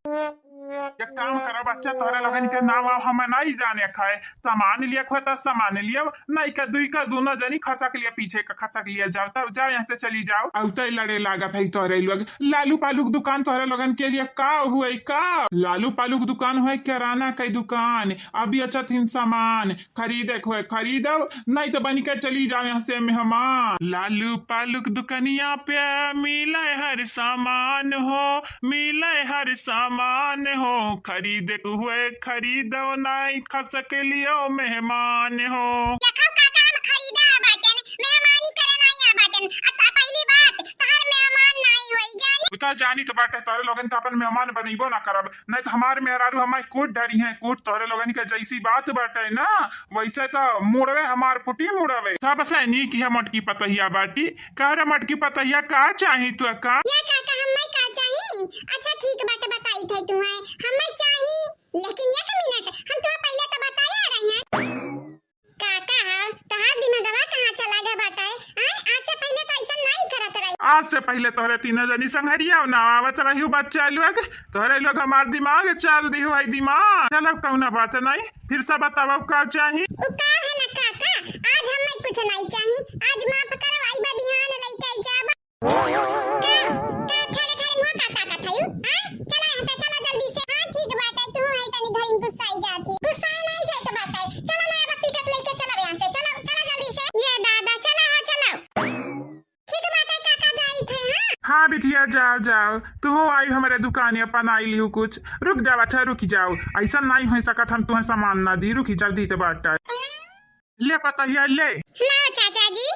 एक काम करो बच्चा, तोहरे लोगन के नाम अब हम नहीं जाने खाए। सामान लिए खोए तो सामान लियो, नहीं का दुई का दोनों जनी खसक लिया, पीछे का खसक लिया, जाओ तब जाओ यहाँ से चली जाओ। अब तो लड़े लागत है तोहरे लोग। लालू पालू के दुकान तोहरे लोगन के लिए का हुए का? लालू पालू के दुकान हुए किराना के दुकान, अब बेचत हिन सामान, खरीदे खोए खरीदो, नहीं तो बन के चली जाओ यहाँ से मेहमान। लालू पालू के दुकनिया पे मिले हर सामान हो, मिले हर सामान हो, खरीदे के हुए खरीदो, नहीं खसक लियो मेहमान हो। देखो काका, हम खरीदा बाटेन, मेहमानी करे नहीं आ बाटेन। अच्छा, पहली बात, तोहर मेहमान नहीं होई जाने। उता जानी तो बाटे, तोहरे लोगन का अपन मेहमान बनइबो ना करब, नहीं तो हमार मेहरारू हमारे कूट डरी हैं, कूट तोहरे लोगन के जैसी बात बाटे ना, वैसे तो मुड़वे हमार फुटी मुड़वे। सबसे नीक है मोटकी पतहिया बाटी। का रे मोटकी पतहिया, का चाही तू का? ये काका, हमें का चाही? अच्छा ठीक बाटे, बताई थे तुम्हें, हमें चाही, लेकिन एक मिनट, हम तुम्हें पहले तो बताया रही हैं। काका हो, तोहार दिमागवा कहाँ चला गया बाटे? आय, आज से पहले तो ऐसा नहीं करत रही। आज से पहले तोहरे तीनों जनी संघरिया ना आवत रही बच्चा लोग, तोहरे लोग हमार दिमाग चल दी हुआ दिमाग। चलो कौनो बात नहीं, फिर से बताओ का चाही? उ का है ना काका, आज हमें कुछ नहीं चाही, आज माफ करो, आई बा बिहान लेके आई जाबा। का, का ठाड़े ठाड़े मुँह का ताकत है यू? हाँ? चला यहाँ से, चला जल्दी से। हाँ, ठीक बाटे, तू है तनी घड़ी में गुस्साई जात ही। गुस्साए नहीं जाए के बाटे। चला ना, अब पीटत लेके चला यहाँ से। चला, चला जल्दी से। ये दादा, चला, हाँ, चला। ठीक बाटे, काका जाई थे, हाँ? हाँ बिटिया, जाओ, जाओ। तू आई हमारे दुकान अपन आई लिहू कुछ। रुक जाओ, अच्छा रुक जाओ। ऐसा नहीं हो सकत हम तुम्हें सामान ना दी। रुकी, जल्दी तो बाटे। ले पतहिया, ले। लाओ चाचा जी।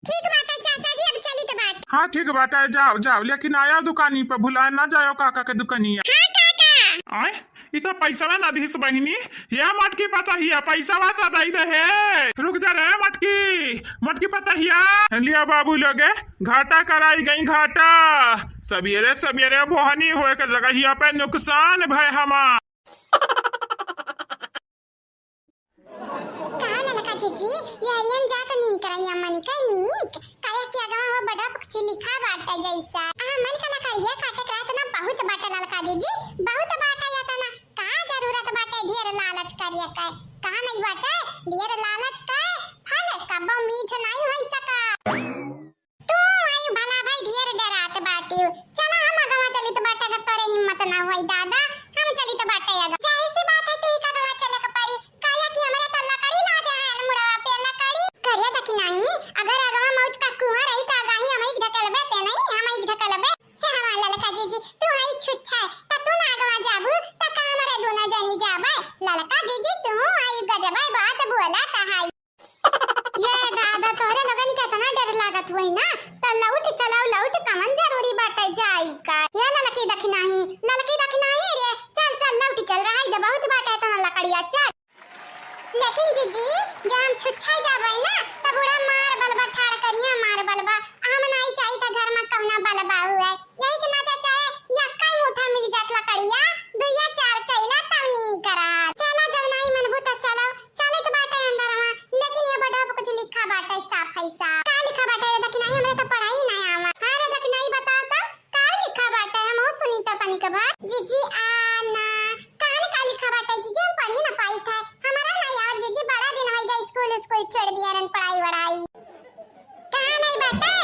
ठीक बाटे चाचा जी, अब चली तो बाटे। हाँ ठीक बाटे, जाओ जाओ, लेकिन आया दुकानी पे, भुलाए ना जाओ काका के दुकानिया। हाँ काका। आय, ई तो पैसवा ना दिस बहिनी। या मटकी पतहिया, पैसवा तो दई दे हे। रुक जा रे मटकी, मटकी पतहिया। लिया बाबू लोगे, घाटा कराई गई घाटा। सबेरे सबेरे बोहनी होए के जगहिया पे नुकसान भय हमार। का ललका जीजी, ये अरियन जात नीक रही, अम्मनी का नीक, काहे कि अगवा हो बड़ा पक्षी लिखा बाटे जैसा। आ, मन का लकड़िया काटे के रहत ना बहुत बाटे ललका जीजी, बहुत बाटे या तना। का जरूरत बाटे ढेर लालच करिया के? का नहीं बाटे ढेर लालच के? फल कबो मीठ नहीं होई सका। तू आई भला भाई ढेर डरात बाटिउ। चला हम अगवा चलित बाटे, अगर तोरे हिम्मत ना होई दादा, हम चलित बाटे अगवा। जाहिर सी बात है तू ही का अगवा चले के पड़ी, काहे कि हमरे तो लकड़ी ला दे हैं मुड़वा पे लकड़ी। करे देखी नहीं, अगर अगवा मौत का कुआं रही तो अगाही हम ही ढकलबे ते नहीं, हम ही ढकलबे। हे हमार ललका जीजी, तू आई छुच्छा है, त तू ना अगवा जाबू, त का हमरे दोनों जनी जाबे? ललका जीजी, तू आई गजबे बात बोला त हाई। ये दादा, तोहरे लोगन के इतना डर लागत होई ना, त लौट चलाओ, लौट कवन जरूरी बाटे जाई का? ये ललकी दखिनाही, ललकी दखिनाही रे, चल, चल, लौट चल, रहाई दे, बहुत बाटे इतना लकड़िया, चल। लेकिन जीजी, जब हम छुच्छा जाबे ना, त बूढ़ा मार बलबा ठाड़ करिया, मार बलबा, हम नाई चाही त घर में कौना बलबा हुए। यही के नाते चाहे यक्का ही मुठा मिल जात लकड़िया, दुइया चार चैला तब नी करा। चला जब नाई मनबू त चलो, चलित बाटे अंदरवा, लेकिन ये बड़ा कुछ लिखा बाटे साफ है साफ। का लिखा बाटे रे दखिनाही, हमरे तो पढ़ाई ना आवा। हाँ रे दखिनाही बताओ तो, का लिखा बाटे, हम सुनी तो तनिक भर। जीजी आ ना, का ने का लिखा बाटे जीजी, हम पढ़ी ना पाई थे, हमारा नहीं आवत जीजी, बड़ा दिन हो गया स्कूल स्कूल छोड़ दिया रन पढ़ाई वढ़ाई। कहाँ नहीं बाटे?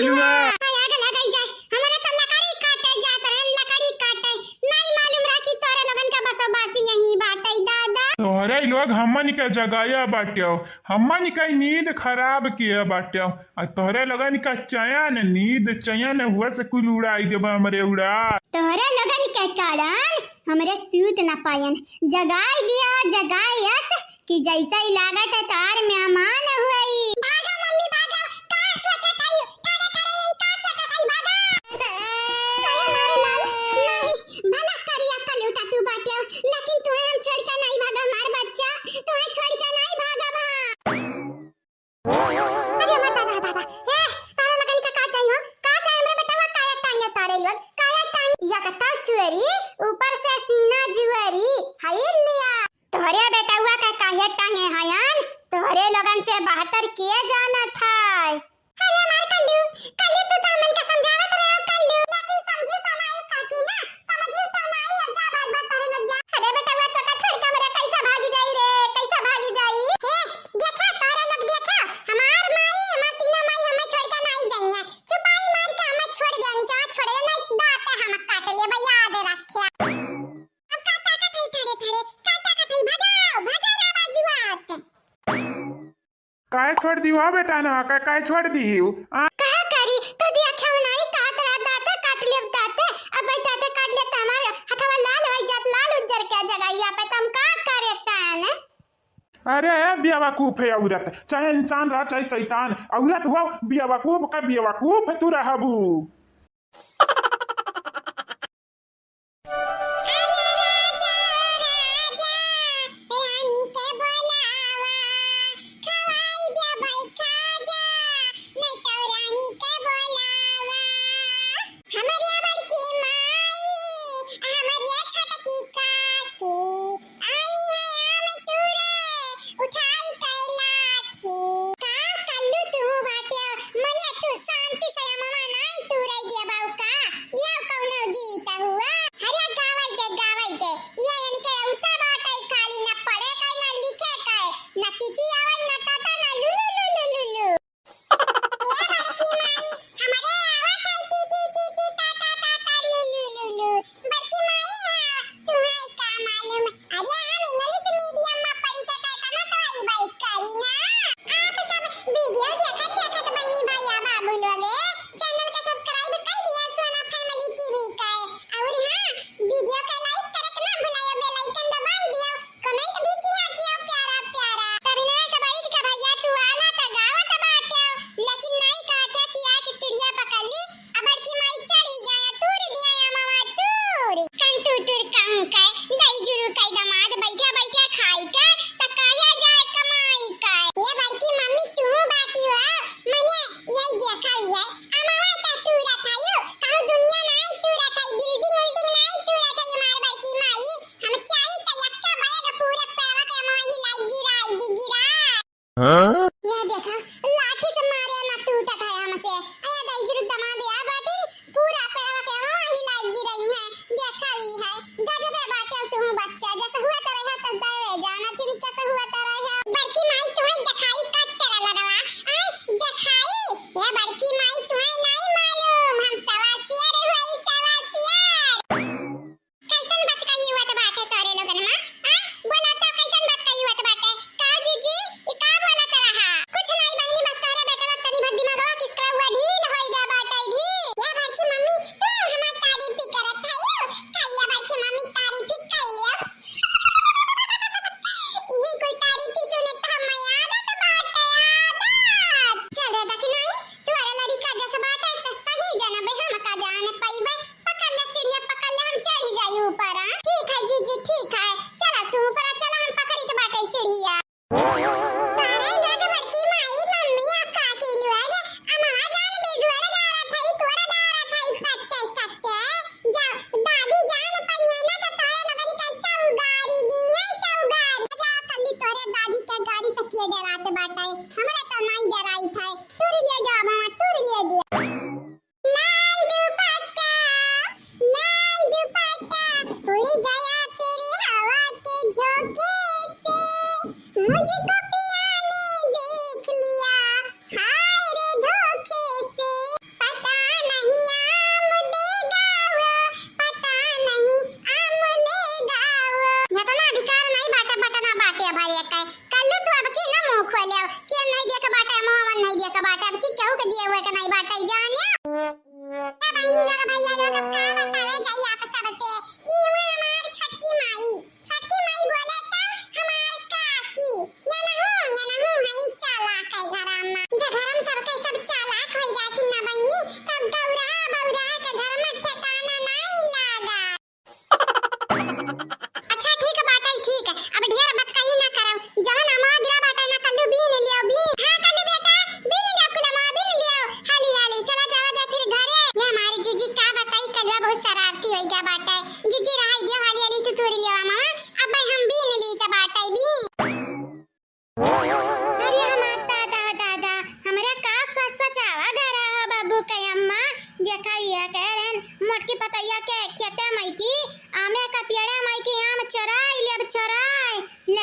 लुआ। आग लगाई जाए, हमरा तो लकड़ी काटे जात रहन, लकड़ी काटे। नहीं मालूम रहा कि तोरे लोगन का बसोबासी यहीं बाटे, दादा। तोहरे लोग हमन के जगाया बाट्यो, हमन के नींद खराब किया बाट्यो। आ तोहरे लोगन का चैन, नींद चैन हुआ से कुल उड़ाई देबा हमरे उड़ा। तोहरे लोगन के कारण हमरे सूत न पायन, जगाई दिया, जगाई अस कि जैसे ही लागत है तार मेहमान हुई। भागा मम्मी भागा, का सोचत हई? ठड़े ठड़े यही का सोचत हई? भागा। अरे मारे लाल, नहीं, भला करिया कलूटा तू बाटे, लेकिन तुहे हम छोड़ के नहीं भागा हमार बच्चा, तुहे छोड़ के नहीं भागा भा। अरे माता दादा दादा, ए, तारा लगन का का चाहिए हो? का चाहिए हमरे बेटवा? काया टांगे तारे लोग, काया टांग, या कता चुअरी, ऊपर से सीना जुअरी, हाय लिया। तोहरे बेटउआ का काहे टांगे हयन? तोहरे लोगन से बेहतर के जानत है? अरे हमार कल्लू, कल्लू तू तो हमन का समझावत रहे हो कल्लू, लेकिन समझी तो नहीं काकी ना, समझी तो नहीं। अब जा भाग भाग तोहरे लोग जा। अरे बेटउआ तोका छोड़ के हमरा कैसा भागी जाई रे, कैसा भागी जाई? हे, देखा तोहरे लोग देखा, हमार माई, हमार तीनों माई हमें छोड़ के नहीं जाई है। चुपाई मार के हमें छोड़ गया नीचे, छोड़ दे नहीं दाते हम काट ले भैया, याद रखे। अब का ताकत है ठड़े ठड़े, का ताकत है, भगाओ, भगाओ ना बाजुआत। काहे छोड़ दी हो बेटा ना, का, काहे छोड़ दी हो? आ? का करी, तो दिया खेल नहीं काट रहा दाते, काट ले दाते, अब भाई दाते काट ले तो हमारे हथवा लाल हो जात, लाल उज्जर के जगहिया पे, तो हम का करे ताने? अरे बेवकूफ है औरत, चाहे इंसान रहा चाहे शैतान, औरत हुआ बेवकूफ का बेवकूफ तू रहबू। अरे राजा, राजा, रानी के बोलावा, खवाई देबै खाजा, नहीं तो रानी के बोलावा। हमरे बड़की माई, हमरे छोटकी काकी, आई है आम तूरे, उठाई के लाठी। का कल्लू तू बाटे, मने तू शांति से अमवा नाई तूरे देबा का? यह कौनो गीत हुआ? अरे गावई दे, गावई दे। ये इनके उठा बाटे, खाली न पढ़े के, न लिखे के, न तिती आवल, न ताता, न लुलु, लुलु, लुलु। ए बड़की माई, हमरे आवत है ती, ती, ती, ती, ता, ता, ता, ता, लू, लू, लू, लू। बड़की माई, हाँ, तुम्हें का मालूम? अरे हम English medium में पढ़ी थे, तो इतना तो आई बाई करी ना। आप सब video देखत, देखत बहनी भैया बाबू लोग, channel का subscribe कर दिया सोना family T V का। और हाँ, video का like करे के ना भुलायो, bell icon दबाई दियो। Comment भी किया किया प्यारा प्यारा। तब इन्हें सब बैठ के भैया तू आला त गावत बाटे, लेकिन नहीं कहते कि आके सीढ़िया पकड़ ली, अब बड़की माई चढ़ी जाए, तूर दिया या मामा तूर। कन तू तुर कहूँ के, दई जुरु के दमाद बैठा बैठा खाई के, त काहे जाए कमाई के। ये बड़की मम्मी तू बाटी हो, मने यही देखा हुई है, अमावा का तूरा था यो, कहूँ दुनिया में आई तूरा था, building उल्डिंग में आई तूरा था, ये मार बड़की माई। हम चाही त यक्का बया के पूरे पेड़वा के मोही लाई गिराई दी गिरा। हाँ? यह देखा, लाठी से मारे ना टूटत है हमसे। अरे दई जुरु दमाद या बाटी, पूरा पेड़वा के मोही लाई गिराई है। देखा ही है, गजबे बाटे तू बच्चा, जैसे हुआ तो रहा तो दे जाना, फिर कैसे हुआ तो रहा। बड़की माई तुम्हें दिखाई कट तेरा लड़वा, आई दिखाई, ये बड़की माई तुम्हें नहीं मालूम, हम सवा सियार हुई, सवा सियार। कैसन बतकही हुअत बाटे तोरे लोगन मा? आ? बोला तो कैसन बतकही हुअत बाटे? का जीजी? ई का बोलत रहा? कुछ नाई बहिनी, बस तोरे बेटवा तनी भर दिमागवा किसका हुआ ढील होई गा बाटे ढील। या बड़की मम्मी, तू हमार तारीफ भी करत हयो? कहिया बड़की मम्मी तारीफ भी कइयो? इही कोई तारीफ ही सुने त हम आदत बाटे आदत। चल रे दखिनाई, तोरे लड़िका जस बाटे तस तही जनबे हम का जान पइबे। पकड़ ले सीढ़िया, पकड़ ले, हम चढ़ी जाई ऊपर, हाँ? ठीक है जीजी, ठीक है, चला तू ऊपर, चला हम पकड़ी के बाटे सीढ़िया। तारे लोग बड़की माई, मम्मी, आ काकी लोग, अमवा जान बिडुअर गारत हई, तोरा गारत हई, कच्चे, कच्चे। जा, दादी जान पइहे ना, तो तोरे लोगन के सब गारी दिए, सब गारी। जा, कल्ली तोरे दादी के गारी से के डरात बाटे, हमरा तो नाई डराई थे। तुर ले जा, अमवा, तुर ले जा। लाल दुपट्टा, लाल दुपट्टा, उड़ गया तेरे हवा के झोंके से। मुझको पिया ने देख लिया, हाय रे धोखे से।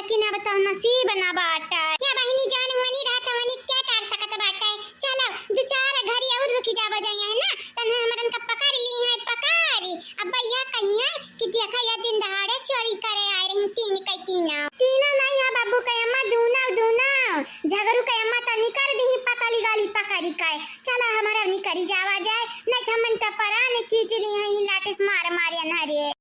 लेकिन अब तो नसीब ना बाटे। या बहिनी, जवन वनी रहत वनी क्या टार सकत बाटे? चलो, दो चार घड़ी और रुकि जावा जाई, है ना? तन्हे हमरन का पकड़ ली है, पकड़ी। अब भैया कहिए कि देखा, या दिन दहाड़े चोरी करे आए रही तीन के तीना। तीना नहीं है बाबू के अम्मा, दूना, दूना। झगरू के अम्मा तो निकर दी पतली गाली पकड़ी के। चलो, हमारा निकरी जावा जाए, नहीं तो हमन तो परान खींच ली है, लाठे से मार मार अन्हरे।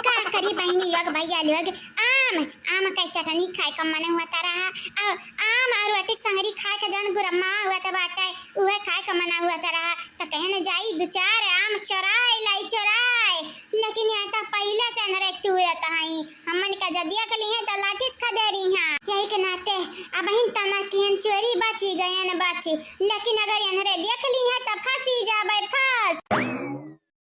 का करी बहिनी लोग, भैया लोग, आम, आम के चटनी खाए का मन हुआ त रहा, और आम और रोटी के संगरी खाए का जन गुरम्मा हुआ त बाटे, उहे खाए का मन हुआ त रहा, त कहे न जाई दो चार आम चोराए लाई चोराए, लेकिन यहाँ तक पहले से अन्हरे तूरत हई, हमन का जदिया के लिए त लाठी से खदेरी हाँ। यही के नाते अब हिन तना किहन चोरी बाची गयन बाची, लेकिन अगर अन्हरे देख ली है त फंसी जाबे फंस।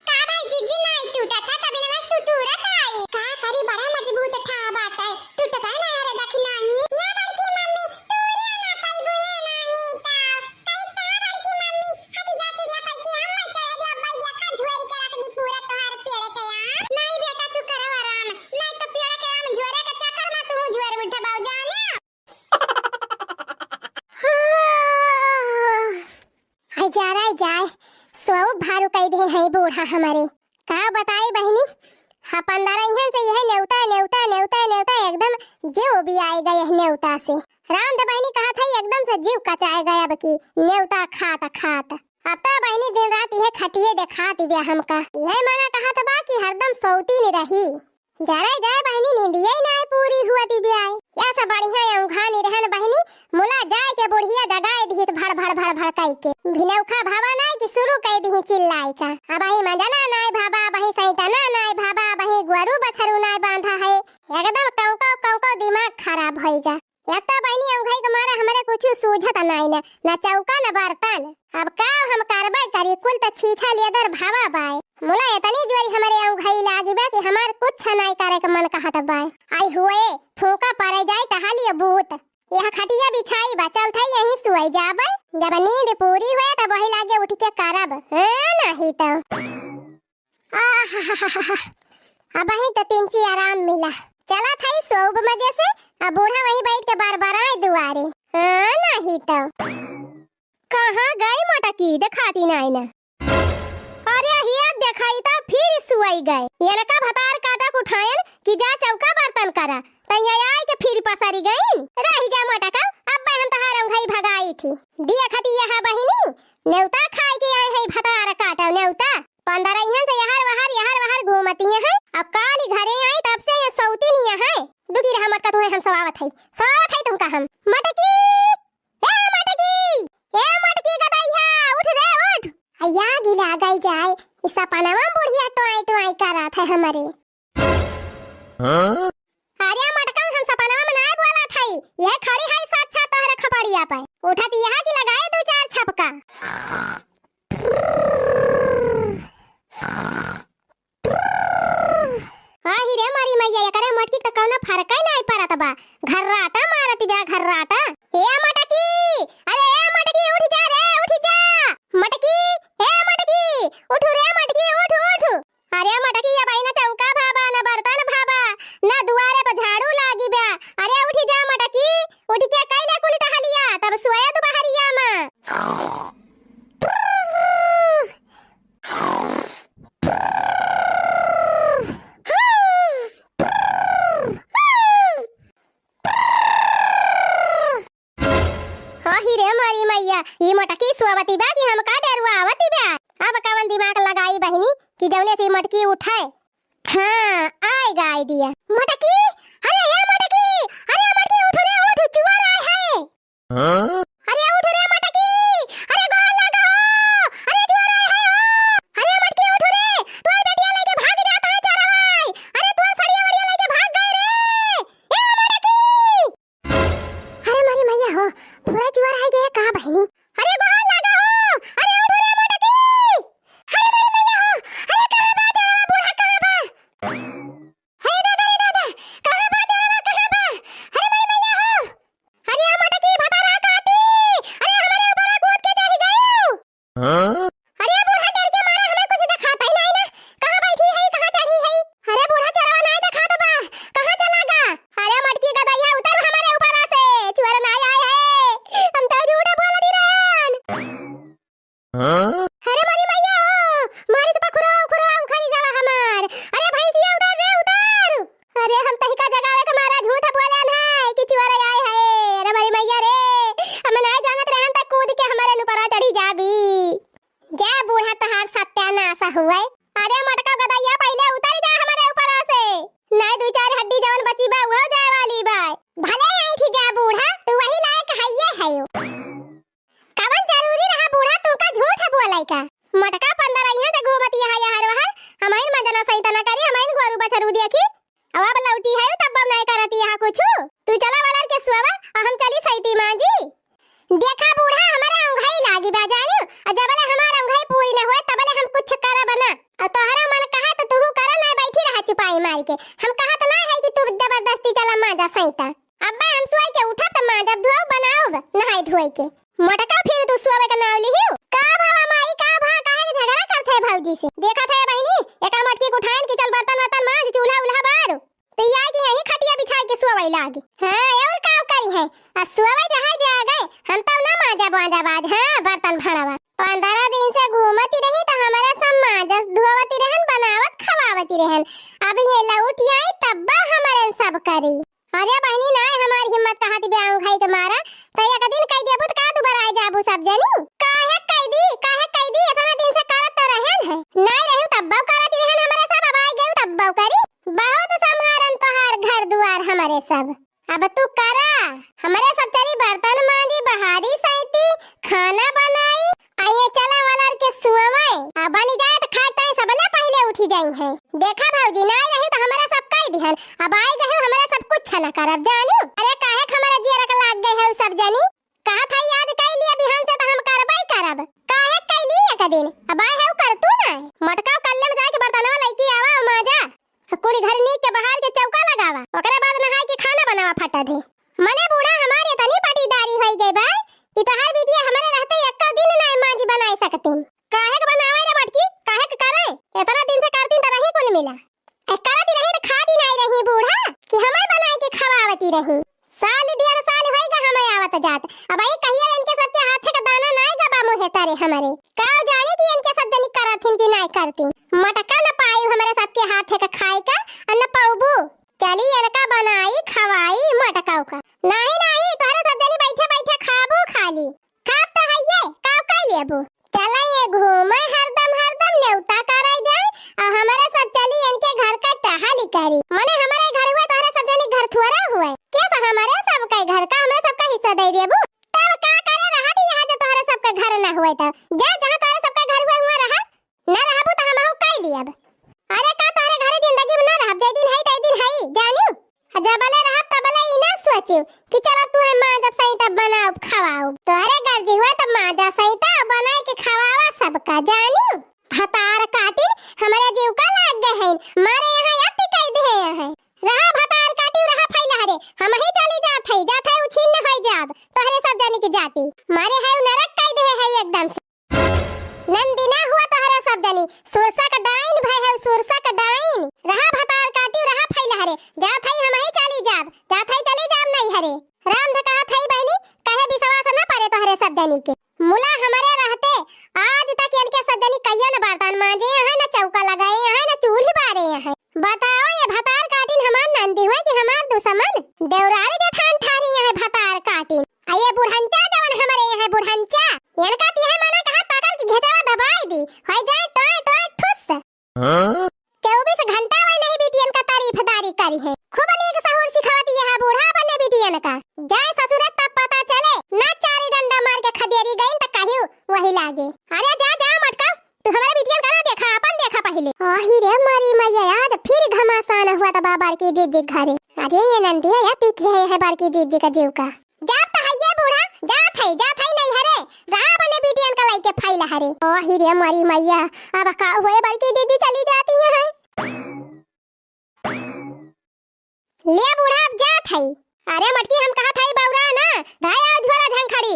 का भाई जीजी, नाई टूटत है, तभी नमस तू तुरत आई। का करी, बड़ा मजबूत ठा बात है, टूटत है ना रे, देखी नाही। या बड़की मम्मी, तूरिया ना पाइबू, ये नाही ता। कई का बड़की मम्मी, हटी जा सीढ़िया पे की हम मैं चढ़े जो अब्बाई देखा झुआरी के रख दी पूरा तोहार पेड़ के आम। नहीं बेटा, तू करो आराम, नहीं तो पेड़ के आम झुआरे के चक्कर में तू झुआर उठबाऊ जाने। हाँ। आई जा रे, आई जाए, सोऊ भारू कई दे हैं बूढ़ा हमरे। का बताई बहिनी, हाँ, पंद्रह इहन से यह नेवता, नेवता, नेवता, नेवता एकदम जीव भी आए गए यह नेवता से। राम दे बहिनी कहा था, एकदम से जीव कचाए गए अब की नेवता खात खात। अब तो बहिनी दिन रात यह खटिए देखात बिया हमका। यह माना कहा था बा कि हरदम सोती नहीं रही। जरे जाए बहिनी, नींदिया ही नाय पूरी हुआ दी ब्याय। या सब बढ़िया औंघानी रहन बहिनी, मुला जाए के बुढ़िया जगाए दिहिस भड़ भड़ भड़ भड़ कई के। भिनौखा भावा नाय कि शुरू कई दिही चिल्लाई का। अबही मंजना नाय भावा, अबही सैतना नाय भावा, अबही गोरू बछरू नाय बांधा है। एकदम कौको कौको दिमाग खराब होइगा। एक तो बहिनी औंघाई के मारे हमरे कुछ सूझत नाय न, न चौका न बर्तन। अब का हम करबे करी, कुल त छीछा लेदर भावा बाय। मुला इतनी जोरी हमरे औंघाई लागी बा कि हमार कुछ नाय करे के मन कहत बाय। आई हुए, फूंका परे जाए टहलिए बूत। यह खटिया बिछाई बा, चल थे यहीं सुई जाबे। जब नींद पूरी हुए तब वही लागे उठ के करब। हाँ, नहीं तो। आहाहाहा। अबही तो तिनची आराम मिला। चला था ई सोब मजे से, अब बूढ़ा वहीं बैठ के बरबराए दुआरे। हाँ, नहीं तो। कहाँ गई मोटकी, देखाती नाई ना। अरे हिया देखाई तो फिर सुआई गए। इनका भतार काटा उठायन कि जा चौका बर्तन करा। तैया आए के फिर पसरी गई। रही जा मोटका, अब हम तहार औंघाई भगाई थी। दिया खती यह बहिनी, नेवता खाए के आए हैं भतार काटा नेवता। पंद्रह इहन से यहर वहर, यहर वहर घूमती हैं। अब काल ही घरे आई, तब से ये सौती नहीं है। डुकी रहा मटका, तुम्हें हम सवावत है, सवावत है तुमका हम। मटकी, ए मटकी, ए मटकी गदैया, उठ रे उठ। अया गिला गई जाए, इस सपनवा में बुढ़िया टोआई टोआई करत है हमरे। हाँ? अरे मटका, हम सपनवा में नाय बोलत हई, यह खड़ी है साक्षात तोहरे खपड़िया पे। उठत यह कि लगाए दो चार छपका। आही रे मारी मैया, एकरे मोटकी त कौनो फरक ही नाय परत बा। घर्राटा मारत बा, घर्राटा। ए मटकी, अरे ए मटकी, उठ जा रे, उठ जा। मटकी, ए मटकी, उठ रे मटकी, उठ, उठ। अरे मटकी, अबही न चौका भाबा, न बर्तन भाबा, न दुआरे पर झाड़ू लागी बा। अरे उठ जा मटकी, उठ के कैला कुल टहलिया, तब सोया दुपहरिया में। आही रे मारी मैया, ई मोटकी सोवती बा कि हमका डरुआवती बा? अब कवन दिमाग लगाई बहिनी कि जौने से ई मोटकी उठे। हाँ, आएगा idea। मोटकी, अरे ए मोटकी, अरे मोटकी उठ रे उठ, चुअर आए है। हाँ? अरे उठ रे मटकी, अरे गोहर लगा हो, अरे चोर आए है हो, अरे मटकी उठ रे, तोर बेटिया लेके भाग जात है चोरवा, अरे तोर सड़िया वड़िया लेके भाग गए रे, ए मटकी। अरे मारी मैया हो, पूरा चोर आ गया का बहिनी? अरे गोहर लगा हो, अरे उठ रे मटकी, अरे मारी मैया हो, अरे कहाँ बा चोरवा, बूढ़ा कहाँ बा? अरे दादा रे दादा, का का। मोटका पंद्रह यहाँ से घूमत यहाँ, यहाँ वहाँ, हमहिन मजा ना सही तना करी, हमहिन गोरू बछरू देखी। अब, अब लौटी है, तब नाय करती यहाँ कुछ। तू चला वलर के सुअवा, और हम चली सैती मांजी। देखा बूढ़ा, हमारे अंगई लागी बा जानियो, और जबले हमार अंगई पूरी न होए, तबले हम कुछ करब ना। और तोहरा मन कहे तो तू करा, ना बैठी रहा चुपाई मार के। हम कहा तो ना है कि तू जबरदस्ती चला मांजा सैता। अब्बा हम सोए के उठब त मांजब धोब बनाउब नहाए धोए के। मोटका फिर तू सोवे के नाव लिहियो। का भवा माई, का भा, काहे के झगड़ा करत है भौजी से? देखत है बहिनी, एका मोटकी के उठाइन कि चल बर्तन वर्तन मांज, चूल्हा उल्हा बार। तो ये आई कि यही खटिया बिछाई के सोवे लागी। हाँ, और का करी है? आ सोवे जहाँ जागे, हम तब ना मांजब वांजब आज, हाँ, बर्तन भांड़वा। पंद्रह दिन से घूमती रही त हमारे सब मांजस धोवती रहन, बनावत खवावती रहन। अब ये लौट आई तब हमारे सब करी। अरे बहिनी, नाय हमार हिम्मत कहा थी ब्याह खाई के मारा, तो एक दिन कह देबू तो का दुबारा आ जाबू सब जनी? काहे कह दी, काहे कह दी, इतना दिन से करत तो रहन है, नाय रहू तब करत रहन हमारे सब, अब आ गयू तब करी। बहुत संभारन तोहार घर दुआर हमारे सब, अब तू करा। हमारे सब चली बर्तन मांजी, बहारी सैती, खाना बनाई, आ ये चला वाला के सुअवे, आ बनी जाए तो खाए ताए सबले पहले उठी जाई है। देखा भौजी, ना आई रही तो हमारा सब कह दिहन, अब आई गए हमारा सब कुछ न करब जानियो। अरे काहे के हमारा जियरा के लाग गए है सब जनी? कहा था आज कह लिया बिहान से तो हम करबे करब, काहे कह ली एक दिन? अब आए है कर तू ना। मोटका कल्ले में जाके बर्तनवा लेके आवा मांजा, कुली घर नीक के बहार के चौका लगावा, ओकरे बाद नहाई के खाना बनावा फटा दे। मने बूढ़ा हमार इतनी पटीदारी होई गई बा कि तोहार बिटिया हमारे रहते एको दिन नाय मांजी बनाए सकतीन। काहे के बनावे रे बटकी, काहे के करे? इतना दिन से करतीन त रही कुल मिला। ए, करती रही त खाती नाय रही बूढ़ा कि हमें बनाए के खवावती रही। साल डेढ़ साल होई गा हमें आवत जात, अब आई कहियो इनके सबके हाथे का दाना नाय गबा मुहे तारे हमारे। का जाने कि इनके सब जनी करथिन कि नाय करतीन। मटका न पाई हमारे सबके हाथे का खाए का, और न पौबू। चली इनका बनाई खवाई मटकाऊ का। नाही नाही, तोहरे सब जनी बैठे बैठे खाबू खाली। खाब त हइये, काव कइ लेबू। चला ये घूमे हरदम हरदम नेवता करे जाए, और हमारे सब चली इनके घर का टहली करी। मने हमारे घर हुए, तोहरे सब जनी घर थोड़ा हुए। के सा हमारे सब के घर का, हमारे सब का हिस्सा दे देबू? तब का करे रहत यहाँ जो तोहरे सब के घर ना हुए तब? जा जहाँ तोहरे सब के घर हुए हुआ रहा। ना रहबू त हमहू कइ लियब। अरे का तोहरे घरे जिंदगी में ना रहब, जे दिन हई ते दिन हई, जानियो। आ जबले रहब तबले ई ना सोचियो कि चला तू है माँ जब सही तब बनाओ खवाओ। तोहरे गर्जी हुआ तब माँ जा सही तब बनाए के खवावा सबका, जानियो। भतार काटिन हमरे जीव का लाग गए हैं, मारे यहाँ अति कइ दे हैं। रहा भतार काटिन, रहा फैला रे, हम ही चली जात है, जात है उछिन्न होई जाब, तोहरे सब जानी की जाति। मारे है नरक कइ दे है एकदम से। नंदिना हुआ तोहरा सब जनी, सुरसा का डाइन भय है, सुरसा का डाइन। रहा भतार काटियो, रहा फैला हरे, जात हई हम ही चली जाब, जात हई चली जाब नहीं हरे। राम ध कहा थई बहनी, कहे विश्वास न परे तोहरे सब जनी के। मुला हमारे रहते आज तक इनके सब जनी कहियो न बर्तन मांजे हैं, न चौका लगाए हैं, न चूल्ही बारे हैं। बताओ ये भतार काटिन हमार नंदी हुए कि हमार दुश्मन? देवरारी जेठान ठारी यहाँ भतार काटिन। आ ये बुढ़ंचा जवन हमरे यहाँ बुढ़ंचा, इनका तिहे मना कहा पकड़ के घेचवा दबाई दी, होई जाए टोए टोए ठुस। हाँ? चउबीस घंटा वही नहीं बिटियन का तारीफदारी करी है। खूब नीक सहूर सिखावती यहाँ बूढ़ा बने बिटियन का। जाए ससुरे तब पता चले, ना चारी डंडा मार के खदेरी गईन त कहियो वही लागे। अरे जा, जा मटका, तू हमारे बिटियन का ना देखा, अपन देखा पहिले। आही रे मरी मैया, आज फिर घमासान हुआ त बा बड़की जीजी घरे। अरे ये नंदिया, या ती के है, है बड़की जीजी का जीव का। जात त हइये बूढ़ा, जात है, जात है नहीं हरे। रहा अपने बिटियन का लइके फैला हरे। आही रे मरी मैया, अब का हुए बड़की जीजी चली जाती है। ले बूढ़ा, अब जात है। अरे मटकी, हम कहा था बौरा ना, धाया झोरा झंखड़ी।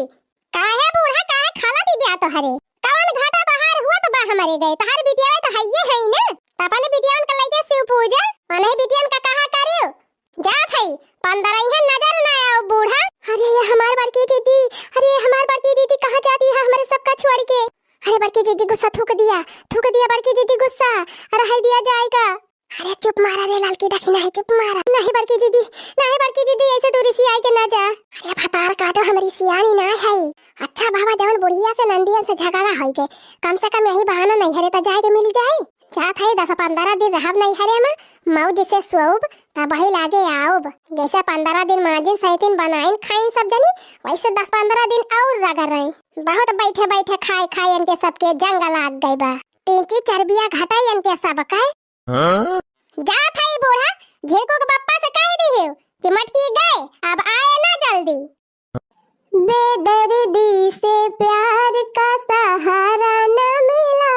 काहे बूढ़ा, काहे खाला दी ब्या तोहरे? कवन घाटा बहार हुआ त बा हमरे गए, तोहर बिटिया त हइये है ना। त अपन बिटियन का लइके शिव पूजा, अनही बिटियन का कहा करियो। जात है, पंद्रह इहे नजर ना आओ बूढ़ा। अरे ये हमार बड़की जीजी, अरे ये हमार बड़की जीजी कहाँ जाती है हमरे सबका छोड़ के? अरे बड़की जीजी गुस्सा थूक दिया, थूक दिया बड़की जीजी गुस्सा। अरे है दिया जाएगा। अरे चुप मारा रे लालकी डाकिन, नहीं चुप मारा। नहीं बड़की जीजी, नहीं बड़की जीजी, ऐसे दूरी से आई के ना जा। अरे भतार काटो, हमरी सियानी ना है। अच्छा बाबा, जवन बुढ़िया से नंदियन से झगड़ा होई के, कम से कम यही बहाना नहीं हरे त जाए के मिल जाए। जात है दस पंद्रह दिन रहब नहीं हरे में, मौज से सोउब, अबही लागे आउब। जैसे पन्द्रह दिन माजिन सैतिन बनाइन खाइन सब जनी, वैसे दस पन्द्रह दिन और रगड़ रही। बहुत बैठे बैठे खाए खाए इनके सबके जंग लाग गई बा। तीन चीज चर्बिया घटाई इनके सब का। हाँ? जात है बूढ़ा, झिनको के बप्पा से कह दिहियो कि मटकी गए, अब आए ना जल्दी। बेदर्दी से प्यार का सहारा न मिला,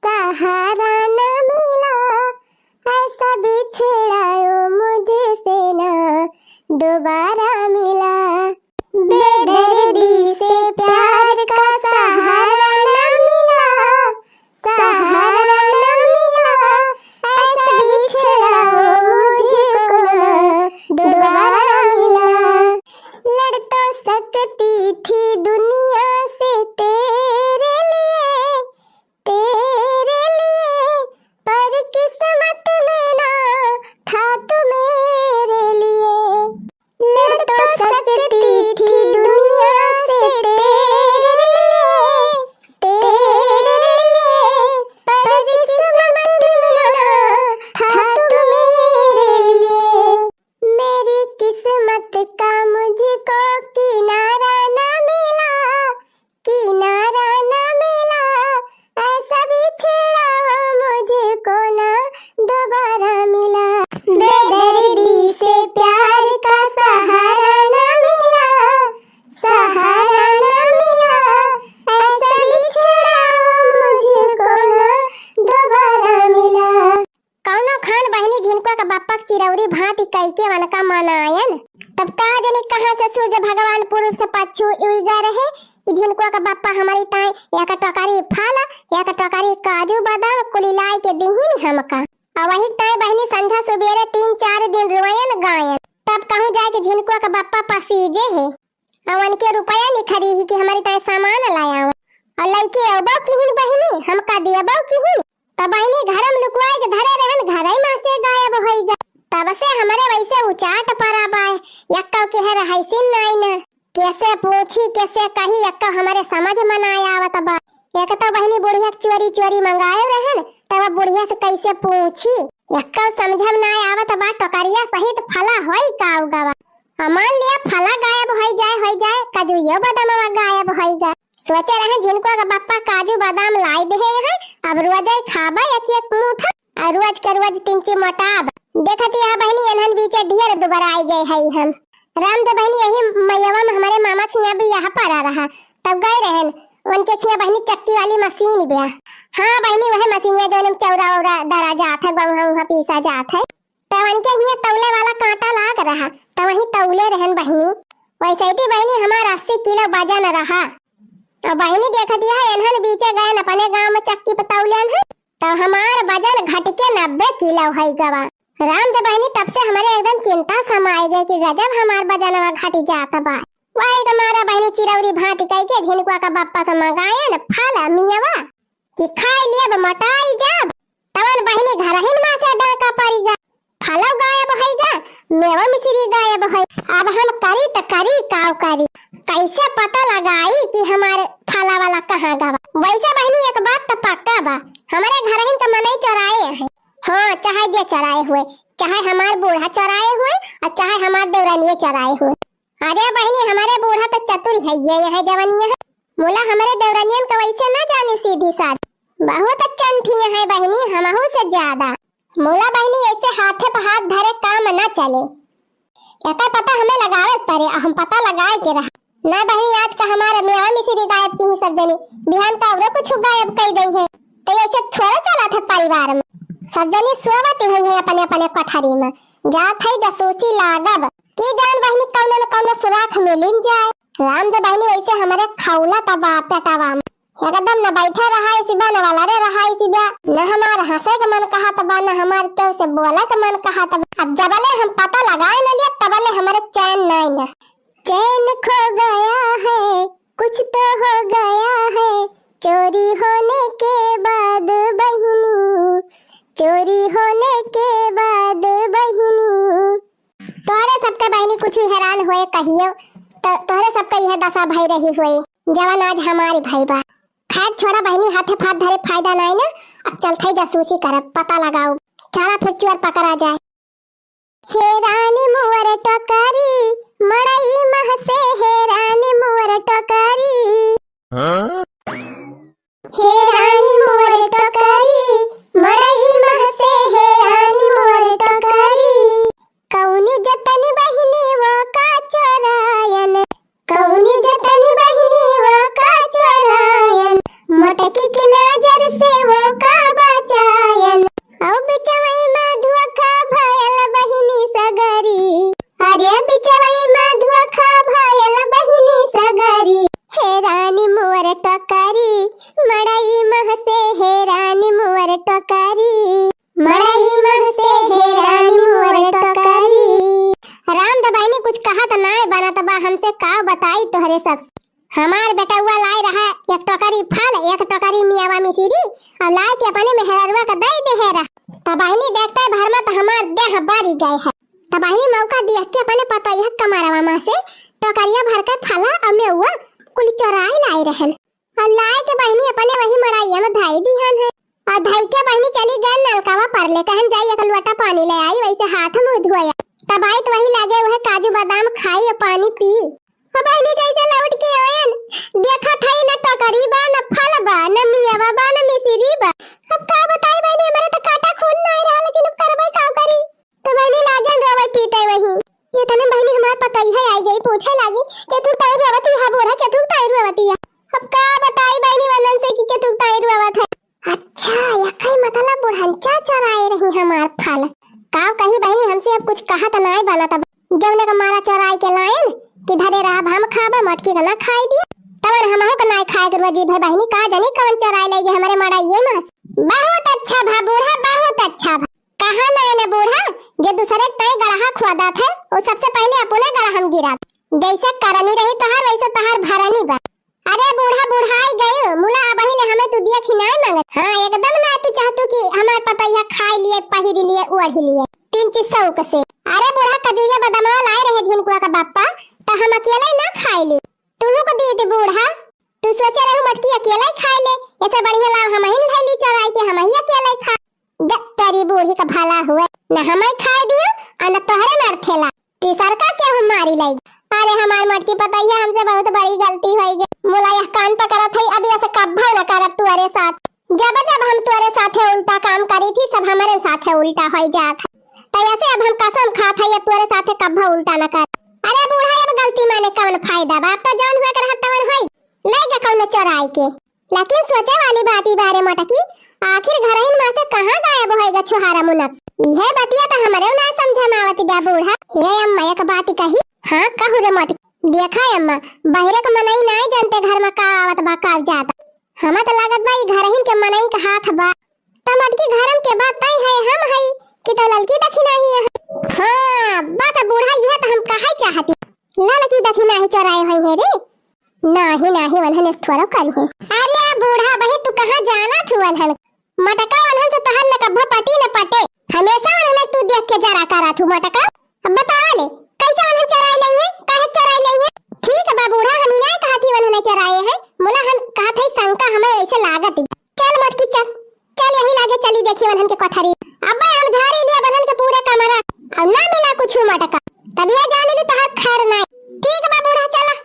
सहारा न मिला, ऐसा बिछड़ा ओ मुझसे ना दोबारा मिला। बेदर्दी से प्यार का सहारा न मिला, सहारा न मिला, ऐसा बिछड़ा ओ मुझको ना दोबारा मिला। लड़ तो सकती थी दुनिया से तेरे लिए, तेरे लिए, पर किस्मत में ना था तू मेरे लिए। लड़ तो सकती थी दुनिया से तेरे लिए, तेरे लिए, पर किस्मत में ना था तू मेरे लिए। मेरी किस्मत का मुझको किनारा ना मिला, किनारा ना मिला, ऐसा बिछड़ा वो मुझको ना दोबारा मिला। बेदर्दी से प्यार का सहारा ना मिला, सहारा ना मिला, ऐसा बिछड़ा वो मुझको ना दोबारा मिला। कौनो खान बहिनी झिनकुआ का बप्पा के चिरौरी भांति कइके वनका मनायन। तब का जानी कहाँ से सूर्य भगवान पूरब से पच्छू उइगा रहे कि झिनकुआ का बप्पा हमरी ताई एक टोकरी फल, एक टोकरी काजू बादाम कुलि लाइ के दिहिन हमका। अउ वही ताई बहिनी संझा सुबेरे तीन चार दिन रोयन गायन। तब कहूँ जाए कि झिनकुआ का बप्पा पसीजे है। अउ उनके रुपया निखरी ही कि हमरी ताई सामान लायाव। अउ लइके अउबो किहिन बहिनी, हमका देबो किहिन। तब बहिनी घरम लुकवाइ के धरे रहन, घरइ मा से गायब होइगा। तब से हमरे वैसे उचाट परा बाय, यक्कउ केहे रहइसिन नाई न। केसे पूछी, केसे कही, यक्कउ हमरे समझ मा नाई आवत बा। एक तउ बहिनी बुढ़िया के चोरी चोरी मंगाए रहन, तब अब बुढ़िया से कइसे पूछी? यक्कउ समझम नाई आवत बा, टोकरिया सहित फला होई का उगवा। आ मान लिया फला गायब होई जाए, होई जाए, काजूयो बादामवा गायब होइगा। सोचे रहे झिनकुआ का बप्पा काजू बादाम लाई देहे हैं, अब रोजइ खाबा एक एक मुठा, अउ रोज के रोज तिनची मोटाब। देखत यह बहिनी एनहन बीचे ढेर दुबराइ गए हई हम। राम दे बहिनी यही मयवा मा हमरे मामा खिया बियाह परा रहा, तब गए रहन, उनके खिया बहिनी चक्की वाली मसीन बिया। हाँ बहिनी, वह मसीनिया जौन हम चौरा वौरा दरा जात है, गौहा उहा पीसा जात है। तब उनके हियाँ तौले वाला कांटा लाग रहा, तब वही तौले रहन बहिनी। वैसे ही बहिनी हमार अस्सी किलो वजन रहा। अउ बहिनी देखत यह एनहन बीचे गयन अपने गाँव मा चक्की पे तौलेन है, तब हमार वजन घट के नब्बे किलो होइ गवा। राम दे बहिनी तब से हमरे एकदम चिंता समाए गए कि गजब हमार वजनवा घट जात बा। वही के मारा बहिनी चिरौरी भांति कइके झिनकुआ का बप्पा से मंगायन फल मियवा कि खाइ लेब मोटाइ जाब। तवन बहिनी घरहिन मा से डाका परिगा। फलउ गायब होइगा, मेवा मिश्री गायब होइ। अब हम करी त करी, काउ करी? कइसे पता लगाई कि हमार फला वाला कहाँ गवा? वैसे बहिनी एक बात त पक्का बा, हमरे घरहिन क मनई चोराए हैं। हाँ, चाहे जे चोराए हुए, चाहे हमार बूढ़ा चोराए हुए अउ चाहे हमार देवरानिये चोराए हुए। अरे बहिनी, हमरे बूढ़ा त चतुर हइये, यह जवनिया है। मुला हमरे देवरनियन क वैसे ना जानी सीधी साधी। बहुत चंठी है बहिनी, हमहू से ज्यादा। मुला बहिनी ऐसे हाथे पे हाथ धरे काम ना चले। एकर पता हमें लगावे के परे, अउ हम पता लगाए के रहा। ना बहिनी, आज का हमारा मेवा मिश्री गायब किहीं सब जनी, बिहान का अउरो कुछ गायब कइ दइहैं। त ऐसे थोड़े चलत है परिवार मा। सब जनी सोवत ही है अपने अपने कोठरी मा। जात है जासूसी लागब। की जान बहिनी कौनो न कौनो सुराख मिलिन जाए। राम दे बहिनी वैसे हमरे खौलत बा पेटवा मा। एकदम न बैठे रहाइसी बा, न वलरे रहाइसी बा, न हमार हँसे क मन कहत बा, न हमार केहू से बोले क मन कहत बा। अब जबले हम पता लगाए न लिया तबले हमरे चैन नाई न। चैन खो गया है, कुछ तो हो गया है, चोरी होने के बाद बहिनी, चोरी होने के बाद बहिनी। तोहरे सबके बहिनी कुछ हैरान होए कहियो, त-, तोहरे सबके यह दशा भई रही होए, जवन आज हमारी भई बा। खैर छोड़ा बहिनी, हाथे फाथ धरे फायदा नाई ना, अब चलत है जासूसी करब, पता लगाउब, चला फिर चोर पकड़ा जाए। हे रानी मोर टोकरी, मड़ई महसे हे रानी मोर टोकरी। हाँ? हे रानी मोर टोकरी, मड़ई महसे हे रानी मोर टोकरी। कौनी जतन बहिनी वो का चोरायन, कौनी जतन बहिनी वो का चोरायन, मोटकी के नजर से वो का बचायन। औ बिचवई में धोखा भयल बहिनी सगरी, अरे बिचवई में धोखा भयल बहिनी सगरी। हे रानी मोर टोकरी, मड़ई महसे हे रानी मोर टोकरी, मड़ई महसे हे रानी मोर टोकरी। राम द बहिनी कुछ कहा त नाय बनत बा, हमसे का बताई तोहरे सब। हमार बेटउआ लाए रहा एक टोकरी फल, एक टोकरी मियावा मिसिरी, और लाए के अपने मेहररुआ के दे देहे रहा। त बहिनी देखते भर में त हमार देह बरी गए है। त बहिनी मौका दिया के अपने पतोहिया कमरवा में से टोकरिया भर के फला और मेउआ कुल चोराई लाए रहन। और लाए के बहिनी अपने वही मड़ाइया में धाई दिहन है। और धाई के बहिनी चली गए नलकावा पर ले, कहन जाई एक लोटा पानी ले आई, वैसे हाथ मुंह धोया। तब आई तो वही लागे वह काजू बादाम खाई और पानी पी। अब बहिनी जैसे लौट के आयन, देखा था न टोकरी बा, न फल बा, न मियावा बा, न मिसिरी बा। अब का बताई बहिनी, हमारे तो काटा खून ना रहा, लेकिन अब करबै का करी। तो बहिनी लागन रोवे पीटे वही। ये तने बहिनी हमार पतोहिया आई गई, पूछे लागी, "केथू ताई रोवती है बूढ़ा, केथू ताई रोवती है?" अब का बताई बहिनी वनन से कि केथू ताई रोवत है। अच्छा, यखई मतलब बुढ़ंचा चोराए रही हमार फल। का कही बहिनी, हमसे अब कुछ कहा त नाय बनत बा। जौने का मारा चोराए के लायन कि धरे रहब हम खाबा, मटकी का ना खाई दिया। तवन हमहू का नाय खाए के रुआ जीभ है बहिनी, का जानी कवन चोराए लई गे हमरे मड़ाइये मास। बहुत अच्छा भा बूढ़ा, बहुत अच्छा भा। कहा ना एने बूढ़ा, जे दूसरे के ताई गड़हा खोदत है, वो सबसे पहले अपने गड़हा में गिरा। जैसे करनी रही तोहार, वैसे तोहार भरनी बा। अरे बूढ़ा, बुढ़ाई गयो, मुला अबही ले हमें तू दिया खिनाए मांगत। हाँ, एकदम ना तू चाहतू कि हमार पतोहिया खाई लिए, पहिरी लिए, ओढ़ी लिए, तीन चीज शौक से। अरे बूढ़ा, कजुया बदामवा लाए रहे झिनकुआ का बापा, त हम अकेले ना खाई ली, तुहू को दे दे बूढ़ा। तू सोचे रहू मटकी अकेले ही खाए ले, ऐसे बढ़िया लाओ हम ही धैली चोराई के हम ही अकेले ही खा। जब तेरी बूढ़ी का भला हुए, न हमें खाए दियो और न तोहरे नर ठेला। तीसर का केहू मारी लई। अरे हमार मटकी पतोहिया, हमसे बहुत बड़ी गलती होई गई। मुला यह कान पकड़त है, अब ऐसे कब्बो न करब तुअरे साथ। जब जब हम तुअरे साथे उल्टा काम करी थी, सब हमारे साथे उल्टा होई जात है। तो ऐसे अब हम कसम खात है, ये तुअरे साथे कब्बो उल्टा न कर। अरे बूढ़ा, अब गलती माने कौन फायदा बा? अब तो जौन हुए के रहत तवन होई। ले के कौनो चोराई के। लेकिन सोचे वाली बात ई बारे मटकी, आखिर घरहिन में से कहाँ गायब होएगा छुहारा मुनक? इहे बतिया तो हमरे ना समझ में आवत बा बूढ़ा। हे अम्मा, एक बात कही। हाँ, कहू रे मटकी। देखा अम्मा, बहरे के मनई नाय जानते घर में का आवत बा, का जात। हमें तो लागत बा ई घरहिन के मनई के हाथ बा। त मटकी घरम के बात तय है हम हई कि तो ललकी दखिना ही है। हाँ, बस बूढ़ा, यह तो हम कहे चाहती। ललकी दखिना ही चोराए होई है रे। नाही, नाही, वनहन इस थोड़ा करी है। अरे बूढ़ा बही, तू कहाँ जाना थू वनहन? मटका वनहन से तहन न कब्बो पटी न पटे। हमेशा वनहन तू देख के जरा करा थू मटका। अब बतावा ले, कैसे वनहन चोराई लई है? काहे चोराई लई है? ठीक बा बूढ़ा, हम ही ना कहा थी वनहन चोराए हैं। मुला हम कहा थे शंका हमें ऐसे लागत ही। चल मोटकी चल, चल यही लागे चली देखी वनहन के कोठरी। अब्बे हम झाड़ी लिया वनहन के पूरे कमरा, और ना मिला कुछ मटका। तब यह जाने ली तहार खैर नाई। ठीक बा बूढ़ा, चला।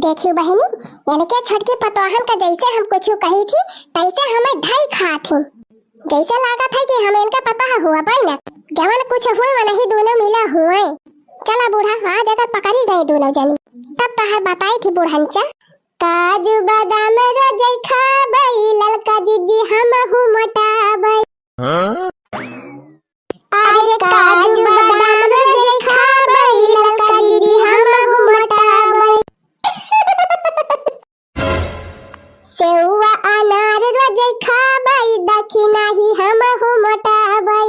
देखियो बहिनी, इनके छोटकी पतोहन का जैसे हम कुछ कही थी, तैसे हमें धई खात ही। जैसे लागत है कि हम इनका पता हुआ पाई ना, जवन कुछ हुए वनही दोनों मिला हुए। चला बूढ़ा, आज अगर पकड़ी गए दोनों जनी, तब तहार बताई थी बूढ़ंचा। काजू बादाम रोजे खाबई, ललका जीजी हमहू मोटाबई। हाँ? अरे काजू बादाम रोजे खाबई, ललका जीजी हमहू मोटाबई। सेउआ अनार रोजे खाबई, दखिना ही हमहू मोटाबई।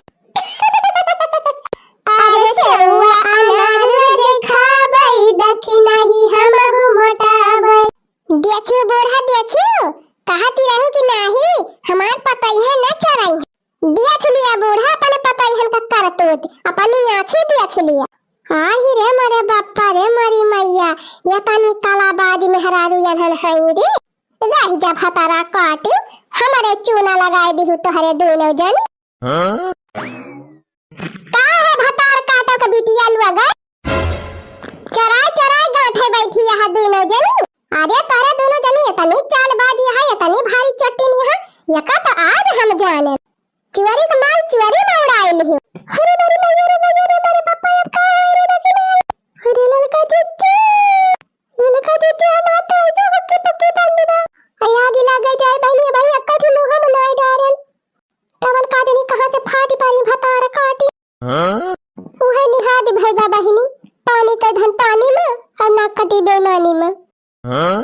अरे सेउआ अनार रोजे खाबई, दखिना ही हमहू मोटाबई। देखियो बूढ़ा, देखियो, कहती रहू कि नाही, हमार पतोहिया न चोराई है। देख लिया बूढ़ा, अपने पतोहियन का करतूत, अपनी आँखी देख लिया। आही रे मोरे बापा रे मोरी मैया, ये तनी कालाबाज मेहरारू यनहन हई रे। रही जा भतारा काटी, हमरे चूना लगाए दिहू तोहरे दोनों जनी। हाँ? का है भतार काटो के लुआ गए। चराय चराय गांठे बैठी यह दुनो जनी। अरे तोरे दुनो जनी इतनी चालबाजी है, इतनी भारी चट्टिनी है, यका तो आज हम जाने। चुअरी के माल चुअरी में उड़ाए लिही। अरे मेरी मैया रे मैया रे, मेरे पापा अब का होए रे दखिना। अरे ललका चुच्ची, ललका चुच्ची, हम तो ऐसे पक्की पक्की कर लेबा। अरे आगे लागे जाए बहिनी, भाई अक्का थी लोहा में नाय डारेन। तवन का जनी कहाँ से फाटी पारी भतार काटी। हाँ? उहे निहाद भइबा बहिनी, पानी के धन पानी में और ना कटी बेईमानी में। हाँ?